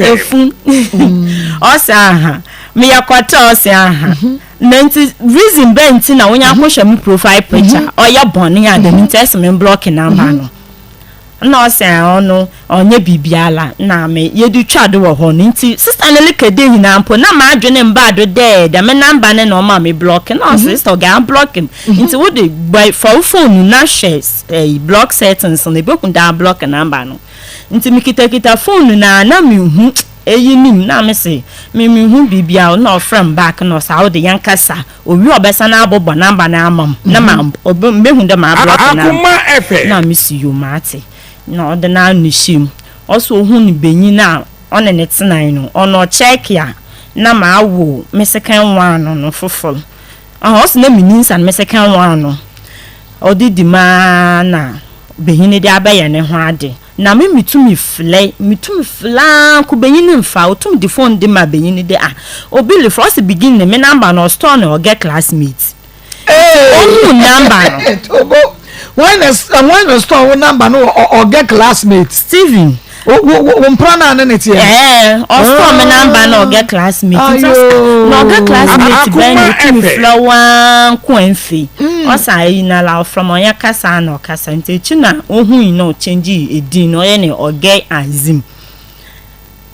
Efun efun ɔse aha. Meyɛ kɔtɛ ɔse aha. Na nti reason bɛn nti na wonya akɔhwɛ me profile picture ɔyɛ bɔne a dɛm nti ɛse me block number no. Na ɔse ɔno ɔnyɛ biribiara na me yɛde twa do wɔ hɔ no nti sister no leka dɛ nyinaa mpo na m'adwene mbaa do dɛ dɛm number no na ɔma me block na ɔse sister ɔgaa block me Nti wo de bɔ fa wo phone no na hwɛ ɛyi block settings no ebehu daa block number no. Nti me kita kita phone no na na me hu eyi nim na me se me me hu biribiara na ɔfrɛ me back na ɔsa wo de yɛn kasa owie ɔbɛsan abobɔ number no ama m na ma ɔbɛhu dɛ ma block number na me si yo mate na ɔde n'ano hyɛ mu ɔsɛ ohun benyin a ɔne ne tenae no ɔno ɔkyɛke a na ma awo me second one no fofor. Ɔhɔ ɔse na menni nsa no mese ka ho ano ɔde di mu ara na benyin de abɛyɛ ne ho ade na me metumi flɛ metumi flɛ ara nko benyin no mfa otum de phone de ma benyin de ah obi refrɛ ɔse begin ne me number no ɔstore no ɔgɛ classmate nti ohun number no. Tobo when na when na store wo number no ɔgɛ classmate. Steven. Wo wo wo mpra na ne ne teɛ. Ɛɛ ɔstore me number na ɔgɛ classmate nti ɔse na ɔgɛ classmate bɛn na otumi frɛ wo ara nko ɛmfe ɔse ayi na la ɔfrɛ me ɔnyɛ kasa na ɔkasa nti akyi na ohui na ɔchange edin na ɔyɛ ne ɔgɛ azim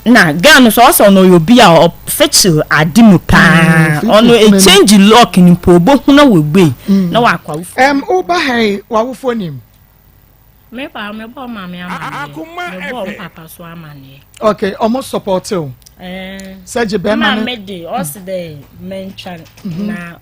na girl no so ɔse ɔno ɔyɛ obi a ɔfekyere ade mu paa ɔno echange lock no mpo obohu na wabue na wakɔ awofo. Ɛm woba ha yi w'awofoɔ nim? Me paa me bɔ maame amaneɛ me bɔ m papa so amaneɛ. Okay, ɔmo support o. Eh, Sɛ gye bɛrima no. Maame de ɔsi dɛ mɛntwa mhm. na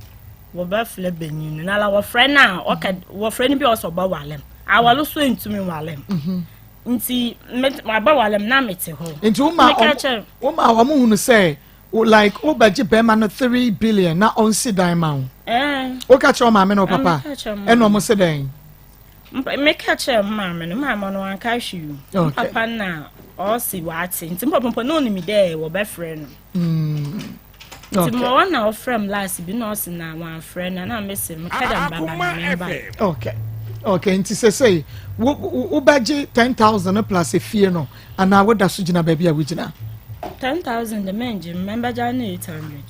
wɔbɛfrɛ benyin no na la wɔfrɛ no a ɔka wɔfrɛ no bi a ɔsɛ ɔbɛ wale m awale so ntumi wale m mhm. nti me aba wale m na mete hɔ. Nti wo ma ɔmo wo ma ɔmo hunu sɛ like wo bɛgye bɛrima no 3 billion na ɔnsi dan ma wo. Eh. Woka kyerɛ ɔmaame na ɔpapa ɛna ɔmo se dɛn. Meka kyerɛɛ me maame no, maame no ɔannka hwee o. Me papa na ɔse ɔatse ntsi me papa mpo na onyim dɛ wɔbɛfrɛ no. Ntsi mowɔ hɔ na ɔfrɛ me last bi na ɔse na ɔammfrɛ no a na mese mekɛ dɛ mebɛba na memmbae. Okay. Okay, nti sesei wo wobɛgye 10,000 plus efie no anaa woda so gyina baabi a wogyina? 10,000 de mengye, mɛbɛgye ne 800.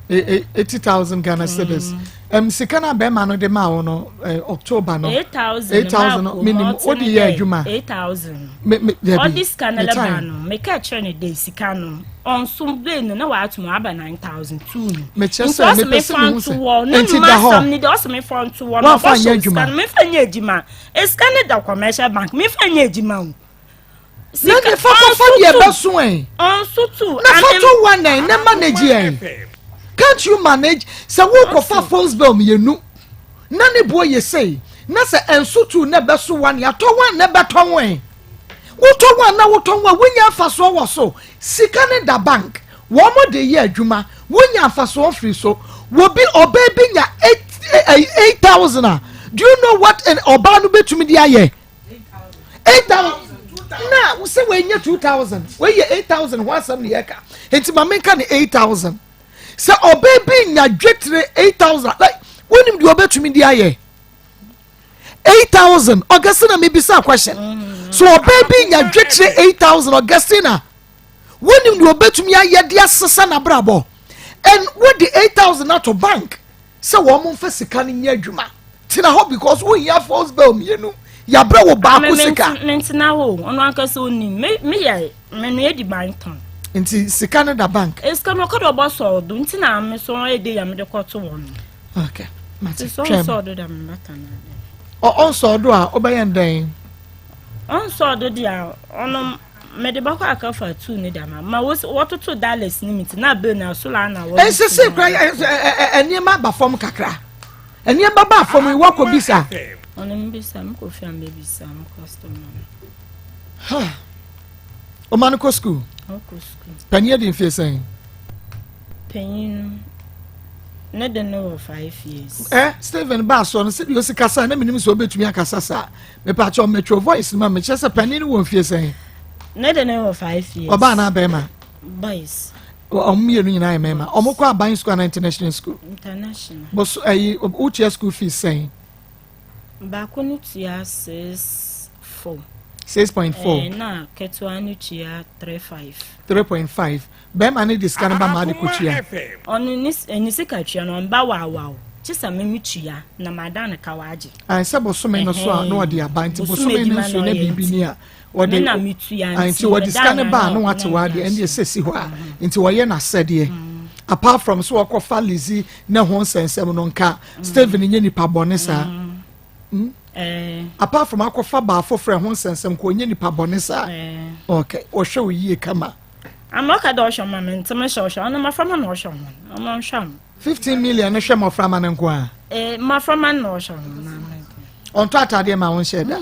80,000 Ghana cedis. Um, sika na bɛrima no de maa wo no eh, October no. 8,000 8,000 no minim o de yɛ adwuma. 8,000. Me me dabi. Ɔde sika no leba no. Me ka kyerɛ ne de sika no. Ɔnso bee no na waatum aba 9,000 two no. Me kyerɛ sɛ me pɛ sɛ me hu sɛ. Ne Enti da hɔ. asɛm ne de ɔsɛ me fa nto hɔ. Wafa nyɛ adwuma. Me fa nyɛ adwuma. Sika no da commercial bank. Me fa nyɛ adwuma o. Na ne fa kɔfa deɛ ɛbɛso ɛ. Ɔnso tu. Na fa to one ɛ na manage ɛ. Can't you manage? Sɛ wokɔfa false bill mmienu na ne boɔ yɛ sei na sɛ ɛnso tu na ɛbɛso one atɔ one na ɛbɛtɔn ɛ. Wotɔ one na wotɔn a wonya mfasoɔ wɔ so. Sika ne da bank. Wɔn de yɛ adwuma. Wonya mfasoɔ firi so. Wobi ɔbaa bi nya 8,000 a do you know what ɔbaa no bɛtumi de ayɛ? 8,000. sɛ wɔnyɛ 2000, wɔyɛ 8000 ho asɛm ne yɛka, nti ma menka ne 8000 sɛ ɔbaa bi nya dwetire 8000, like wonim deɛ ɔbɛtumi de ayɛ 8000? Augustina, mebisa question so, ɔbaa bi nya dwetire 8000, Augustina, wonim deɛ ɔbɛtumi ayɛ de asesa n'abrabɔ? And wode 8000 ato bank sɛ wɔn mo nfa sika no nyɛ adwuma, tena hɔ because wohia false bell mmienu, yabrɛ wo baako sika. Mentena hɔ o, ɔno ankasa onim. Meyɛ menoa ediban tɔn. Nti sika no da bank? Sika no ɔkɔ dɛ ɔbɔsɔɔ do, nti na me so ɔyɛ de yɛ mede kɔto hɔ no. Okay, mate. Nti sɛ twɛn. Ɔnsɔɔ do da me bata no. Ɔnsɔɔ do a, wobɛyɛ ndɛn? Ɔnsɔɔ do deɛ a, ɔno mede bɛkɔ akafa tuu ne dama ma wɔtoto dollars ne mi ti na bill na so la na wɔde. Ɛnsese kora nneɛma aba fam kakra, nneɛma ba fam yi, wɔkɔ bisa? Ɔno mbisa, mekɔ fie a mbɛbisa mo customer no. Ɔma no kɔ school? Ɔkɔ school. Panyin adi mfie sɛn? Panyin no ne de no wɔ 5 years. Stephen baa soɔ no, sɛdeɛ osi kasa na menim sɛ wobɛtumi akasa saa. Mepaakyɛ metro voice no ma mekyerɛ sɛ panin no wɔ mfie sɛn? Ne de no wɔ 5 years. Ɔbaa na abɛɛma? Boys. Ɔmo mmienu nyinaa yɛ mɛɛma. Ɔmo kɔ aban school ana international school? International. Boso ɛyi, wotua school fees sɛn? Baako no tua 6 4. 6.4. Na ketewa no tua 3 5. 3.5. Bɛrima no de sika no ba maa de kɔtua? Ɔno ne sika tua no ɔmba waawaw kye sɛ meme tua na mada ne ka waagye. Sɛ bosome no so a na ɔde aba, nti bosome no nso na biribi ni a wɔde Me na metua. Nti wɔde sika no ba a na wate w'adeɛ, ɛnde ɛsɛ si hɔ a nti wɔyɛ n'asɛdeɛ. Apart from so wɔkɔfa Lizzy ne ho nsɛnsɛm no, nka Stephen nye nipa bɔne saa. Apart from akɔfa baa foforɔ ho nsɛnsɛm, kò onye nipa bɔne saa. Okay, ɔhwɛ wo yie kama? Ama ɔka dɛ ɔhwɛ ma me ntɛm hyɛ ɔhwɛ ɔno mmɔframma na ɔhwɛ ho, ɔmo nhwɛ ho. 15 million no hwɛ mmɔframma no nko a? Mmɔframma no na ɔhwɛ ho na Ɔntɔ atadeɛ ma wo nhyɛ da,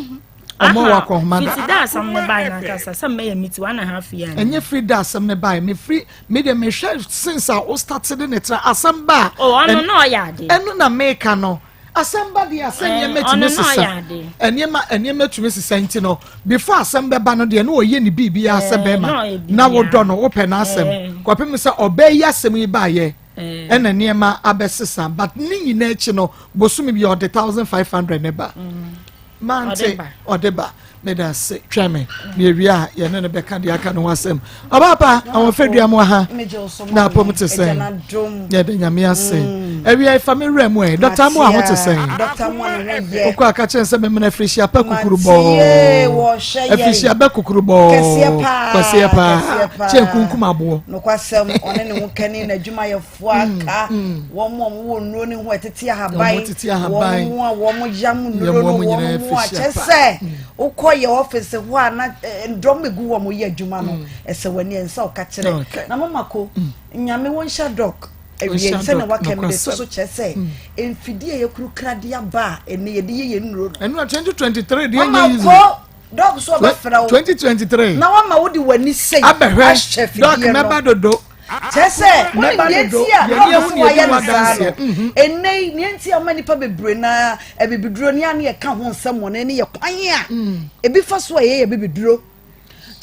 ɔmɔ wɔ akɔhoma da? Fiti da asɛm no bae nankasa sɛ mmɛyɛ me ti 1.5 year. Ɛnyɛ firi da asɛm no bae, mefiri me deɛ mehwɛ since a wo start de ne tena asɛm ba a. Oh, ɔno na ɔyɛ ade. Ɛno na meka no, asɛm ba deɛ, asɛ nneɛma ɔno tumi na sesa. ɔyɛ ade. Nneɛma tumi sesa, nti no before asɛm bɛba no deɛ, ne ɔyɛ ne biribi asɛ na bɛrima ɔyɛ na biribiara. wodɔ no, wopɛ n'asɛm kɔpem sɛ ɔbaa yi asɛm yi baayɛ ɛna nneɛma abɛsesa, but ne nyinaa akyi no, bosome bi ɔde 1500 ne ba mante. Ɔde ba. Ɔde ba. Meda ase, twɛn me na ewie a yɛne no bɛka deɛ aka no ho asɛm. Ɔbaapa ahoɔfɛdua mu aha na apɔm te sɛn? Yɛde Nyame ase. Awia fa me werɛ mu ɛ, Dɔkta mu a ho te sɛn? Dɔkta mu a ne ho yɛ. Wokɔ aka kyerɛ sɛ memena afirihyia pa kukuru Matie, bɔɔ. wɔhwɛ yɛn. Afirihyia bɛ kukuru bɔɔ. Kɛseɛ paa, kɛseɛ paa. Kɛseɛ paa. Kyɛn kunkum aboɔ. Nokwasɛm, ɔne ne ho kani n'adwumayɛfoɔ aka wɔn a wɔwɔ nnuro ne ho ɛtete ahaban. Wɔn tete ahaban. Wɔn a wɔn yam nnuro Yam no wɔn nyinaa wɔn mu a afirihyia kyɛ pa. Sɛ wokɔ yɛ office hɔ a na ndɔm egu wɔn yɛ adwuma no, ɛsɛ w'ani ɛnsa ɔka kyerɛ na mama ko Nyame wɔn nhyɛ Doc awie. Wɔnhyɛ sɛ na Doc, waka mi de nokwasɛm. to so kyerɛ sɛ mfidie a yɛkuru kra de aba a ɛnɛ yɛde yɛ yɛn nnuro no. Ɛno a 2023 deɛ mama nyɛ easy. Ko Doc so ɔbɛfrɛ wo 2023 na wama wode w'ani sei abɛhwɛ ahwɛ Doc fidie no. Mɛba dodo. Kyerɛ sɛ wone Mɛba deɛ dodo. nti a Yɛne Doc ɛho so ne wayɛ yɛdi no ho saa no adanseɛ. ɛnɛ yi, neɛ nti a ma nnipa bebree naa abibiduro ne a ne yɛka ho nsɛm wɔ no ne yɛ kwan a ebi fa so a ɛyɛ yɛ bibiduro.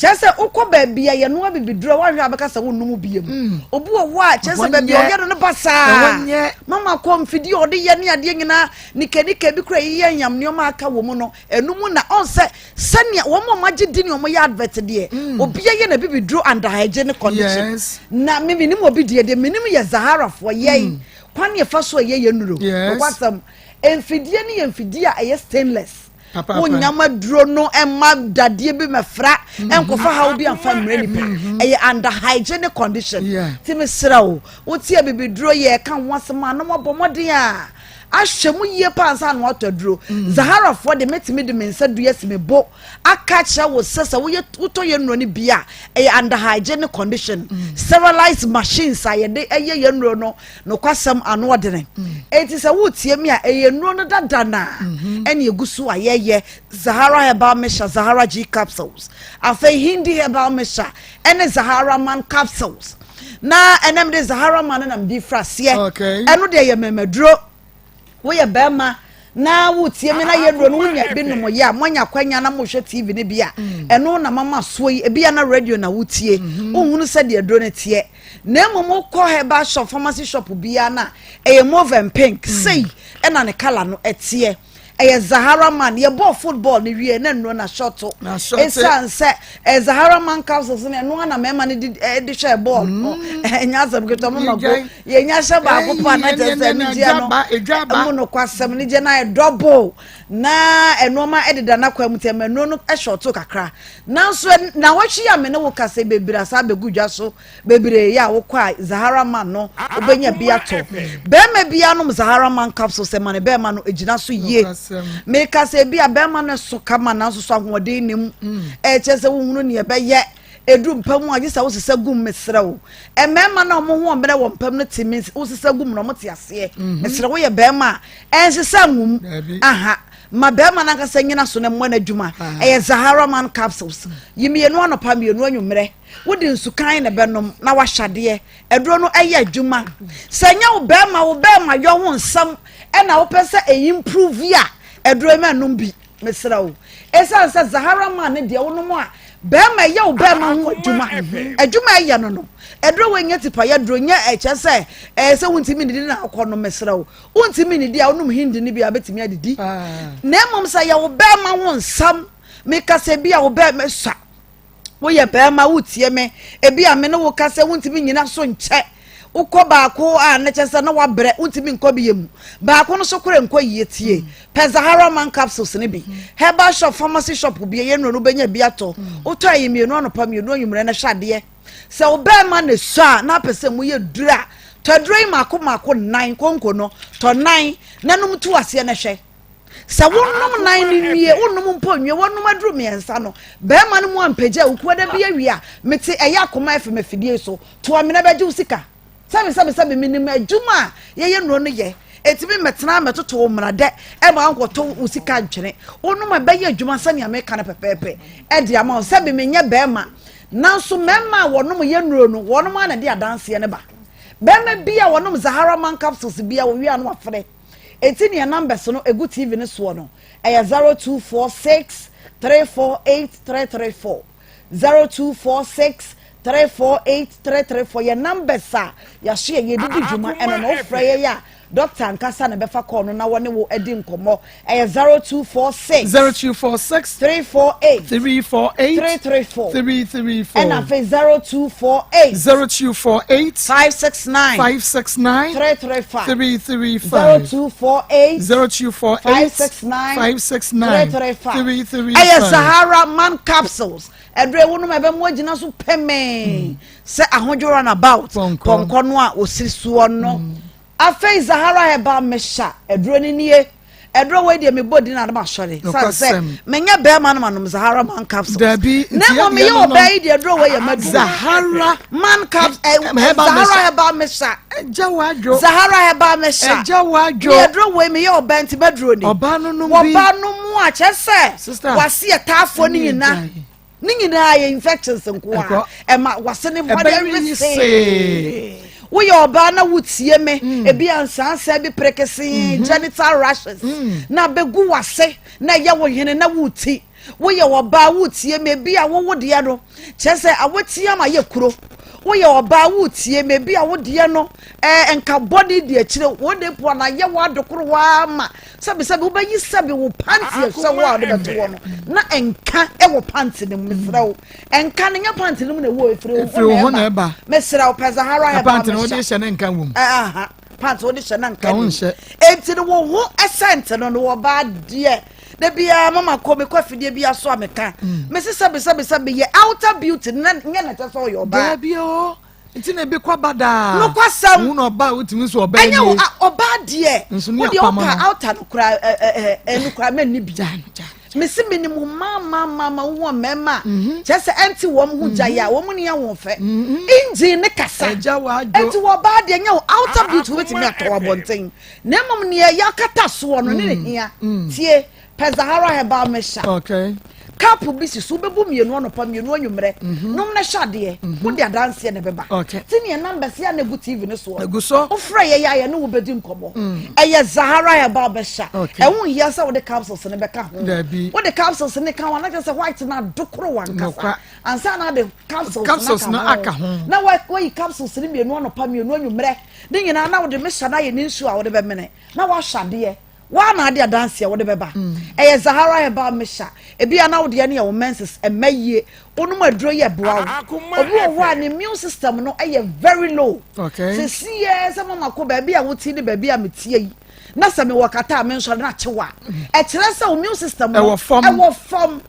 Kyerɛ sɛ wokɔ baabi a yɛnoa bibiduro a, woahwɛ a bɛka sɛ wonnom biem. Obi wɔ hɔ a kyerɛ sɛ Ɛhɔ baabi a nyɛ. ɔyɛ no no ba Ɛhɔ saa nyɛ. mama kɔ mfidie a ɔde yɛ ne adeɛ nyinaa nikanika bi kora yɛyɛ nyam nneɛma aka wɔ mu no ɛno mu na ɔn sɛ sɛnea wɔn a wɔagye di ne wɔn yɛ advert deɛ, obiara yɛ na bibiduro under hygienic condition. Na me menim obi deɛ menim yɛ Zaharafoɔ yɛn kwan yɛ fa so a ɛyɛ yɛ nuro. Nokwasɛm, mfidie no yɛ mfidie a ɛyɛ stainless. Papaapa. Wonyama duro no ɛma dadeɛ bi mɛfra ɛnkɔfa haw bi amfa mmerɛ nipa. Ɛyɛ under hygienic condition. Nti mesrɛ wo, wotie bibiduro yɛ ɛka ho asɛm a na wabɔ mmɔden a ahwɛ mu yie paa ansa na watɔ aduro. Zaharafoɔ de, mɛtumi de me nsa dua si me bo aka kyerɛ wo sɛ sɛ woyɛ wotɔ yɛ nnuro no bi a, ɛyɛ under hygienic condition, sterilized machines a yɛde ɛyɛ yɛ nnuro no. Nokwasɛm, ano ɔdene. Enti sɛ wotie mi a, ɛyɛ nnuro no dada na ɛne egu so a yɛyɛ Zahara Herbal Mixture, Zahara G capsules, afei Hindi Herbal Mixture ɛne Zahara Man capsules. Na ɛnam de Zahara Man no nam de fira aseɛ. Ɛno deɛ yɛ mɛmɛduro, woyɛ bɛrima. na wotie me na yɛ nnuro no wonya bi nom yɛ a moanya kwanya na mohwɛ tv no bi a mm. ɛno na mama soɔ yi ebi a na radio na wotie mm-hmm. wohunu sɛdeɛ aduro no teɛ na mmom wokɔ herbal shop pharmacy shop biara na ɛyɛ mauve and pink mm. sei ɛna ne kala no ɛteɛ ɛyɛ Zahara man yɛbɔɔ football no wie na nnuro na shɔto ɛsiane sɛ ɛ Zahara man capsules no ɛno ana mmarima no de de hwɛ bɔɔl no mm. ɛnyɛ asɛm ketewa mama go yɛnya hyɛ baako pa na kyerɛ sɛ anigyeɛ no mu nokwasɛm anigyeɛ no ayɛ double na nneɛma ɛdeda n'akwan mu tɛ ma nnuro no shɔto kakra nanso na wɔtwe a me ne wo kasa bebree asa abɛgu dwa so bebree yɛ a wokɔ a Zahara man no wobɛnya bi atɔ. Bɛrima bi anom Zahara man capsule sɛ ma ne bɛrima no gyina so yie. Meka sɛ ebi a bɛrima no so kama nanso so ahoɔden ne mu. Mm. Ɛkyɛ sɛ wohunu nea ɛbɛyɛ edu mpa mu a gye sɛ wosesa gum mesrɛ wo. Mmarima na wɔn ho ɔmmerɛ wɔ mpam no te me wosesa gum na wɔn te aseɛ. Mhm. Mesrɛ woyɛ bɛrima a ɛnsesa ngum. Aha ma bɛrima no ankasa nyina so na mmɔ n'adwuma. Ah. Ɛyɛ Zahara man capsules. Yi mmienu anɔpa mmienu anwummerɛ. Wode nsukan na ɛbɛnom na wahyɛ adeɛ. Aduro no ɛyɛ adwuma. Sɛ nyɛ wo bɛrima wo bɛrima yɔ ho nsɛm ɛna wopɛ sɛ ɛyi improve a aduro yi ma nom bi. Mesrɛ wo. Ɛsiane sɛ Zahara man ne deɛ wonom a bɛrima ɛyɛ wo bɛrima ho adwuma. Adwuma ɛyɛ no no. Aduro wei nyɛ tipa yɛ duro nyɛ ɛkyɛ sɛ ɛyɛ sɛ wontumi nidi na akɔ no mesrɛ wo. Wontumi nidi a wonom hindi no bi a bɛtumi adidi. Na mmom sɛ yɛ wo bɛrima ho nsɛm meka sɛ bi a wo bɛrima sua Woyɛ barima wotie me, ebi a me ne wo kasa wontumi nyina so nkyɛ. Wokɔ baako a na kyɛ sɛ na wabrɛ wontumi nkɔ bi yɛ mu. Baako no so kora nkɔ yie tie. Pɛ Zahara man capsules no bi. Herbal shop, pharmacy shop bi ɛyɛ nnuro no wobɛnya bi atɔ. Wotɔ ɛyɛ mmienu anɔpa mmienu anwummerɛ na hwɛ adeɛ. Sɛ wo barima na esua a na apɛ sɛ mu yɛ duru a, tɔ aduro yi mako mako nnan konko no, tɔ nnan na nom to aseɛ na hwɛ. Sɛ wonom nan no nwie, wonom mpo nwie, wonom aduru mmiɛnsa no, bɛrima no mu ampagya wo kuo da bi awie a, mete ɛyɛ akoma FM afidie so, to amena bɛgye wo sika. Sɛbi sɛbi sɛbi, menim adwuma a yɛyɛ nnuro no yɛ, enti me mmɛtena mmɛtoto wo mmaradɛ ɛma wonkɔto wo sika ntwene. Wonom a ɛbɛyɛ adwuma sɛnea meka no pɛpɛɛpɛ ɛde ama wo. Sɛbi menyɛ bɛrima, nanso mmarima a wɔnom yɛ nnuro no, wɔnom ara na ɛde adanseɛ no ba. Bɛrima bi a wɔnom Zahara man capsules bi a wɔwie a na wafrɛ. Enti nea numbers no egu TV no soɔ no, ɛyɛ 0246 348 334, 0246 348 334 yɛ numbers a yɛaso yɛ yɛde di dwuma ɛno no wofrɛ yɛn a doctor ankasa na ɛbɛfa call no na wɔne wo adi nkɔmmɔ ɛyɛ 0246 0246 348 348 334 334 ɛna afei 0248 0248 569 569 335 335 0248 0248 569 569 335 335 ɛyɛ Sahara man capsules ɛdurɛ wo nom ɛbɛmo agyina so pɛmɛɛ sɛ ahodwo runabout Pɔnkɔ. pɔnkɔ no a osi soɔ no afei Zahara herbal mixture aduro no nie aduro wei deɛ mebɔ din na ma sɔre san sɛ menyɛ bɛrima no ma nom Zahara man capsules Dabi, na mmom meyɛ ɔbaa yi deɛ aduro wei yɛ maduro Zahara man caps eh, Zahara herbal mixture ɛgya wadwo Zahara herbal mixture ɛgya wadwo ne aduro wei meyɛ ɔbaa nti maduro ni ɔbaa no nom bi ɔbaa no mu a kyerɛ sɛ wase yɛ taafoɔ no nyinaa ne nyinaa yɛ infections nko a ɛma wase ne bɔde wesee woyɛ ɔbaa na wotie me mm. ebi ansansa bi perekesee mm-hmm. genital rashes mm. na bɛgu wase na ɛyɛ wo hene na woti woyɛ ɔbaa wotie me ebi a wowo deɛ no kyerɛ sɛ awotie ama yɛ kuro woyɛ ɔbaa wotie me ebi a wodeɛ no ɛɛ nka bɔne di akyire wo de po na yɛ wo adokoro waa ma sɛbisɛbi wobɛyi sɛbi wo panty ɛhyɛ wo a wode bɛto hɔ no na nka ɛwɔ panty no mu mesrɛ wo nka no nyɛ panty no mu na ɛwɔ efiri wo ho na ɛba mesrɛ wo pɛ Zahara ɛba panty no wode hyɛ ne nka wɔ mu ɛha panty wode hyɛ ne nka wɔ mu enti no wo ho ɛsɛnte no no wɔ baa deɛ da biara mama kɔ mekɔ afidie bi aso a meka mese sɛbi sɛbi sɛbi yɛ outer beauty na nyɛ na ɛkyɛ sɛ ɔyɛ ɔbaa daabi o nti na ebi kɔ ba daa nokwasɛm wo na ɔbaa wotumi nso ɔbaa nie ɛnyɛ wo ɔbaa deɛ wo deɛ ɔpa outer no kora ɛɛ ɛno kora mɛ ni bi mesi mi ni mu maa maa maa maa wo mmarima mhm. kyerɛ sɛ ɛnti wɔn ho gya yɛ a wɔn ni yɛ wɔn fɛ mhm. engine ne kasa ɛnti wɔ ɔbaa deɛ nyɛ wo outer beauty wobɛtumi atɔ abɔnten na mmom nea yɛakata soɔ no ne ne mm. hia mm. tie pɛ Zahara herbal mixture okay. Cup bi si so, wobɛbu mmienu anɔpa, mmienu anwummerɛ. Nom na hyɛ adeɛ. Wode adanseɛ na ɛbɛba. Ti neɛ numbers yɛ a na egu TV no soɔ. Egu so. Wofrɛ yɛ yɛ a yɛne wo bɛdi nkɔmmɔ. Ɛyɛ Zahara Herbal Mixture. Ɛho nhia sɛ wode capsules no bɛka ho. Wode capsules no ka ho a, na kyerɛ sɛ white no adokoro w'ankasa. Ansa na ade capsules no aka ho. Na wayi capsules no mmienu anɔpa, mmienu anwummerɛ. Ne nyinaa na wode mixture no ayɛ ne nsuo a wode bɛmene. Na woahyɛ adeɛ. Woa na ade adanseɛ wode bɛba. Ɛyɛ Zahara Herbal Mixture. Ebia na wo deɛ no yɛ wo menses ɛmma yie. Wonom aduro yi ɛboa wo. Obi wɔ hɔ a ne immune system no yɛ very low. Sɛsi yɛ sɛ mama kɔ baabi a wote ne baabi a metie yi na sɛ mewɔ kata a mensɔre na akyew a, ɛkyerɛ sɛ wo immune system no ɛwɔ fam.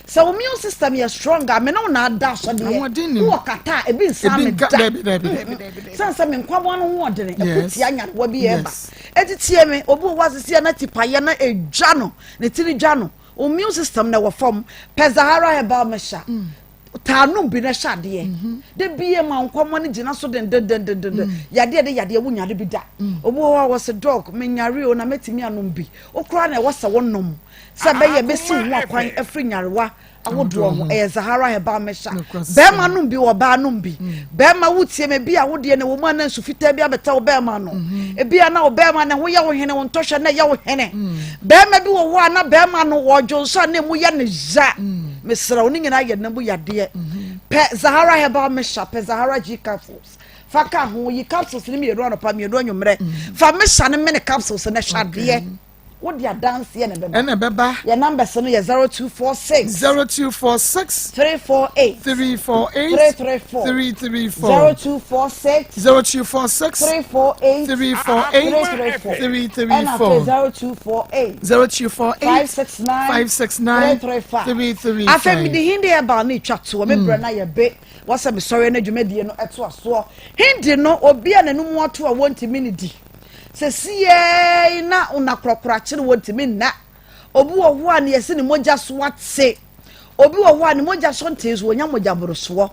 Sɛ wo immune system yɛ strong a, me ne wo na ada asɔdeɛ. Wowɔ kata a, ebi nsan me da. Sɛn sɛ me nkwaboa no ho ɔdene, ɛko tia nyarewa bi ɛba. Eti tie me, obi wɔ hɔ asisi a na tipayɛ na edwa no, ne tiri dwa no. Wo immune system na ɛwɔ fam. Pɛ Zahara herbal mixture. Taa nom bi na hyɛ adeɛ. Mhm. Da bie ma nkɔmmɔ no gyina so dendendendenden. Mm. Yadeɛ de yadeɛ wo nyare bi da. Mm. Obi wɔ hɔ a wɔsɛ dɔg menyare o na mɛtumi anom bi. Wo koraa na ɛwɔ sɛ wonom. Sɛ ɛbɛyɛ bɛsi wo ho akwan afiri nyarewa ahodoɔ ho. Ɛyɛ Zahara herbal mixture. Bɛrima nom bi ɔbaa nom bi. Mm. Bɛrima wotie me bi a wodeɛ na wɔ mu a na nsu fitaa bi abɛtɛ wo bɛrima no. Mm-hmm. Ebi a na wo bɛrima na ho yɛ wo hene wo ntɔhwɛ na ɛyɛ wo hene. Mm. Bɛrima bi wɔ hɔ a na bɛrima no wɔdwo nso a na emu yɛ ne ya. Mm. Mesrɛ wo ne nyinaa yɛ nna mu yadeɛ. Mm-hmm. Pɛ Zahara herbal mixture, pɛ Zahara G capsules. Fa ka ho, yi capsules no mmienu anɔpa mmienu anwummerɛ. Fa mixture no mene capsules no hyɛ adeɛ. Wode adanseɛ na ɛbɛba. Ɛna ɛbɛba. Yɛn numbers no yɛ 0246. 0246. 348. 348. 334. 334. 0246. 0246. 348. 348. 334. 334. Ɛna afei 0248. 0248. 569. 569. 335. 335. Afei mede Hindi herbal no etwa toɔ. Me brɛ na yɛ be. Wɔsɛ mesɔre na dwumadie no ɛto asoɔ. Hindi no obi a n'anum ato a wɔntumi ne di. Sesiei na na korɔkorɔ akyere wɔntumi nna. Obi wɔ hɔ a ne yɛse ne mogya so ate. Obi wɔ hɔ a ne mogya so ntee so wɔnya mogya borosoɔ.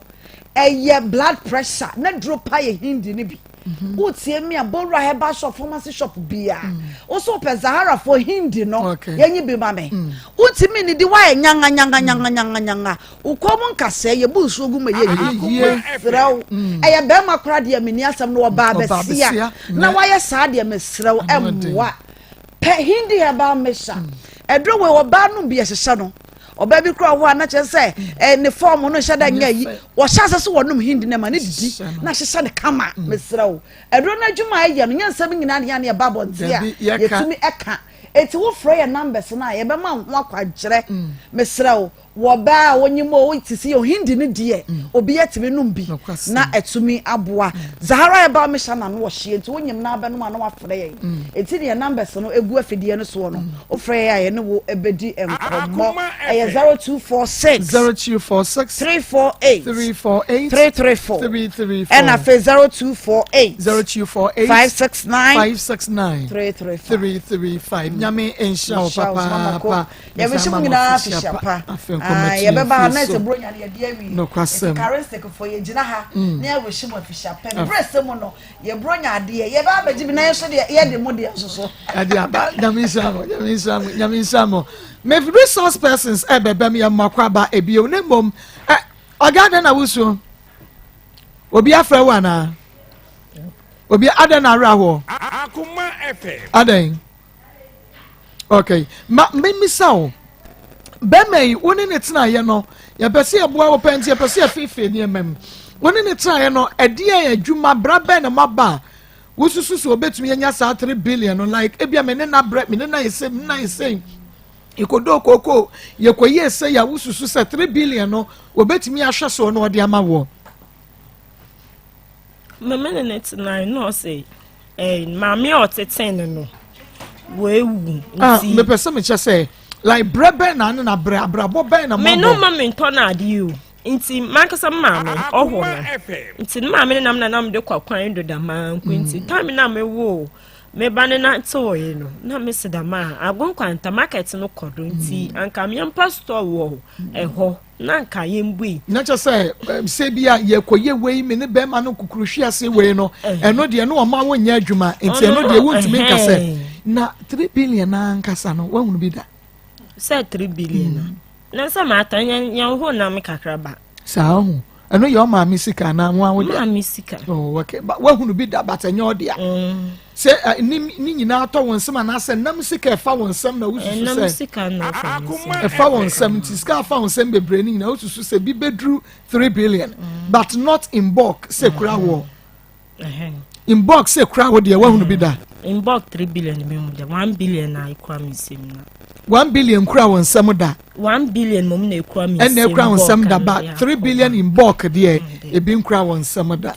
Ɛyɛ blood pressure na duro pa yɛ hindi no bi. Mhm. Wotie mi a Bowura herbal shop pharmacy shop bia. Mm. Wo so pɛ Zahara for hindi no. Yɛnyi bi ma me. Mm. Wontumi nidi woayɛ nyanga nyanga nyanga nyanga nyanga. Wo kɔn mu nkasɛɛ, yɛbu nsuo gu ma ɛyɛ yie. Mesrɛ wo, mm. ɛyɛ bɛrima koraa deɛ menni asɛm no ɔbaa bɛsia na wayɛ saa deɛ mesrɛ wo ɛmmoa. Pɛ Hindi herbal mixture. Mm. Ɛduro wei ɔbaa nom bi ɛhyehyɛ no. Ɔbaa bi koraa hɔ a na kyerɛ sɛ ɛ ne fɔɔm no nhyɛ da nyɛ yi. Wɔhyɛ ase so wɔnom Hindi no ma ne didi na hyehyɛ no kama. Mm. Mesrɛ wo. Ɛduro no adwuma a ɛyɛ no nyɛ nsɛm nyinaa ne yɛ ne ɛba abɔnten a yɛtumi ɛka. Eti wofrɛ yɛ numbers no a yɛbɛma wo ho akwankyerɛ. Mesrɛ wo. Wɔ bɛ a wonyim o te se Hindi no deɛ obi atumi nom bi na atumi aboa. Zahara herbal mixture na ano ɔhyeɛ nti wonyim na abɛnom a na wafrɛ yɛn. Enti deɛ numbers no egu afidie no soɔ no wofrɛ yɛn a yɛne wo bɛdi nkɔmmɔ. Ɛyɛ 0246 0246 348 348 334 334 ɛna afei 0248 0248 569 569 335. 335. Nyame nhyira wo papaapa. Yɛbɛhyɛ mu nyinaa afehyia pa. Ah, yɛbɛba ha na ɛsɛ buronya no yɛde awie. Nokwasɛm. Nti karistik fo yɛgyina ha mm. na yɛrehyɛ mu afehyia pa. Berɛ sɛ mu no yɛ buronya adeɛ yɛbɛ abɛgye bi na yɛn nso deɛ yɛde mo deɛ nso so. Ɛde aba nyame nhyira mo nyame nhyira mo nyame nhyira mo. Me resource persons ɛbɛbɛm yɛ mmakɔ aba ebio ne mmom ɛ ɔga adɛn na wusuo obi afrɛ wo anaa obi adɛn na awerɛ ahoɔ adɛn. okay ma mmisa wo bɛrima yi wo ne ne tenaeɛ no yɛpɛ sɛ yɛboa wo pɛ nti yɛpɛ sɛ yɛfeefee nneɛma mu wo ne ne tenaeɛ no ɛdeɛ adwuma bra bɛn na moaba a wosusu sɛ obɛtumi anya saa 3 billion no like ebia me ne na brɛ me ne na yɛ sɛ me ne na yɛ sɛ yɛkɔdɔɔ kooko yɛkɔyie sɛ yɛ a wosusu sɛ 3 billion no obɛtumi ahwɛ soɔ na ɔde ama woɔ Me ne ne tenae na ɔse eh, maame a ɔtetee no no wawu ah, nti. mepɛ sɛ mekyɛ sɛ like brɛ bɛn na ne na brɛ abrabɔ bɛn na me no ma mentɔ no adeɛ o nti mankasa me maame ɔhɔ no nti ne maame ne nam na nam de kɔ kwan do dama nko nti mm. time na mewoo me ba ne nanteeɛ no na mese dama a agonkwanta market no kɔ do nti mm. anka meɛmpa store wɔ ɛhɔ na anka yɛmbue. Na kyɛ sɛ sɛ bi a yɛkɔyɛ wei me ne bɛrima no kukuru hwe ase wei no ɛno deɛ ne ɔma wonyɛ adwuma nti ɛno deɛ wontumi nka sɛ na 3 billion na ankasa no woahunu bi da sɛ 3 billion a mm. Na sɛ matɔ yɛn yɛn ho nam kakra ba. Saa ho. Ɛno yɛ ɔmaame sika anaa mo awo deɛ? Maame sika. Oh, okay. Ba wahunu bi da but ɛnyɛ ɔdea. Mm. Sɛ eh, ne ne nyinaa tɔ wɔn nsam anaasɛ nam sika ɛfa wɔn nsam na wosusu sɛ. Nam sika na ɛfa wɔn nsam. Ɛfa wɔn nsam nti sika afa wɔn nsam bebree ne nyinaa wosusu sɛ bi bɛduru three billion mm. but not in bulk sɛ kura wɔ. In bulk sɛ kura wo deɛ wahunu bi da. In bulk 3 billion mi hu da 1 billion na ekura mi nsam na. 1 billion kura wo nsam da. 1 billion mom na ekura mi nsam. Ɛna ekura wo nsam da ba 3 billion in bulk deɛ ebi nkura wo nsam da.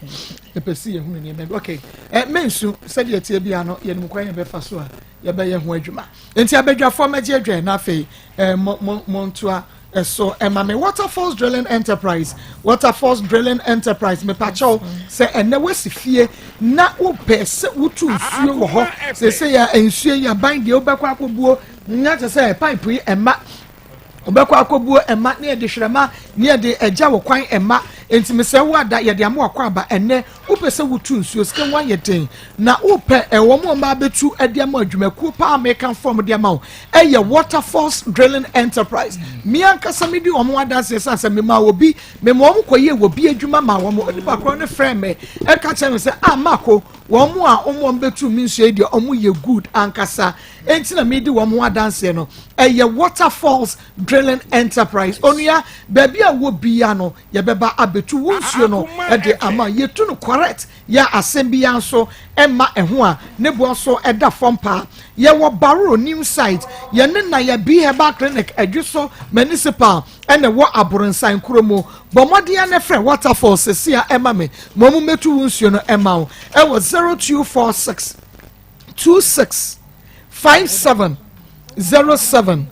Epɛ si yɛ hunu nneɛma bi okay. Ɛ mensu sɛdeɛ tie bi ano yɛn mu kwan yɛn bɛfa so a yɛbɛyɛ ho adwuma. Nti abadwafoɔ mɛgye adwa na afei ɛ mo mo mo ntoa. Ɛso ɛma me Waterfalls Drilling Enterprise Waterfalls Drilling Enterprise mepakyɛw sɛ ɛnɛ woasi fie na wopɛ sɛ wotu nsuo wɔ hɔ seesei a nsuo yi aban deɛ wobɛkɔ akɔbuo nya kyɛ sɛ pipe yi ɛma wobɛkɔ akɔbuo ɛma ne yɛde hwerɛma ne yɛde agya wɔ kwan ɛma nti mesɛ wo ada yɛde ama wakɔ aba ɛnɛ Wopɛ sɛ wotu nsuo, sika ho ayɛ den na wopɛ eh, wɔn a wɔn abɛtu de ama adwumakuo paa meka fam de ama wo ɛyɛ Waterfalls Drilling Enterprise. Me ankasa medi wɔn adanseɛ sane sɛ mema obi mema wɔn kɔyɛ wɔ bi adwuma ma wɔn. Onipa korɔ no frɛ me ɛka kyerɛ me sɛ ah Mako wɔn a wɔn wɔn bɛtu me nsuo yi deɛ wɔn yɛ good ankasa. Enti na medi wɔn ho adanseɛ no. Ɛyɛ Waterfalls Drilling Enterprise. Onua baabi a wɔ bia no Yɛbɛba abɛtu wo nsuo no de ama. Yɛtu no correct yɛ a asɛm biara nso mma ɛho a ne boɔ nso da fam paa. Yɛwɔ Baroro new site. Yɛne Naya B Herbal Clinic Adwiso Municipal na ɛwɔ Aboronsan kuro mu. Bɔ mmɔden ara na frɛ Waterfalls seesei ara ɛma me ma wɔn mmɛtu wo nsuo no mma wo ɛwɔ 0246 26 57 07.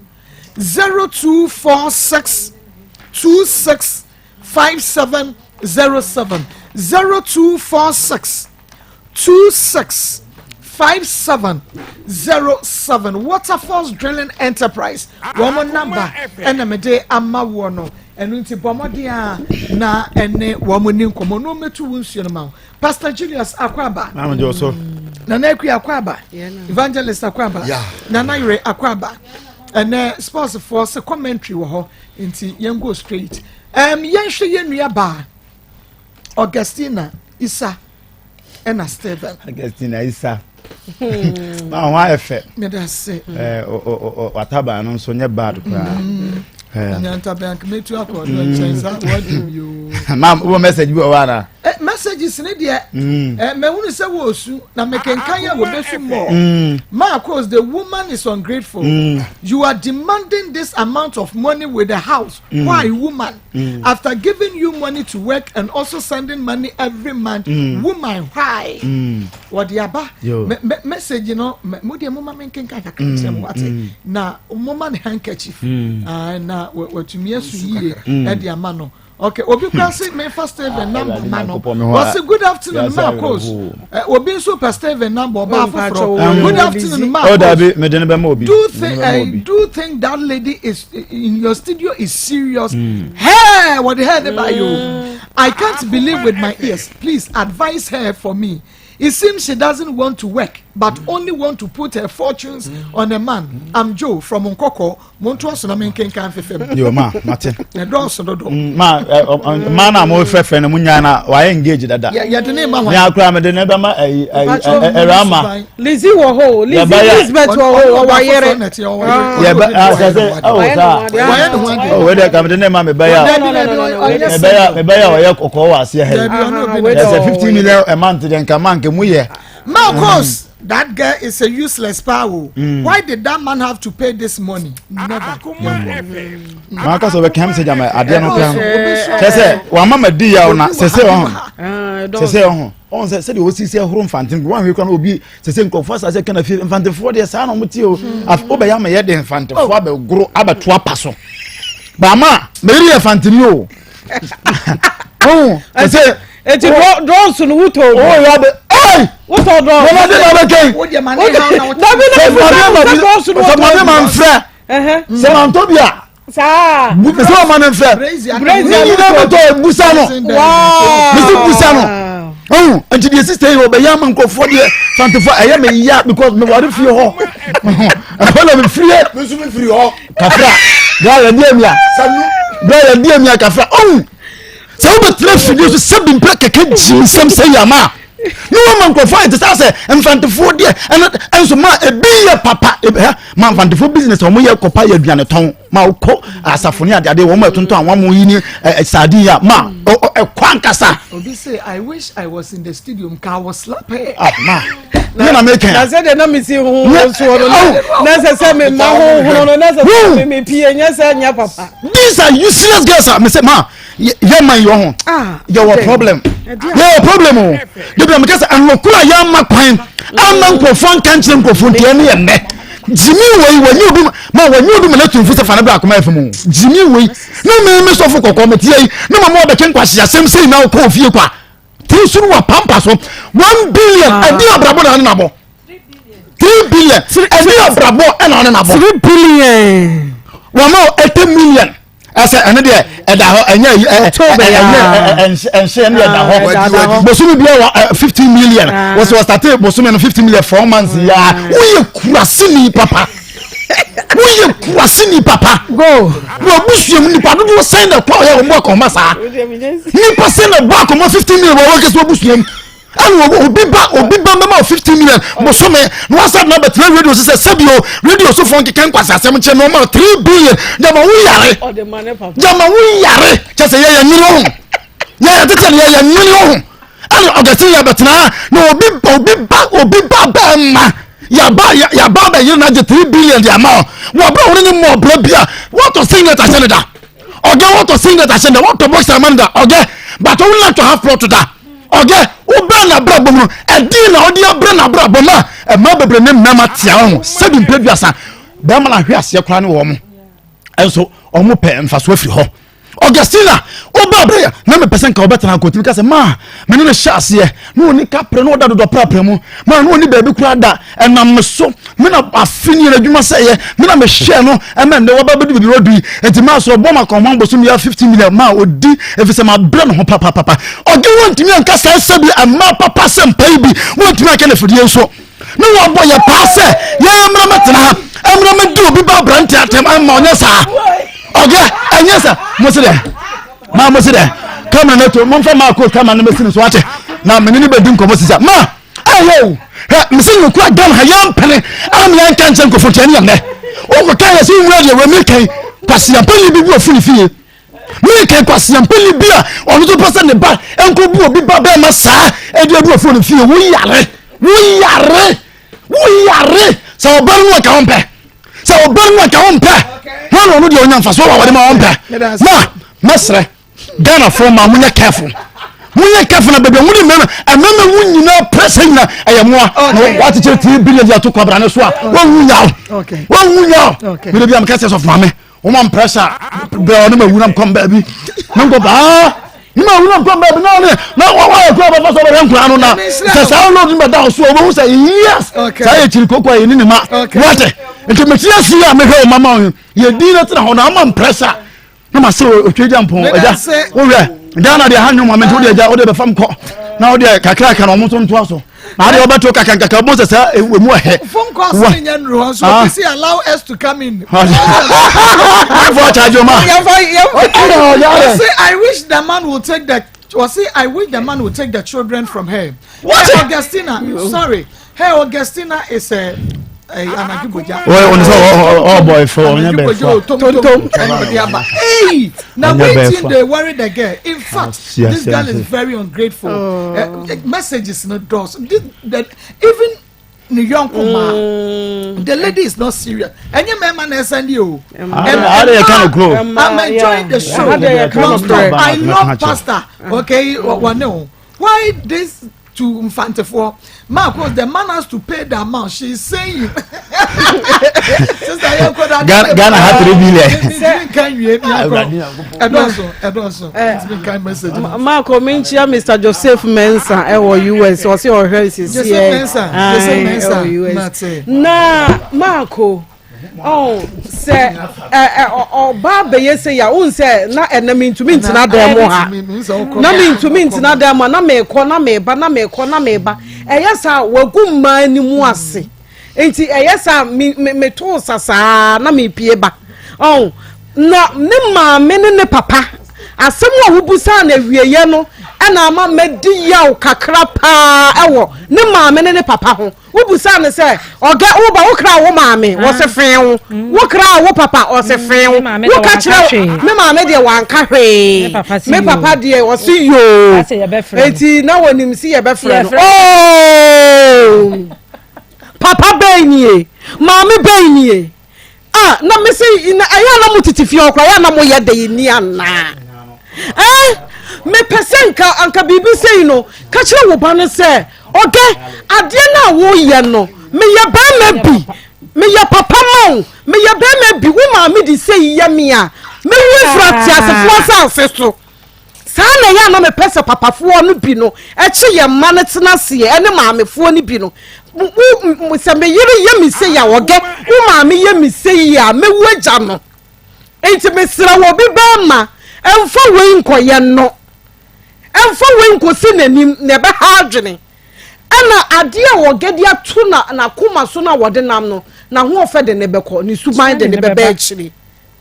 0246 26 5707 0246 26 5707 Waterfalls Drilling Enterprise wɔn namba ɛna mede ama woɔ no ɛno nti bɔ mmɔden a na ɛne wɔn ni nkɔmmɔ na wɔmmɛtu wo nsuo no ma wo Pastor Julius Akwaba. Maame jɔ so. Nana Akua Akwaba. Evangelist Akwaba. Yeah. Nana Yere Akwaba. Ɛnɛ sports foɔ sɛ commentary wɔ hɔ nti yɛn go straight. Um, yɛnhwɛ yɛn nua baa Augustina Isa ɛna Stephen. Augustina Isa. Maa ho ayɛ fɛ. Meda se. Ɛɛ wataban no nso nyɛ bad koraa. Nyantaban metu akɔ ɔdɔ nkyɛn sa wɔdi mi o. Maam wɔ message bi wɔ hɔ ana. Ɛ messages ne deɛ. Ɛ mɛhunu sɛ wɔɔsu na mɛkenkan yɛ wɔbɛsu mɔ. Marcos the woman is ungrateful. Mm. You are demanding this amount of money with the house. Mm. Why woman? Mm. After giving you money to work and also sending money every month, mm. woman, why? Mm. Wɔde aba message no mo deɛ mo ma me nkenkan kakra mm. kyerɛ mo wate mm. na mo ma ne handkerchief mm. uh, na watumi asu yie ɛde ama no. Okay, obi kura se mefa Steven number ma no. Wɔsi good afternoon Marcos. Eh, obi nso pɛ Steven number ɔbaa foforɔ. Good afternoon Marcos. Oh, dabi, mede ne bɛma obi. Do think uh, do you think that lady is in your studio is serious? Mm. Hey, what the hell mm. you? I can't believe with my ears. Please advise her for me. It seems she doesn't want to work, but mm. only want to put her fortunes mm. on a man. Mm. I'm Joe from Nkoko. Montoa so na menkenkan fefɛ mu. Yo ma mate. Ɛdɔɔso dodo. Mm, ma ɛ ma na mo fɛfɛ no mo nya na wayɛ engage dada. Yɛde ne ma hɔ. Ní akora mi de ne bɛ ma ɛyi ɛyi ɛrɛ ama. Lizzy wɔ hɔ o Lizzy Elizabeth wɔ hɔ o ɔwɔ yere. Yɛ bɛ a sɛ sɛ ɛwɔ saa. Wayɛ ne ho adi. Ɔ wei de ka mi de ne ma mi bɛ ya. Mi bɛ ya mi bɛ ya ɔyɛ kɔkɔɔ wɔ aseɛ ha yi. Yɛ sɛ 15 million a month de nka man nke mu yɛ. Marcos. That girl is a useless paa o. Mm. Why did that man have to pay this money? Never. Maa ka sɛ ɔbɛ kɛm sɛ gyama adeɛ no kɛm. Kyɛ sɛ wama ma di yaw na sɛsɛ ɔho. Sɛsɛ ɔho. Ɔho sɛ sɛdeɛ ɔsi sɛ ɛhoro mfante wɔn ahwɛ kwan obi sɛsɛ nkurɔfoɔ asase kɛnɛ fie mfantefoɔ deɛ saa na wɔn ti o. Wobɛyɛ ama yɛ de mfantefoɔ abɛgoro abɛto apa so. Baama mɛyiri yɛ fantini o. Ɔho sɛsɛ. Eti drɔs no wotɔ obi. O ya bɛ ɛy. Wotɔ drɔs. Mama de na bɛ kɛn. O deɛ ma ne ha na wotɔ. Dabi na mi sɛ sɛ drɔs no wotɔ. Sɛ maame ma n frɛ. Sɛ ma n tɔ bi a. Saa. Sɛ ma ne nfrɛ. Brazier Ni nyinaa bɛ tɔ busa no. Misi busa no. Ɔhun nti deɛ sista yi ɔbɛyɛ ama nkurɔfoɔ deɛ santefo ɛyɛ mi ya because mi wari fie hɔ. Ɛhɔ na mi fie. Mi nso mi firi hɔ. Kafra. Bra yɛ di emia. Bra yɛ di emia kafra. Ɔn sɛ wobɛtena fidie so sɛ bi mpɛ kɛkɛ gyi nsɛm sɛ yama ne wɔma nkurɔfoɔ ayɛ te sɛ sɛ mfantefoɔ deɛ ɛno ɛnso ma ebi yɛ papa ɛ ma mfantefoɔ business a wɔyɛ kɔpa yɛ aduane tɔn ma wokɔ asafo ne adeade wɔn a ɛtontɔn a wɔn yi ne ɛ sardine a ma ɛkɔ ankasa. Obi say I wish I was in the studio nka I was slap her. Ah ma ne na meka. Na sɛ deɛ na me si ho soɔ no na sɛ sɛ me ma ho hono no na sɛ sɛ me me pie nyɛ sɛ nyɛ papa. These are useless girls a me sɛ ma yɛ man yɛ ho ah, yɛ wɔ problem yɛ wɔ problem o de bi a meka sɛ ɛnokoro a yɛ ama kwan ama nkurɔfoɔ nka nkyerɛ nkurɔfoɔ nti ɛne yɛ nnɛ jimmy wei wɔnyɛ obi ma wɔnyɛ obi ma n'atumfo sɛ fa ne bra akoma fm o jimmy wei ne me me sɔfo kɔkɔɔ meteɛ yi ne ma ma wɔbɛke nkwahye asɛm sei na wokɔ ofie kwa tiri so no wɔ pampa so 1 billion ɛdi abrabɔ na ɔne nabɔ 3 billion ɛdi abrabɔ ɛna ɔne nabɔ 3 billion wɔn ma 80 million ɛsɛ ɛno deɛ ɛda hɔ ɛnyɛ ɛ ɛnyɛ ɛnhyɛ ɛno deɛ ɛda hɔ bosomi bi wɔ 15 million wɔsɛ wɔsate bosomi no 15 million 4 months yaa woyɛ kurasini papa woyɛ kurasini papa na abusua mu nipa dodoɔ sɛn na kɔ ɔyɛ wɔn bɔ akɔnma saa nipa sɛn na bɔ akɔnma 15 million wɔ wɔn kɛse abusua mu ɛna obi ba bɛma 15 million bosome na wasa na bɛtena radio so sɛ sɛbi o radio so fɔ nkeka nkwasi asɛm nkyɛn na ɔma 3 billion gyama wo yare, gyama wo yare kyɛ sɛ yɛyɛ nwene ho, yɛyɛ tete no yɛyɛ nwene ho. Ɛna ɔgɛse yɛ bɛtena na obi ba bɛɛma yaba yaba bɛyere na agye 3 billion de ama o wɔbrɛ wɔn ne mu ɔbrɛ bi a wɔtɔ singlet ahyɛ ne da ɔgɛ, wɔtɔ singlet ahyɛ ne da, wɔtɔ boxer ama ne da ɔgɛ, but wɔn na tɔ half plot da ɔgɛ. Wobɛn n'abrabɔ mu no ɛdin na ɔde abrɛ n'abrabɔ mu a ɛma bebree ne mmarima tea ho sɛbi mpɛ duasa bɛrima na ahwe aseɛ koraa ne wɔn ɛnso wɔn pɛ mfaso afiri hɔ. Augustina woba abere na mepɛ sɛ nka wobɛtena akɔtumi ka sɛ ma mene no hyɛ aseɛ na ɔni kaprɛ na ɔda dodɔ prapra mu ma na ɔni baabi koraa da ɛnam me so me na afe ne yɛn adwuma sɛ yɛ me na mehyɛ no ɛmɛ nnɛ wɔba bɛdu baabi wadu yi nti maa so ɔbɔ ma kɔnma bosom yɛ 50 million ma ɔdi ɛfiri sɛ mabrɛ ne ho papapapa. Ɔde wɔntumi anka saa sɛ bi ɛma papa sɛ mpa yi bi wɔntumi anka ne fidie nso ne wɔabɔ yɛ paa sɛ yɛn mmerɛ mɛtena ha mmerɛ mɛdi obi ba aberante atɛm ama ɔnyɛ saa ɔgɛ ɛnyɛ sɛ mo se dɛ maa mo se dɛ kamera no to momfa maa ko kamera no mɛsi no so ate na mene ne bɛdi nkɔmmɔ sisa ma ɛyɛ o hɛ mese nyɛkura dam ha yɛmpene ama yɛnka nkyɛ nkɔfo ntiɛ ne yɛ nnɛ wokɔka yɛ sɛ wowura deɛ wɔ mekan kwaseampani bi bu afu ne fie mekan kwaseampani bi a ɔno nso pɛ sɛ ne ba nkɔbu obi ba bɛɛma saa ɛde abu afu ne fie. Woyare, woyare, woyare sɛ ɔba no mu ɔka wo mpɛ sɛ ɔba no mu ɔka wo mpɛ wọn na ɔno deɛ ɔnya mfasoɔ wɔ awɔde ma wɔn mpɛ na mɛsrɛ Ghanafoɔ ma monyɛ careful, monyɛ careful na baabi a mode mmarima mmarima wu nyinaa pressure nyinaa ɛyɛ mmoa na wakyekyere 3 billion de ato kwabra ne so a wɔnwu nyaw, wɔnwu nyaw. Mede bi a meka sɛ sɔfo maame wɔma pressure bɛɛ ɔne ma wu na mkɔm baabi na nkɔ baa ne ma wu na mkɔm baabi na ɔne na wɔyɛ kura bɛfa so ɔbɛhwɛ nkura no na sɛ saa load no bɛda wo so a wobɛhu sɛ yes saa yɛ kyiri koko a yɛni ne ma wate nti mete asi a mehwɛ wo mama wo yɛdi no tena hɔ na ama pressure na ma sɛ otwa gya mpɔn agya wohwɛ Ghana deɛ ha nwom ame nti wode agya wode bɛfam kɔ na wode kakraka na ɔmo nso ntoa so na adeɛ wɔbɛto kakankaka bɔ sɛ sɛ ɛmu ɛhɛ. Phone calls ni nyɛ nuru hɔ nso obi si allow us to come in. Yɛmfa charge ma. Say I wish the man will take the was say I wish the man will take the children from her. What? Hey, Augustina, sorry. Hey, Augustina is a anadwo. Wọ́n wọ́n sọ ọ bọ̀ ẹ̀fọ́ ọ̀nyẹ́ bẹ̀ fọ́. Tom hey, na wetin dey worry the girl? In fact, this girl is very ungrateful. Oh. Messages no doors. This, the, even ne yɔnko maa the lady is not serious. Ɛnyɛ mɛɛma na ɛsɛn di o. Ade yɛ kan kuro. I'm enjoying the show non stop. I love pastor. Okay, wɔne o why this to Mfantefoɔ Marcos, the man has to pay the amount she is saying. Sister yɛn kɔ da. Ghana ha 3 billion. Ntumi nkan wie mi akɔ ɛdɔɔso ɛdɔɔso ntumi nkan message. Marco mi nkyia Mr Joseph Mensa ɛwɔ US, ɔsi ɔhwɛ nsisi. Joseph Mensa, Joseph Mensa. Ɛwɔ US na Marco ɔn sɛ ɛ ɛ ɔbaa bɛyɛ sɛ ya ohun sɛ na ɛnna mi ntumi ntena dan mu ha na mi ntumi ntena dan mu ha na mekɔ na meba na mekɔ na meba ɛyɛ saa wagu mmaa anim ase nti ɛyɛ saa mi mi mi to sasaa na mi pie ba ɔn. Na ne maame ne ne papa asɛm a wobusaa no awieeɛ no na ama madi yaw kakra paa wɔ ne maame ne ne papa ho. Wobusaa no sɛ, Ɔgɛ, wo ba, wokra wo maame? Ah. Wɔse fee wo. Mm. Wokra wo papa? Ɔse mm. fee wo. Woka kyerɛ me maame deɛ wanka hwee. Me papa deɛ ɔse yoo. Enti na wɔnim si yɛbɛfrɛ no. Oh! Papa bɛn nie? Maame bɛn nie? Ah, na me se na ɛyɛ na mo tete fie ɔkora ɛyɛ na mo yɛ dɛ ni anaa? Eh, mepɛ sɛ nka anka biribi sei no ka kyerɛ wo ba no sɛ ɔdɛ adeɛ no a woyɛ no meyɛ bɛrima bi meyɛ papa ma wo meyɛ bɛrima bi wo maame de sei yɛ me a mewu afiri ateasefoɔ asase so. Saa na ɛyɛ a na mepɛ sɛ papafoɔ no bi no kye yɛn mma no tena aseɛ ɛne maamefoɔ no bi no. Wo, sɛ me yere yɛ me sei a ɔgɛ, wo maame yɛ me sei a mɛwu agya no. Enti mesrɛ wɔ obi bɛrima ɛmfa wei nkɔyɛ no. Ɛmfa wei nkɔsi n'anim na ɛbɛha adwene. Ɛna adeɛ a ɔgɛ de ato na n'akoma so no a wɔde nam no, n'ahoɔfɛ de ne bɛkɔ, ne suban de ne bɛba akyiri.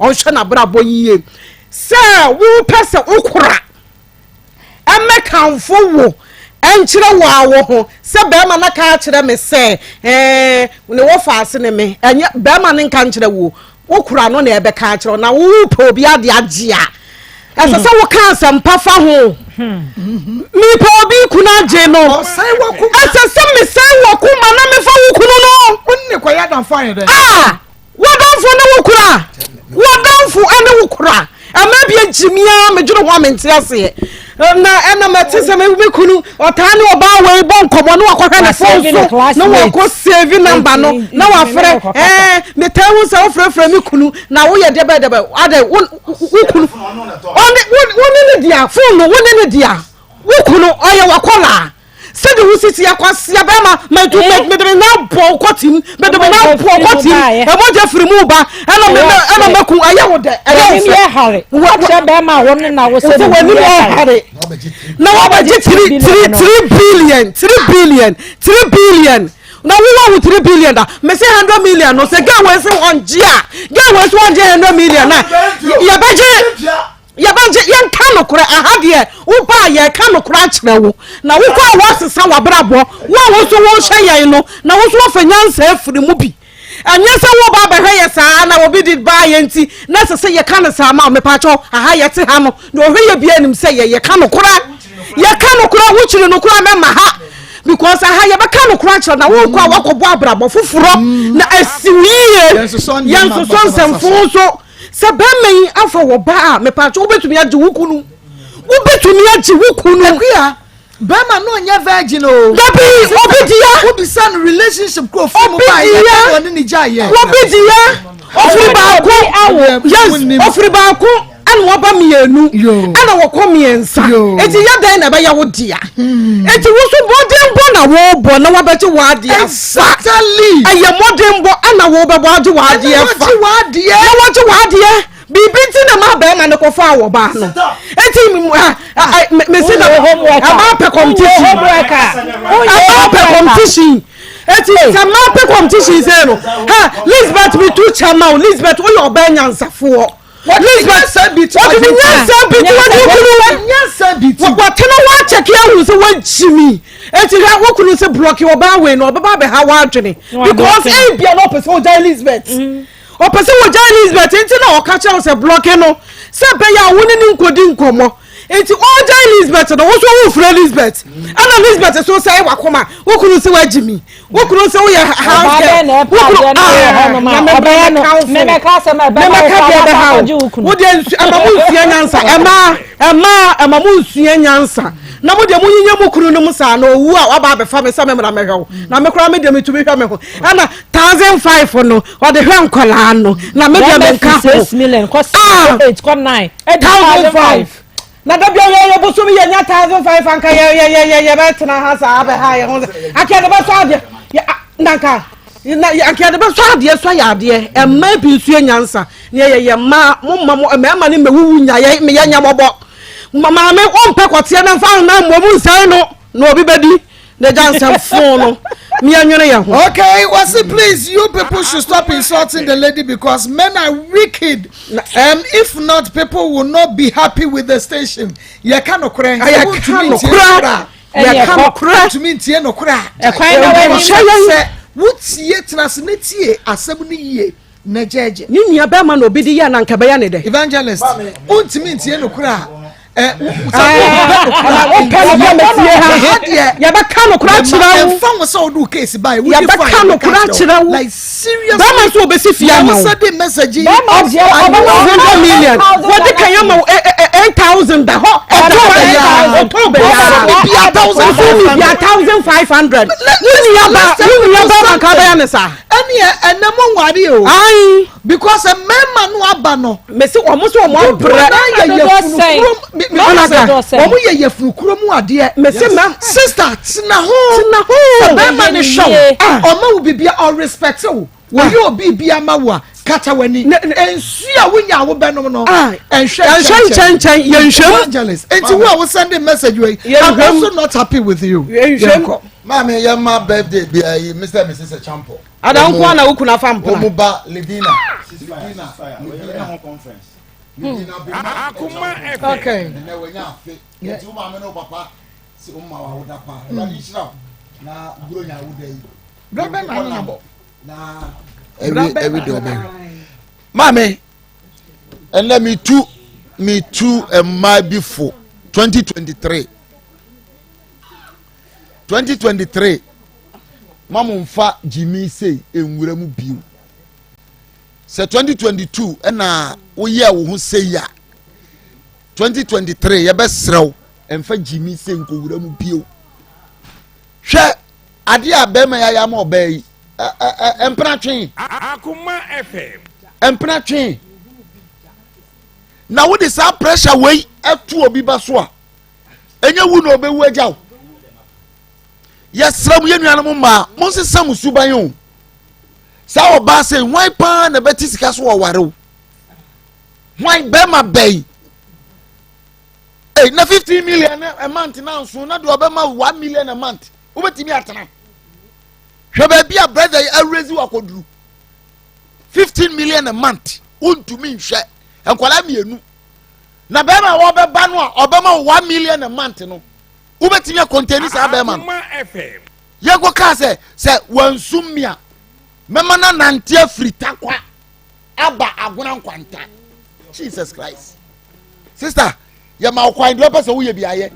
Ɔnhwɛ n'abrabɔ yie. Sɛ wopɛ sɛ wokora ɛmɛkamfo wo ɛnkyerɛ wo a wo ho sɛ bɛrima no ka akyerɛ me sɛ ɛɛ ne wɔfa ase ne me ɛnyɛ bɛrima no nka nkyerɛ wo wokora no na ɛbɛka akyerɛ wo na wopɛ obi ade agye a ɛsɛ sɛ woka asɛmpa fa ho mepɛ obi kunu agye no ɛsɛ sɛ mesɛe wakoma na mefa wo kunu no ah W'adamfo ne wo kora. W'adamfo ne wo kora. Ɛma bi agyi mi ara medwene ho a mente aseɛ. Na ɛna mɛte sɛ me kunu ɔtaa ne ɔbaa wei bɔ nkɔmmɔ na wakɔhwɛ ne fon so na wakɔ save number no na wafrɛ ɛɛ metaa hu sɛ wofrɛfrɛ me kunu na woyɛ deɛ bɛyɛ deɛ bɛyɛ adɛ wo kunu ɔne wo ne ne dea fon no wo ne ne dea wo kunu ɔyɛ wakɔlaa. Sɛdeɛ wo sisi yɛ kwasia bɛrima mɛdu eh? mede me nan bɔ wo kɔtim mede me nan bɔ wo kɔtim ɛmɔgya firi mu ba ɛna me ɛna mɛku ɛyɛ wo dɛ ɛyɛ wo fɛ wakyerɛ bɛrima a wɔne na wo sɛ w'anim yɛ hare na wabɛgye tiri tiri 3 billion 3 billion 3 billion na wowɔ wo 3 billion da mese 100 million no sɛ gɛ wei se wɔngye a gɛ wei se wɔngye 100 million na yɛbɛgye. Yɛbɛgye, yɛnka nokorɛ, aha deɛ woba a yɛreka nokorɛ akyerɛ wo, na wokɔ a woasesa w'abrabɔ, wo a wo nso wohwɛ yɛn no, na wo nso woafa nyansa afiri mu bi. Ɛnyɛ sɛ woba abɛhwɛ yɛ saa na obi de baa yɛ nti na ɛsɛ sɛ yɛka no saa ma wo. Mepaakyɛw, aha yɛte ha no, deɛ ɔhwɛ yɛ biara nim sɛ yɛ yɛka nokorɛ. Yɛka nokorɛ, wokyiri nokorɛ a mɛma ha. Because aha yɛbɛka nokorɛ akyerɛ na wokɔ a woakɔbɔ abrabɔ foforɔ na asi wo yie. Yɛnsosɔ nsɛmfo nso. Sɛ bɛrima yi afa wɔ ba a, mepatwo wobɛtumi agye wo kunu. Wobɛtumi agye wo kunu. Akua, bɛrima no ɔnyɛ virgin o. Dabi, obi diya. Wobisa no relationship kuro fún mu ba yɛ kɛ ɔne ne gya yɛ. Obi diya. Ofiri baako. Yes, ofiri baako ɛna wɔba mmienu ɛna wɔkɔ mmiɛnsa. Eti yɛ dɛn na ɛbɛyɛ wo dea. Hmm. Eti woso mmɔdenbɔ na wɔrebɔ na wɔabɛgye wɔ adeɛ afa. Exactly. Ɛyɛ mmɔdenbɔ ɛna wɔrebɛbɔ agye wɔ adeɛ fa. Na wɔgye wɔ adeɛ. Biribi nti na ma bɛrima no kɔfa wɔ baa no. Eti mesi na ɛma pɛ competition. Ɛma pɛ competition. Eti sɛ ma pɛ competition sɛ no. Ha Lisbeth mi tu kyɛ ma o Lisbeth woyɛ ɔbaa nyansafoɔ. Lisbeth wɔde ne nyansa bi ti wɔde okunu nyansa bi ti wɔtena hɔ akyɛke ahu sɛ wɔagyi mi eti hwɛ wo kunu sɛ blɔki ɔbaa wei no ɔbɛba abɛha w'adwene because ebia na ɔpɛ sɛ ɔgya Elizabeth mm. ɔpɛ sɛ wɔgya Elizabeth nti na ɔka kyerɛ wo sɛ blɔki no sɛ ɛbɛyɛ a wo ne ne nkɔdi nkɔmmɔ nti ɔgya Elizabeth no wo so wofrɛ Elizabeth ɛna Elizabeth so sɛ wakoma wo kunu sɛ wagyi mi wo kunu sɛ woyɛ house girl wo kunu ah na mɛbrɛ mɛka wo fo mɛmɛka deɛ bɛha wo wo deɛ nsu ɛma mo nsua nyansa ɛma ɛma ɛma mo nsua nyansa na mo deɛ mo nyinyɛ mo kunu no mu saa na owu a waba abɛfa me sɛ mɛmra mɛhwɛ wo na me koraa me deɛ metumi hwɛ me ho ɛna 1005 no ɔde hwɛ nkɔlaa no na me deɛ menka ho ah 1005 Na da bia yɛ yɛ bosom yɛ nya 1005 anka yɛ yɛ yɛ yɛ yɛ bɛ tena ha saa bɛ ha yɛ ho sɛ anka yɛ de bɛ sɔ adeɛ yɛ na anka na anka yɛ de bɛ sɔ adeɛ sɔ yɛ adeɛ ɛmma bi nso yɛ nyansa ne yɛ yɛ mma mo mma mo mmarima ne mɛwuwu nya yɛ meyɛ nya mɔbɔ maame wɔmpɛ kɔteɛ na nfa na mmom nsɛn no na obi bɛdi. Na gya nsɛm fon no miɛnwene yɛ ho. Okay, wɔsi please you people should stop insulting the lady because men are wicked and if not people will not be happy with the station. Yɛka nokorɛ. Yɛka nokorɛ. Yɛka nokorɛ. Wontumi ntie nokorɛ a. Ɛkwan na w'anim. Sɛ wotie tena ase ne tie asɛm no yie na gyɛɛgye. Ne nua bɛrima na obi de yɛ na nka bɛyɛ ne dɛ. Evangelist, wontumi ntie nokorɛ a. Yɛbɛka nokorɛ akyerɛ wo. Ɛmfa ho sɛ wode wo case bae, yɛbɛka nokorɛ akyerɛ wo. Like seriously. Bɛrima nso wɔbɛsi fie ama wo. Sɛ message yi. Bɛrima deɛ ɔbɛma 100 million. Wɔde kan ama wo 8,000 da hɔ. Ɔtɔ bɛyɛ. Ɔtɔ bɛyɛ. Ɔsɔ mi bia 1,500. Wo nua ba wo nua ba ma nka bɛyɛ ne saa. Ɛneɛ ɛnɛ mo nware o. Ayi. Because mmarima no aba no. Mesi wɔn so wɔn abrɛ. Dodoɔ naa yɛ yafunu kurom. Wɔn yɛ yafunu kurom adeɛ. Mesi mɛ. Sister tena ho. Tena ho. Sɛ bɛrima ne hwɛ wo. Ɔma wo bibia ɔrespect wo. Wɔyɛ obi bia ma wo a kata w'ani. Nsu a wonya a wobɛnom no. Ɛnhwɛ nkyɛnkyɛn. Yɛnhwɛm. Evangelist. Nti wo a wo sending message wei. I'm also not happy with you. Yɛnhwɛm. Maame yɛn ma birthday bia yi Mr and Mrs. Echampo. Ada nko ara na wo kunu afa mpena. Wɔn ba Livina. Livina. Livina. Livina Bima. Akuma FM. Okay. Ɛnɛ wɔnya afe. Nti wo maame ne wo papa sɛ wɔn ma wawoda paa. Awurade nhyira wo na buro nya awoda yi. Bra bɛ na na bɔ. Na ɛwi ɛwi de ɔbɛwi. Maame ɛnɛ mi tu mi tu mmaa bi fo 2023. 2023 ma mo nfa gyimi sei nwura mu bio sɛ 2022 ɛna woyɛ wo ho sei a 2023 yɛbɛsrɛ wo ɛnfa gyimi sei nkɔwura mu bio hwɛ adeɛ a bɛrima yɛ ayɛ ama ɔbaa yi ɛmpena twe Akuma FM. ɛmpena twe na wode saa pressure wei ɛto obi ba so a ɛnyɛ wu na ɔbɛwu agya wo yɛsrɛ mo yɛ nuanom mmaa monsesa mo suban o saa ɔbaa sɛ hwan paa na ɛbɛte sika so wɔware wo hwan bɛrima bɛyi Hey, na 15 million a month na nso na deɛ ɔbɛma 1 million a month wobɛtumi atena hwɛ baabi a brother yi awurezi wakɔduru 15 million a month wontumi nhwɛ nkwadaa mmienu na bɛrima a wɔbɛba no a ɔbɛma wo 1 million a month no wobɛtumi akɔntɛni saa bɛrima no yɛnkɔ kaa sɛ sɛ wansum mi a mɛma no nante afiri takwa aba agona nkwanta jesus christ sister yɛma wo kwan deɛ ɔpɛ sɛ woyɛ bi ayɛ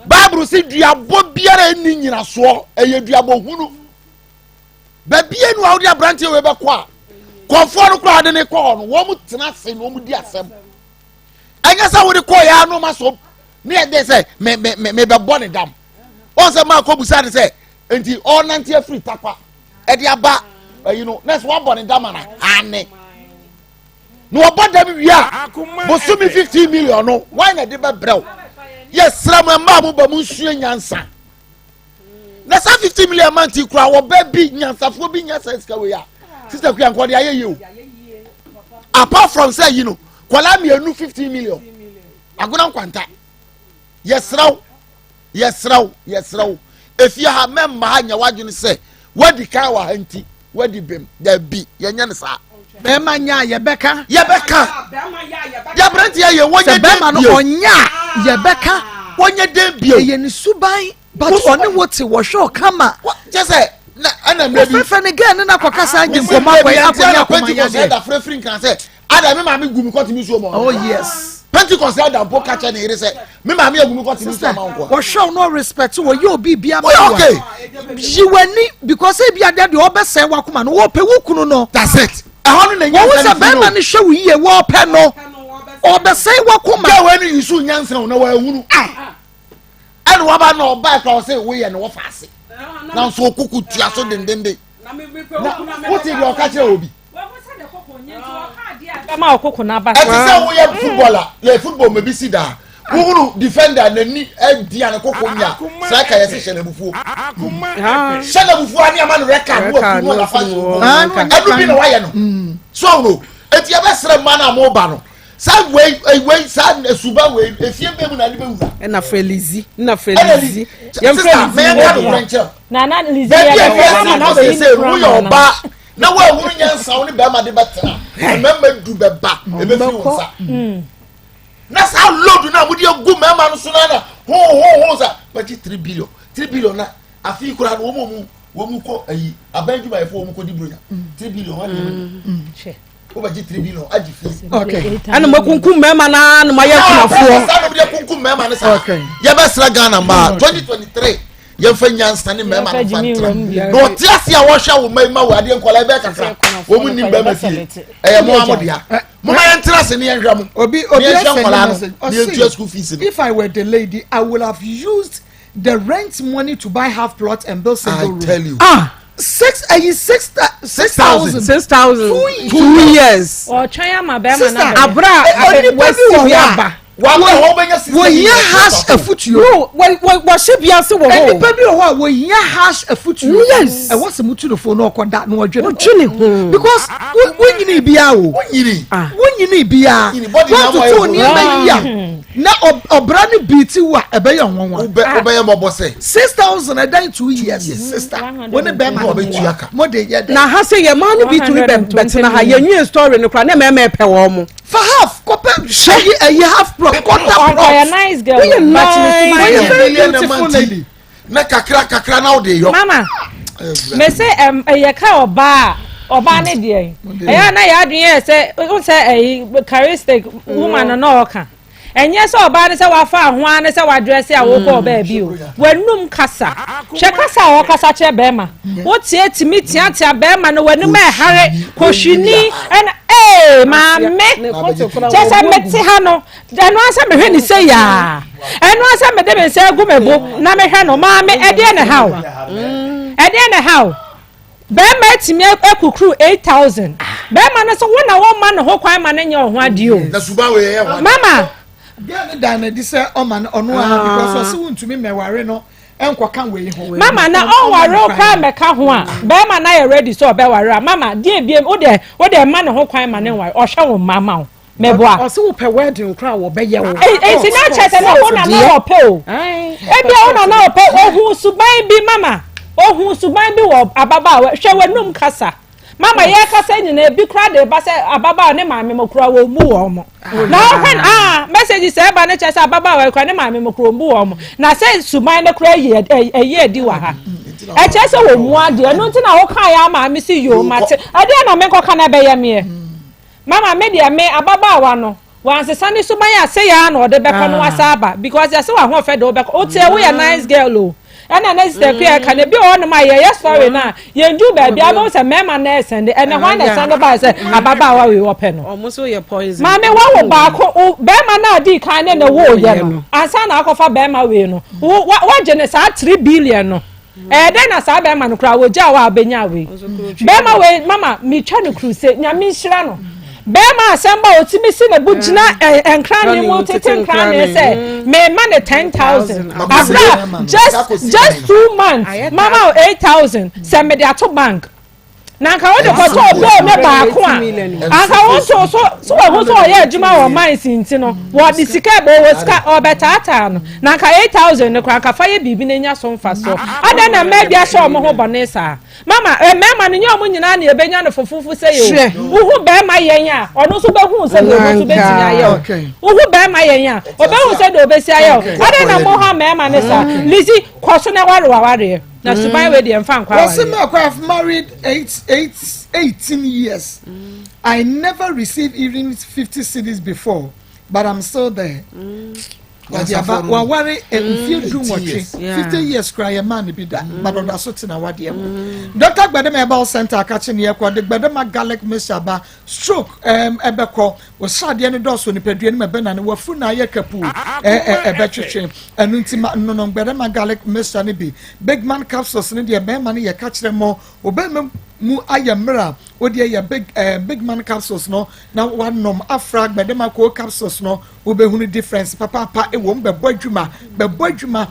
bible sɛ duabɔ biara ɛnni nyinasoɔ ɛyɛ duabɔ hunu Baabi enu a wode aberanteɛ wei bɛkɔ a kɔnfoɔ no koraa de ne kɔ hɔ no wɔn tena ase na wɔn di asɛm ɛnyɛ sɛ wode kɔɔ yɛ ano ma so ne yɛ de sɛ me me me me bɛbɔ ne dam wɔn sɛ maa kɔ busa ne sɛ nti ɔnante afiri takwa ɛde aba ɛyi no nɛɛsɛ wabɔ ne dam ana ane na wɔbɔ dam wie a bosomi 15 million no wɔn na ɛde bɛbrɛw yɛ srɛ mo mmaa mo ba mo nsua nyansa. na saa 50 million ma nti kura wɔbɛ bi nyansafoɔ bi nya saa sika wei a sista kuya nkɔ de ayɛ yie o apart from sɛ yi no kɔla mmienu 15 million agona nkwanta yɛsrɛw yɛsrɛw yɛsrɛw efie ha mɛmma ha nya wadwene sɛ wadi kan wɔ ha nti wadi bem dabi yɛnyɛ no saa. Bɛrima nya a yɛbɛka. Yɛbɛka. Deɛ aberanteɛ yɛ wɔnyɛ den bio. Sɛ bɛrima no ɔnya a yɛbɛka. Wɔnyɛ den bio. Ɛyɛ ne suban but ɔne wo te wɔhwɛ ɔkama. Kyɛ sɛ na ɛna mmerɛ bi. Wɔfrɛfrɛ ne gɛɛ ne na akɔka saa gye nkɔmɔ akɔ akɔnya akoma yadeɛ. Pentecost ɛda frɛfiri nkan sɛ ada me maame gu me kɔte mi suo ma. Oh yes. Pentecost ɛda mpo ka kyɛ ne yere sɛ me maame agu me kɔte mi suo ma nkoa. Wɔhwɛ wo no respect wɔ yɛ obi bi ama wo. Okay. Yi w'ani because ebi adeɛ deɛ ɔbɛsɛe w'akoma no wɔpɛ wo kunu no. That's it. Ɛhɔ no na nyansa no fi no. Wɔn sɛ bɛrima no hwɛ wo yie wɔpɛ no ɔbɛsɛe w'akoma. Gɛ wɔ ne yusu nyansa o na wɔahunu. Ah. Ɛna waba na ɔba ɛkura ɔsɛ woyɛ no wɔfa ase. Na nso okoko tua so dendenden. Na wote deɛ ɔka kyerɛ obi. Ɛte sɛ woyɛ football a yɛ football ma bi si daa wohunu defender n'ani adi a ne koko nya saa ka yɛsɛ hyɛ n'abufuo hyɛ n'abufuo a ne ama no red card no afiri no anafa nso ɛno bi na wayɛ no so ɔno eti yɛbɛsrɛ mma no a moba no. Saa wei eh, wei saa suba wei efie bɛ mu na ne bɛ wura. Ɛna frɛ Lizzy na frɛ Lizzy. Yɛn frɛ Lizzy mɛ yɛn ka no kura nkyɛn. Na na Lizzy yɛ bɛ fɛ ama na bɛ yi ne kura ma na. Ɔbaa na wo ahuru nyansa wo ne bɛrima de bɛ tena mmarima du bɛ ba ebe fi wɔn nsa. Mm. Na saa load na mo de agu mmarima no so na na ho ho ho sa bɛgye 3 billion 3 billion na afi kura no wɔn mu wɔn mu kɔ ayi aban adwumayɛfo wɔn mu kɔ di buronya 3 billion wɔn de wobɛgye 3 billion agye fi. Ɛna mo akunkum mmarima naa na mo ayɛ akunafoɔ. Saa na mo de akunkum mmarima no saa. Yɛbɛsrɛ Ghana mmaa 2023 yɛmfa nyansa ne mmarima no fa ntra na ɔte ase a wɔhwɛ wo mma yi ma wɔ adeɛ nkɔla ɛbɛyɛ kakra wɔn mu nim bɛrima fie ɛyɛ mo amo dea mo ma yɛn ase ne yɛn hwɛ mo obi obi ne yɛn hwɛ asɛn nkɔla ne no ne yɛn tua school fees no. If I were the lady, I would have used the rent money to buy half plot and build single I room. tell you. Ah. Six ɛyi 6,000. 6,000. 2 2 years. Ɔtwɛn ama bɛrima Sister, na bɛyɛ. Abira onipa bi wasi wɔ bi hɔ a aba. wɔhia harsh afutuo. No, wɔhyɛ bi ase wɔ hɔ. Nipa bi wɔ hɔ a wɔhia harsh afutuo. Yes. Ɛwɔ sɛ mutu no fo na ɔkɔ da na ɔdwe ne ho. Ɔdwe ne ho. Because wonyini biara o. Wonyini. Wonyini biara. Wɔntoto nneɛma yi a na ɔbra ne bii ti wo a ɛbɛyɛ nwanwa. Wobɛyɛ mɔbɔ sɛ. 6,000 ɛdan 2 years, sister. Wo ne bɛrima no ɔbɛtua ka. Mo de yɛ dɛ. Na ha sɛ yɛ maa no bi tumi bɛ bɛtena ha yɛn nwie story no kora ne mɛɛmɛ pɛ wɔn mo. Fa half kɔpɛ ɛyi ɛyi half plot, quarter plot. Ɔyɛ nice girl. Woyɛ nice. Wɔyɛ very beautiful lady. Na kakra kakra na wode yɔ. Mama, me se ɛyɛ ka ɔbaa ɔbaa ne deɛ ɛyɛ na yɛ adwene yɛ sɛ n sɛ ɛyi charismatic woman no na ɔka ɛnyɛ sɛ ɔbaa ne sɛ wafa ahoa ne sɛ wadrɛse a wokɔ ɔbaa bi o w'anum kasa, hwɛ kasa a ɔkasa kyerɛ bɛrima, wotie tumi teatea bɛrima no w'anum ɛhare kɔhwini ɛna ee maame kyɛ sɛ mete ha no, ɛno asɛ mehwɛ ne sɛ yaa, ɛno asɛ mede me nsa agu me bo na mehwɛ no. Maame, ɛdeɛ ne haw, ɛdeɛ ne haw? Bɛrima atumi akukuru 8,000, bɛrima no so wo na wɔma ne ho kwan ma ne nyɛ ɔho adeɛ o. Na suban wei ɛyɛ hɔ. Mama. Girl no dan n'adi sɛ ɔma no ɔno ara because ɔsi wuntumi mɛware no nkɔka wei ho. Mama, na ɔnware wo koraa mɛka ho a, bɛrima na yɛ ready sɛ ɔbɛware a, mama deɛ biem wo deɛ ma ne ho kwan ma ne nware, ɔhwɛ wo mma ma wo mɛboa. Ɔsɛ wopɛ wedding koraa wɔbɛyɛ wo. Eti na kyerɛ sɛ na wo na na ɔpɛ o, ebi a wo na na ɔpɛ. Ohun suban bi, mama, ohun suban bi wɔ ababaawa. Hwɛ w'anum kasa, mama, yɛ kasa nyinaa ebi kora de ba sɛ ababaawa ne maame mo kora wɔn mu wɔn mo na ɔhwɛ aa message sɛ ɛba ne kyerɛ sɛ ababaawa kora ne maame mo kora wɔn mu wɔn mo na sɛ suban ne kora ɛyi ɛyi adi wɔ ha, ɛkyerɛ sɛ wɔn mu adeɛ ɛno nti na wɔka yɛ ama mi si yoo ma te ɛdeɛ na mi nkɔka na ɛbɛyɛ miɛ. Mama, me deɛ me ababaawa no wansesa ne suban a sɛ yaa na ɔde bɛkɔ no wasa aba because yɛsɛ wahoɔfɛ de wobɛkɔ woteɛ woyɛ nice girl o. Ɛna ne sister kua ɛka na ebi wɔ hɔnom a yɛyɛ story no a yɛndu baabi a wobɛhu sɛ mmarima na ɛsɛnde ɛnɛ hwan na ɛsɛnde bae sɛ ababaawa wei wɔpɛ no. Ɔmo nso yɛ poison. Maame, wawo baako wo bɛrima no a dii kan ne ne woyɛ no ansa na akɔfa bɛrima wei no wo wagye ne saa 3 billion no. Ɛyɛ dɛn na saa bɛrima no koraa wɔgyaa wo a wobɛnya wei bɛrima wei? Mama, metwa no kuru sɛ Nyame nhyira no. Bɛrima asɛm ba ɔtumi si ne bo gyina nkrane mu tete nkrane sɛ mema ne 10,000 abra just 2 months, mama o 8,000 sɛ mede ato bank na nka wode kɔtɔ ɔbɔɔ ne baako a anka wo nso so so wahu sɛ ɔyɛ adwuma wɔ mines nti no wɔde sika ɛbɔ wɔ sika ɔbɛtaataa no na nka 8,000 no koraa nka fa yɛ biribi na nya so mfa so. Adɛn na mmaa bi ahyɛ ɔmo ho bɔne saa? Mama, mmarima no nyɛ ɔmo nyinaa na ebenya no fofofo sɛ yɛ o. Wohu bɛrima yɛn a, ɔno nso bɛhu sɛ deɛ ɔno nso bɛtumi ayɛ o. Wohu bɛrima yɛn a, ɔbɛhu sɛ deɛ ɔbɛsi ayɛ o. Adɛn na mo ha mmarima no saa? Lizzy, kɔ so na ware wawareɛ na suban wei deɛ mfa nkɔ Wɔsi awareɛ. Mako, I've married eight eight 18 years. I never received even 50 cedis before, but I'm still there. Wɔde aba waware mfie 18, 50 years kura yɛ maa ne bi da, but ɔda so tena wadeɛ mu. Dr. Gbedema Herbal Center akakye ne yɛkɔ de Gbedema garlic mixture ba stroke ɛbɛkɔ wɔsradeɛ no dɔɔso nipadua no mu ɛbɛ na ne wafu na ayɛ kapu ɛ ɛbɛtwetwe ɛno nti ma nonom Gbedema garlic mixture no bi. Big Man capsules no deɛ bɛrima no yɛ ka kyerɛ mɔ ɔbɛrima mu ayɛ mmerɛ a wodeɛ yɛ big man capsules no na wanom afra Gbedema ko capsules no, wobɛhunu difference papaapa. Ɛwɔ mu bɛbɔ adwuma, bɛbɔ adwuma.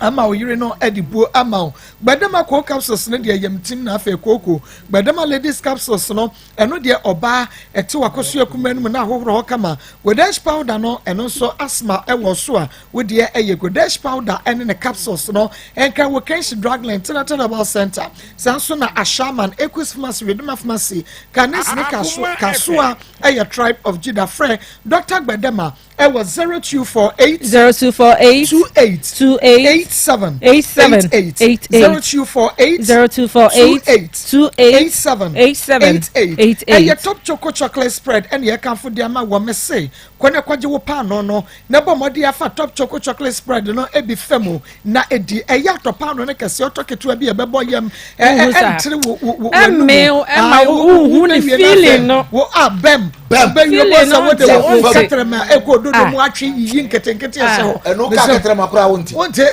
Ama wo yere no de buo ama wo. Gbadama cold capsules no deɛ yam tim na afei kooko. Gbadama ladies capsules no ɛno deɛ ɔbaa ɛte wakosua kumaa no mu na ahohoro hɔ kama. Godesh powder no ɛno nso asthma ɛwɔ so a wo deɛ ɛyɛ Godesh powder ɛne ne capsules no ɛnka wɔ Kenshi Drugline Tenatel Herbal Center. Saa nso na Ashaman, Equus Pharmacy, Redema Pharmacy, Kanis ne Kasoa ɛyɛ Tribe of Judah. Frɛ Dr. Gbadama ɛwɔ 0248 0248 28 28 87 87 88 88 0248 0248 28 28 87 87 88 88 ɛyɛ top choco chocolate spread ɛna yɛkamfo de ama wɔ me se kɔ ne kɔgye wo paano no na bɔ mmɔden afa top choco chocolate spread no ebi fɛ mu na edi ɛyɛ atɔ paano no kɛseɛ ɔtɔ ketewa bi a ɛbɛbɔ yam Wohu saa. ɛntere wo wo wo Ɛmmee wo, ɛma wo- wohu ne feeling no. wo a bɛm bɛm bɛwie bɔ Feeling sɛ no wode nte, wo wonte. kɛtɛrɛmɛ ɛkɔ dodo Ah. mu atwe yiyi nketenkete ɛhyɛ hɔ ɛno ka kɛtɛrɛma koraa wonte wonte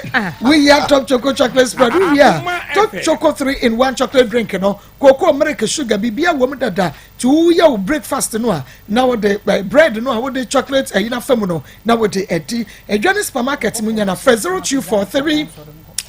woyi a top choco chocolate spread wowie a top choco 3 in 1 chocolate drink no cocoa milk sugar biribia wɔ mu dada nti woyɛ wo breakfast no a na wode bread no a wode chocolate ayi no afa mu no na wode adi adwa ne supermarket mu nyana frɛ 0243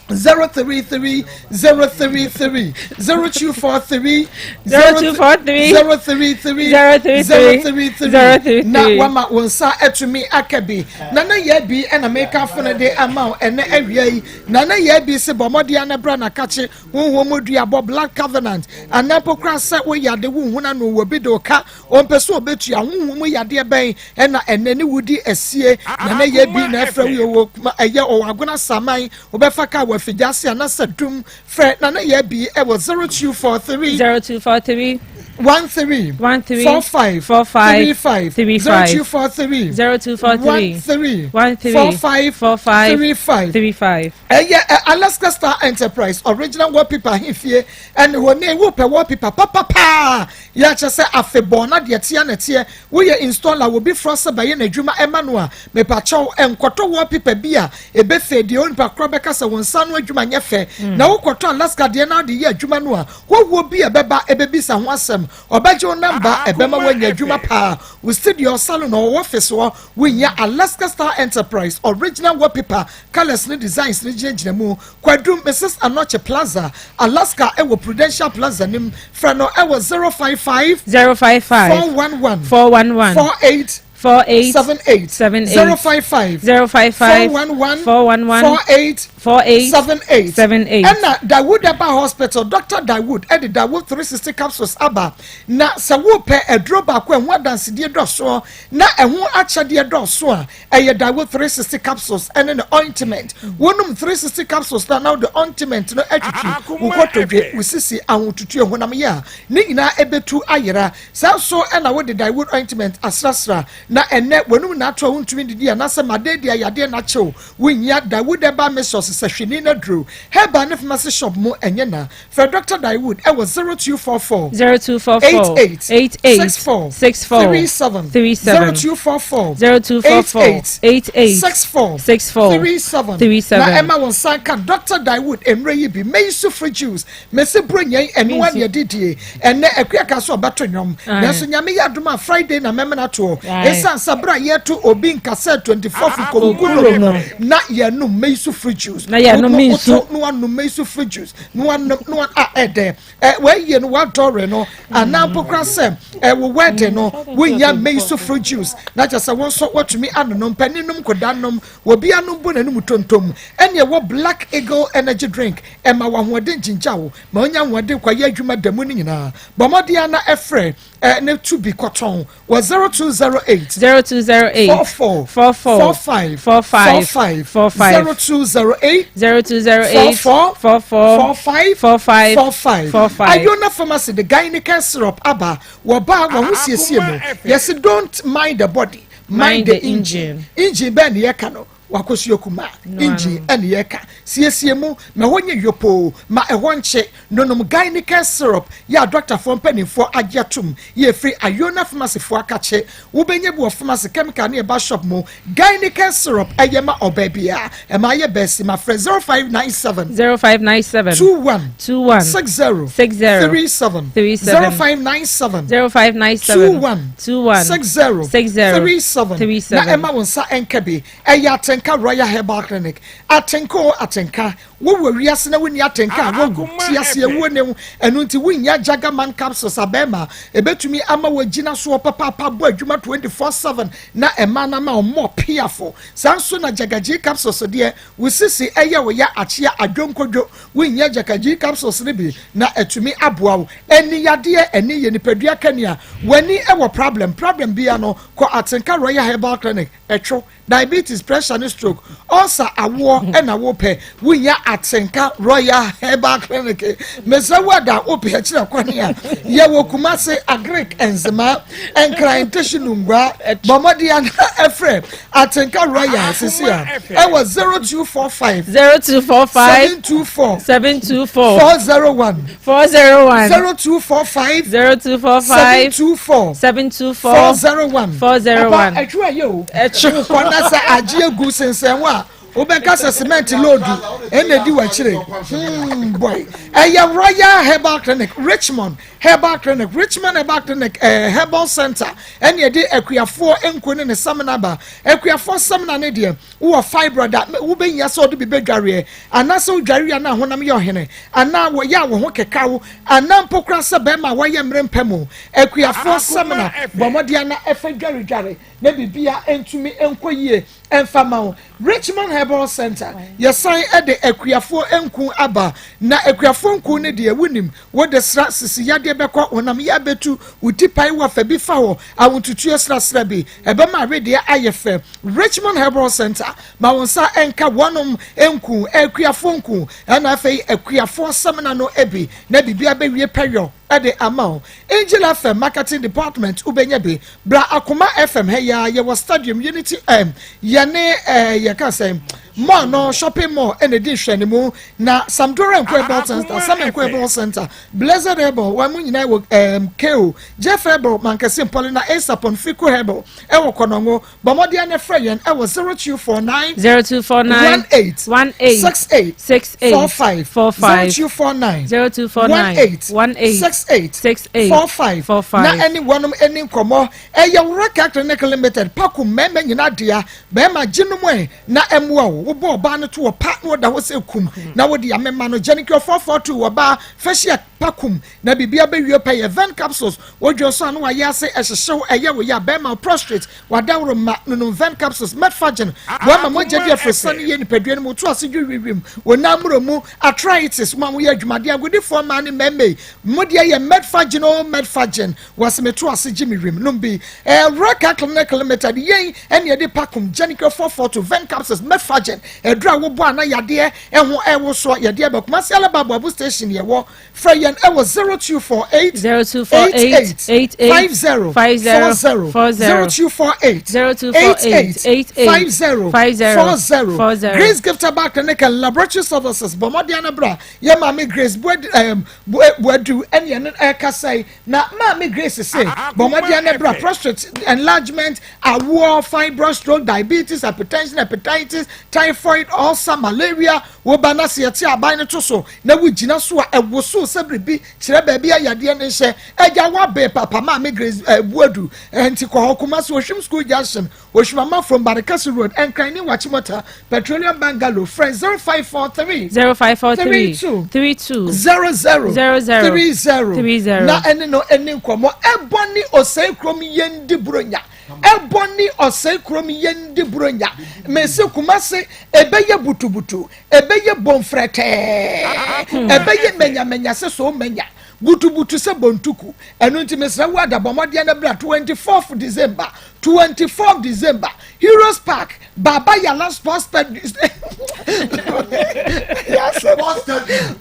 033 033 0243 0243 033 033 033 033 na wama wo nsa atumi aka bi na na yɛ bi ɛna meka fo no de ama wo ɛnɛ awia yi na na yɛ bi se bɔ mmɔden ana bra na kakye honhom mu duabɔ blood covenant anaa mpo koraa sɛ woyɛ ade wohu no ano wɔ bi de wo ka ɔmpɛ sɛ ɔbɛtua honhom mu yadeɛ bɛn ɛna ɛnɛ ne wodi asie na na yɛ bi na ɛfrɛ wo yɛ wɔ ɛyɛ ɔwɔ agona saman wobɛfa kaa wɔ afigya ase anasɛ dum frɛ na na yɛ bi ɛwɔ 0243 0243 13 13 45 45 35 35 0243 0243 13 13 45 45 35 35 ɛyɛ Alaska Star Enterprise original wallpaper ahemfie ɛne hɔ ne wopɛ wallpaper papapaa yɛakyɛ sɛ afebɔɔ na deɛ teɛ na teɛ woyɛ installer wobi frɔ sɛ bɛyɛ n'adwuma ɛma no a mepakyɛw nkɔtɔ wallpaper bi a ɛbɛfɛ deɛ onipa korɔ bɛka sɛ wo nsa no adwuma nyɛ fɛ na wokɔtɔ Alaska deɛ na wode yɛ adwuma no a wɔwuo bi a ɛbɛba ɛbɛbisa ho asɛm ɔbɛgye wo namba ɛbɛma woanya adwuma paa wo studio salon ɔwɔ office hɔ wonya Alaska Star Enterprise original wallpaper colours ne designs ne gyinagyina mu Kwadum Mrs Anɔkye Plaza Alaska ɛwɔ Prudential Plaza nim frɛ no ɛwɔ 055 055 411 411 48 48 78 78 055 055 411 411 48 48 78 78 ɛna Dawood ɛba hospital Dr Dawood ɛde Dawood 360 capsules aba na sɛ wopɛ aduro baako ɛho adansedie dɔsoɔ na ɛho akyɛdeɛ dɔso a ɛyɛ Dawood 360 capsules ɛne ne ointment wɔnum 360 capsules na na wode ointment no atwitwi wo kotodwe wo sisi ahotutu ehonam yɛ a ne nyinaa ɛbɛtu ayera saa nso ɛna wode Dawood ointment asrasra na ɛnɛ wɔnum na ato a wontumi didi anaasɛ made di ayadeɛ n'akyew wonya Dawood ɛba mesos sɛ hwene na duro herbal ne pharmacy shop mu ɛnyɛ na frɛ Dr Dawood ɛwɔ 0244 0244 88 88 64 64 37 37 0244 0244 88 88 64 64 37 37 na ɛma wɔn nsa nka Dr Dawood mmerɛ yi bi meyisu fruit juice mesi buro nyɛn ɛnoa deɛ didie ɛnɛ akua ka so ɔbɛto nnwom nanso Nyame yɛ adom a Friday na mɛmena toɔ ɛsiane sɛ berɛ a yɛto obi nkasɛ 24 konkurom no na yɛnom meyisu fruit juice Na yɛnom nsu. woto na wanom meyisu fruit juice na wanom na wa a ɛdɛ ɛ wɔayie no wadɔre no anaa mpo kora sɛ ɛwɔ wedding no wonya meyisu fruit juice na kyerɛ sɛ wɔn nso wɔtumi anonom panin nom koda nom obi anom bu n'anim tontom ɛne ɛwɔ Black Eagle energy drink ɛma wɔn ahoɔden gyingya wo ma onya ahoɔden kɔyɛ adwuma da mu no nyinaa bɔ mmɔden ana ɛfrɛ ɛ ne tu bi kɔtɔn wɔ 0208 0208 44 44 45 45 45 45 0208 0208 44 44 45 45 45 45 Ayona Pharmacy the Gynaecare syrup aba wɔba wɔn ho siesie mu yɛsi don't mind the body mind the engine engine bɛɛ ne yɛka no wakɔsua kuma engine ɛne yɛka siesie mu ma ɛhɔ nyɛ yopoo ma ɛhɔ nkye nonom Gynaecare syrup yɛ a dɔktafoɔ mpanimfoɔ agye atom yɛ efiri Ayona Pharmacyfoɔ akakye wobɛnya bi wɔ pharmacy chemical ne ɛba shop mu Gynaecare syrup ɛyɛ ma ɔbaa biara ɛma ayɛ bɛɛsi ma frɛ 0597 0597 21 21 60 60 37 37 0597 0597 21 21 60 60 37 37 na ɛma wo nsa ɛnka bi ɛyɛ atenka. Atenka Royal Herbal Clinic. Atenka o atenka, wowɔ wiase na wonni atenka a, woawu. Te ase awuo ne wo. Ɛno nti wonnya Jagaman capsules a bɛrima ɛbɛtumi ama woagyina soɔ papaapa abɔ adwuma 24/7 na ɛma no ama wo mmɔ piafo. Saa nso na Jagajii capsules deɛ, wo sisi ɛyɛ wo ya akyea adwonkodwo, wonnya Jagajii capsules no bi na atumi aboa wo. Ani yadeɛ, ani yɛ nipadua kanea, w'ani wɔ problem, problem biara no, kɔ Atenka Royal Herbal Clinic, ɛtwo. Diabetes, pressure ne stroke, ulcer awoɔ ɛna wopɛ, wonya Atenka Royal Herbal Clinic. Mesrɛ wo ada wopɛ akyerɛ kwan a yɛwɔ Kumase, Agric, Nzema, Nkran, Teshie Nungua. Bɔ mmɔden ana ɛfrɛ Atenka Royal sisi a ɛwɔ 0245 0245 724 724 401 401 0245 0245 724 724 401 401. Papa ɛtwerɛ yɛ o. Ɛtwerɛ. Wokɔ na sɛ agye agu sensɛn ho a wobɛka sɛ cement loodu ɛna edi w'akyire. Boy. Ɛyɛ Royal Herbal Clinic, Richmond Herbal Clinic, Richmond Herbal Clinic, Herbal Center ɛna ɛde akuafoɔ nku ne ne samina ba. Akuafoɔ samina ne deɛ Wowɔ fibroid a, wobɛhia sɛ wode bi bɛdwareɛ, anaasɛ wodware a na honam yɛ ɔhene, anaa wɔyɛ a wo ho keka wo, anaa mpo koraa sɛ bɛrima a wayɛ mmerɛ mpɛ mu. Akuafoɔ samina, bɔ mmɔden ara na fa dwaredware na biribiara ntumi nkɔ yie mfa ma wo. Richmond Herbal Centre, yɛsan de akuafoɔ nku aba, na akuafoɔ nku no deɛ wonim, Wode sra sisi yadeɛ bɛkɔ, honam yea bɛtu, wo ti pae wo a fa bi fa hɔ, ahontutuo srasra bi, ɛbɛma awedeɛ ayɛ fɛ. Richmond Herbal Centre, ma wo nsa nka wɔnom nku, akuafoɔ nku, ɛna afei akuafoɔ samina no bi, na biribiara bɛwie pɛyɔ de ama wo. Angel FM Marketing Department, wobɛnya bi. Bra Akoma FM ha yi ara, yɛwɔ Stadium Unity M, yɛne eh, yɛka sɛn, mall no, shopping mall ɛna ɛdi nhwɛanimu, na Samdora Nko Herbal Center, Sam Nko Herbal Center, Blessed Herbal, wɔn mu nyinaa wɔ um, KO, Jeff Herbal, Mankasi Mpɔle na Asapon Fiku Herbal ɛwɔ Kɔnɔngo. Bɔ mmɔden na frɛ yɛn ɛwɔ 0249 0249 18 18 68 68 45 45 0249 0249 18 18 68 68 45 45 na ɛne wɔnom ɛni nkɔmmɔ. Ɛyɛ Wuraka Clinic Limited, Paku mmarima nyinaa dea. Barima gye nom ɛ na ɛmmoa wo. Wobɔ ɔbaa no to wɔ pa na ɔda hɔ sɛ kum na wode amema no. Gyenicure 442 ɔbaa fahyia pa kum na biribia bɛwie pɛ yɛ Ven capsules wodwo nso a na wayɛ ase ɛhyehyew ɛyɛ wo ya barima wo prostrate wadaworo ma nonom Ven capsules Metforgen boa ma mogya di afurusane yie nipadua no mu woto ase dwo wiwim wo nan mmoro mu arthritis mo a moyɛ adwumaden agodifoɔ mmaa ne mmarima yi mo deɛ yɛ Metforgen o Metforgen Wɔse me to ase gye me wim nom bi. Eureka Clinic Limited, yɛn ɛne yɛde Pacum, Genical 442, Ven Capsules, Metforgen, aduru a wobɔ a na yadeɛ ɛho ɛwosoɔ, yɛde ɛba Kumasi Alaba Aboabo Station yɛwɔ. Frɛ yɛn ɛwɔ 0248 0248 88 88 50 50 40 40 0248 0248 88 88 50 50 40 40. Grace Gift Herbal Clinic and Laboratory Services, bɔ mmɔden ano bra. Yɛn maame Grace Boadu ɛɛm Boadu ɛne yɛn ɛrekasa yi. Na Maame Grace se, bɔ mmɔden na bra prostate enlargement, awoɔ, fibroid, stroke, diabetes, hypertension, hepatitis, typhoid, ulcer, malaria, wo ba na se yɛte aban no to so na wogyina so a ɛwosow sɛ biribi kyerɛ baabi a yadeɛ no nhyɛ. Agya woabe papa Maame Grace eh, Buadu eh, nti kɔ hɔ Kumasi Ohwim School Junction Oshimama from Barekasi Road, Nkran ne Wachimota, Petroleum Bungalow, frɛ 0543 0543 32 32 00 00 30 30 na ɛne no ɛni nkɔmmɔ. Ɛbɔ ne ɔsɛe kurom yɛn di buronya. Ɛbɔ ne ɔsɛe kurom yɛn di buronya. Mese Kumase ɛbɛyɛ butubutu, ɛbɛyɛ bomfrɛtɛɛ, ɛbɛyɛ manyamanya sɛ so manya. Butubutu sɛ bontuku. Ɛno nti mesrɛ wo ada bɔ mmɔden na bra 24th December 24 December, Heroes Park, Baba Yala Sports Stadium.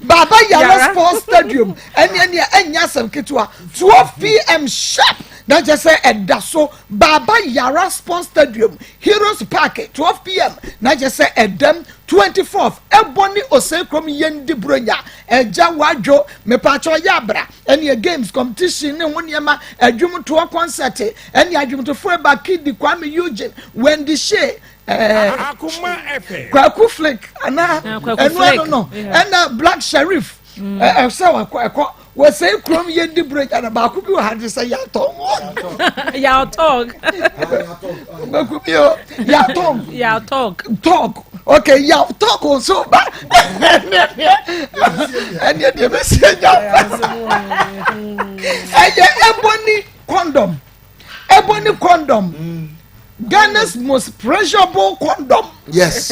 Baba Yala Sports Stadium. Ɛne ɛne ɛnyɛ asɛm ketewa. 12 pm sharp. Na kyerɛ sɛ ɛda so Baba Yara Sports Stadium, Heroes Park, 12 pm. Na kyerɛ sɛ ɛdam 24th. Ɛbɔ ne Osei Krom Yendi Buronya. Ɛgya wadwo mepaakyɛw yɛ abra. Ɛne games competition ne ho nneɛma adwumtoɔ concert ɛne adwomtofoɔ ɛba Kidi Kwame Eugene Wendy Shay ɛɛ Kwaku Flick anaa ɛno ɛno no ɛna Black Sherif ɛsɛ wakɔ ɛkɔ. Wɔsɛe kurom yɛn di buronya na baako bi wɔ ha de sɛ yɛatɔn. Yɛatɔn. Baako bi o yɛatɔn. Yɛatɔn. Tɔk ok yɛatɔk nso ba ɛneɛ deɛ bɛsi anya ɛyɛ ebony condom. Ebony condom. Mm. Ghana's most pleasurable condom. Yes.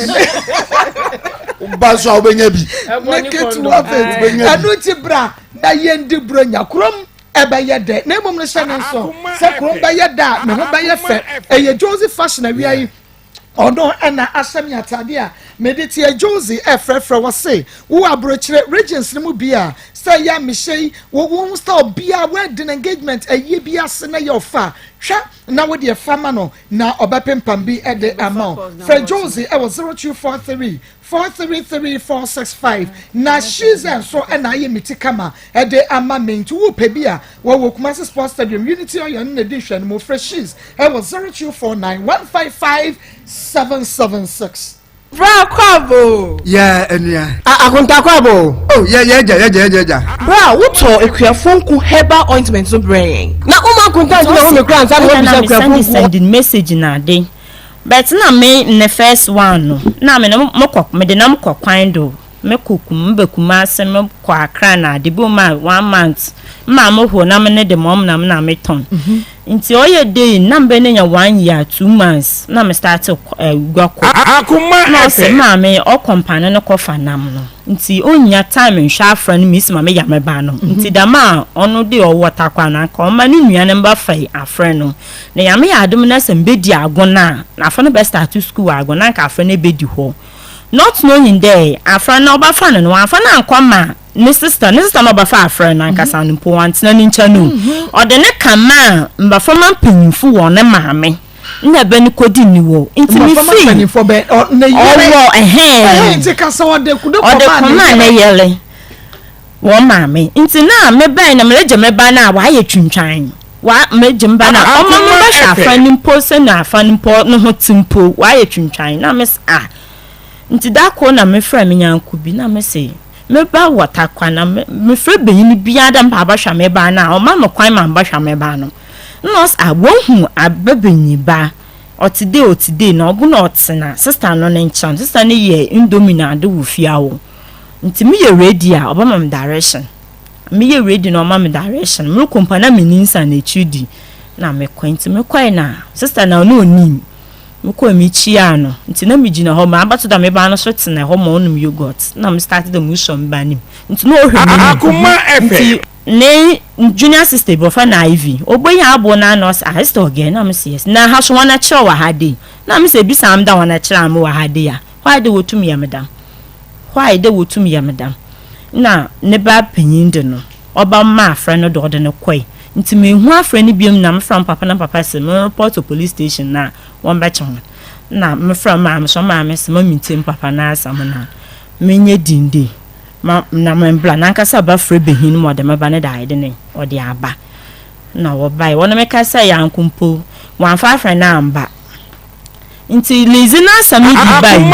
Ba nso a wobɛnya bi. Make it worth it. Ɛno ti bra na yɛn di bro nya kurom ɛbɛyɛ dɛ na mmom no hyɛ ne nso sɛ kurom bɛyɛ dɛ a me ho bɛyɛ fɛ ɛyɛ Josie fashion awia yi. Ɔno na ahyɛ me atade a mede teɛ Josie ɛfrɛfrɛ wɔ se wo abrokyire regions no mu bi a sɛ ɛyɛ a mehyɛ yi wo wo style bia wedding engagement ayie bi ase na yɛ ɔfa twa na wo deɛ fa ma no na ɔbɛpempam bi de ama wo frɛ Josie ɛwɔ 0243 433 465 na Shiza nso na ayɛ me ti kama de ama me nti wopɛ bi a wɔwɔ Kumasi Sports Stadium Unity Oil no na ɛdi nhwɛ no mu frɛ Shiz ɛwɔ 0249 155 776. Bra Kwabo. Yɛ enua. A Akonta Kwabo. Oh yɛ yɛ gya yɛ gya yɛ gya gya. Bra wo tɔɔ akuafoɔ nku herbal ointment no brɛ yɛn. Na wo ma akonta nti na wo me kura ansa na wabisa akuafoɔ nku. Ɛna me send message na ade. But nna me ne first one no nna me ne mokɔ mede nam kɔ kwan do mekɔ kum meba Kumasi mekɔ Accra na ade bi wɔ mu a one month mma mo hɔ na me ne de mɔm na me na me tɔn nti ɔyɛ day nna me bɛ ne nya one year 2 months na me start gua kɔ Akoma na ɔsɛ FM. maame ɔkɔ mpane no kɔ fa nam no nti onnya time nhwɛ afra no mesi ma me ya me ba no nti dɛm a ɔno de ɔwɔ takwa no anka ɔma ne nua no mba fa afra no. Na Nyame yɛ adom na sɛ mebedi agon a, na afra no bɛ start school wɔ agon na anka afra no ebedi hɔ. Not knowing dɛ afra no ɔbɛfa no no, ɔammfa no annkɔ ma ne sister, ne sister no a ɔbɛfa afra no ankasa no mpo ɔanntsena ne nkyɛn o. Ɔde no kɛmaa mboframba mpanyimfo wɔ ne maame na bɛ no kodi ne wɔ. Ntsi Mboframba mifii mpanyimfo bɛ ɔ ne yere. ɔwɔ Ɛhɛn ɛhɛn, ntsi ka sɛ ɔde ne ɔde kɔmaa ne kɔmaa ne yere. yere. Wɔn maame nti na me bae na meregye me ba no a wayɛ twintwan wa meregye me ba no a ɔma me bɛhwɛ afa no mpo sɛnea afa no mpo ne ho te mpo wayɛ twintwan na me se ah nti da koro na mefrɛ me nyanko bi na me se me ba wɔ takwa na me mefrɛ benyin biara dɛ mpa abɛhwɛ me ba no a ɔma me kwan ma mbɛhwɛ me ba no na ɔse ah wohu aba benyin ba ɔte dei ɔte dei na ɔbo na ɔtena sister no ne nkyɛn sister no yɛ indomie na ade wɔ fie awo Nti me yɛ ready a ɔbɛma me direction. Me yɛ ready na ɔma me direction. Me rekɔ mpo a na me ni nsa na akyiri di na me kɔ. Nti me kɔe na sister na ɔno onim. Me kɔe me kyiaa no. Nti na me gyina hɔ ma abɛto da me ba no so tena hɔ ma ɔnom yogurt. Na me start dɛ me sɔ me ba no mu. Nti na ɔhwɛ m'anim. Nti ne junior sister bi wɔfrɛ no Ivy. Oboyi abow n'ano ɔse ah sister ɔgɛ na me se yes. Na ha so hɔn akyerɛ wɔ ha dei. Na me se ebisa me dɛ hɔn akyerɛ me wɔ ha dei a. Why dɛ wotum yɛ me dɛm? Why dɛ wotum yɛ me dɛm? Nna ne ba panyin de no, ɔba maa afrɛ no do ɔde no kɔe. Ntsi mennhu afrɛ no bio na mefrɛ me papa na me papa se monreport wɔ police station na wɔmbɛkye hɔn. Nna mefrɛ me maame so, me maame se ma mentsie me papa n'asɛm na menyɛ dzinn dei ma na membra. Nankasa bɛfrɛ banyin ma ɔde me ba no de ayɛ dɛn ɔde aba. Nna wɔbae, wɔne me kasae anko mpo wɔammfa afrɛ no ammba. Ntsi Lizzy n'asɛm yi dze bae mu,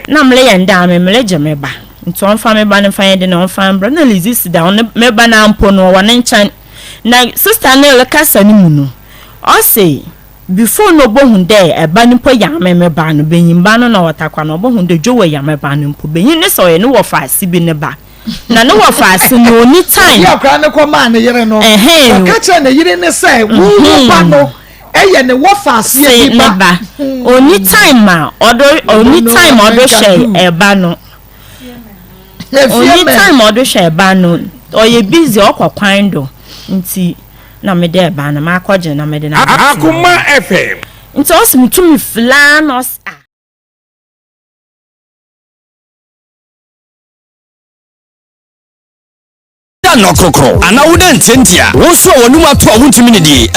nna mereyɛ ndɛ a, me meregye me ba, ntsi ɔmfa me ba no mfa nyɛ dɛn, ɔmfa mbra. Nna Lizzy si dɛ ɔno me ba no ara mpo no ɔwɔ ne nkyɛn. Na sister no rekasa no mu no, ɔse before na obohu dɛ ba no mpo yɛ ame me ba no, banyimba no na ɔtakwa no, obohu dɛ Joel yɛ me ba no mpo, banyin no sɛ ɔyɛ no wɔfaase bi ne ba. Na ne wɔfaase no onni time. Obi a akwadaa no kɔmaa ne yere no, ɔka kyerɛɛ ne yere no sɛ, wo wo ba no ɛyɛ ne wɔfaaseɛ bi ba. Ne ba. Onni time a ɔde onni time a ɔde hwɛ ɛba no. Onni time a ɔde hwɛ ɛba no. Ɔyɛ busy ɔkɔ kwan do nti na mede ɛba no makɔgye na mede no abɛtena hɔ. Akoma FM. Nti ɔse metumi filaa na ɔse ah. Da nnɔkrɔkrɔ anaa woda ntiantia, wo nso a w'anom ato a wontumi nnidie.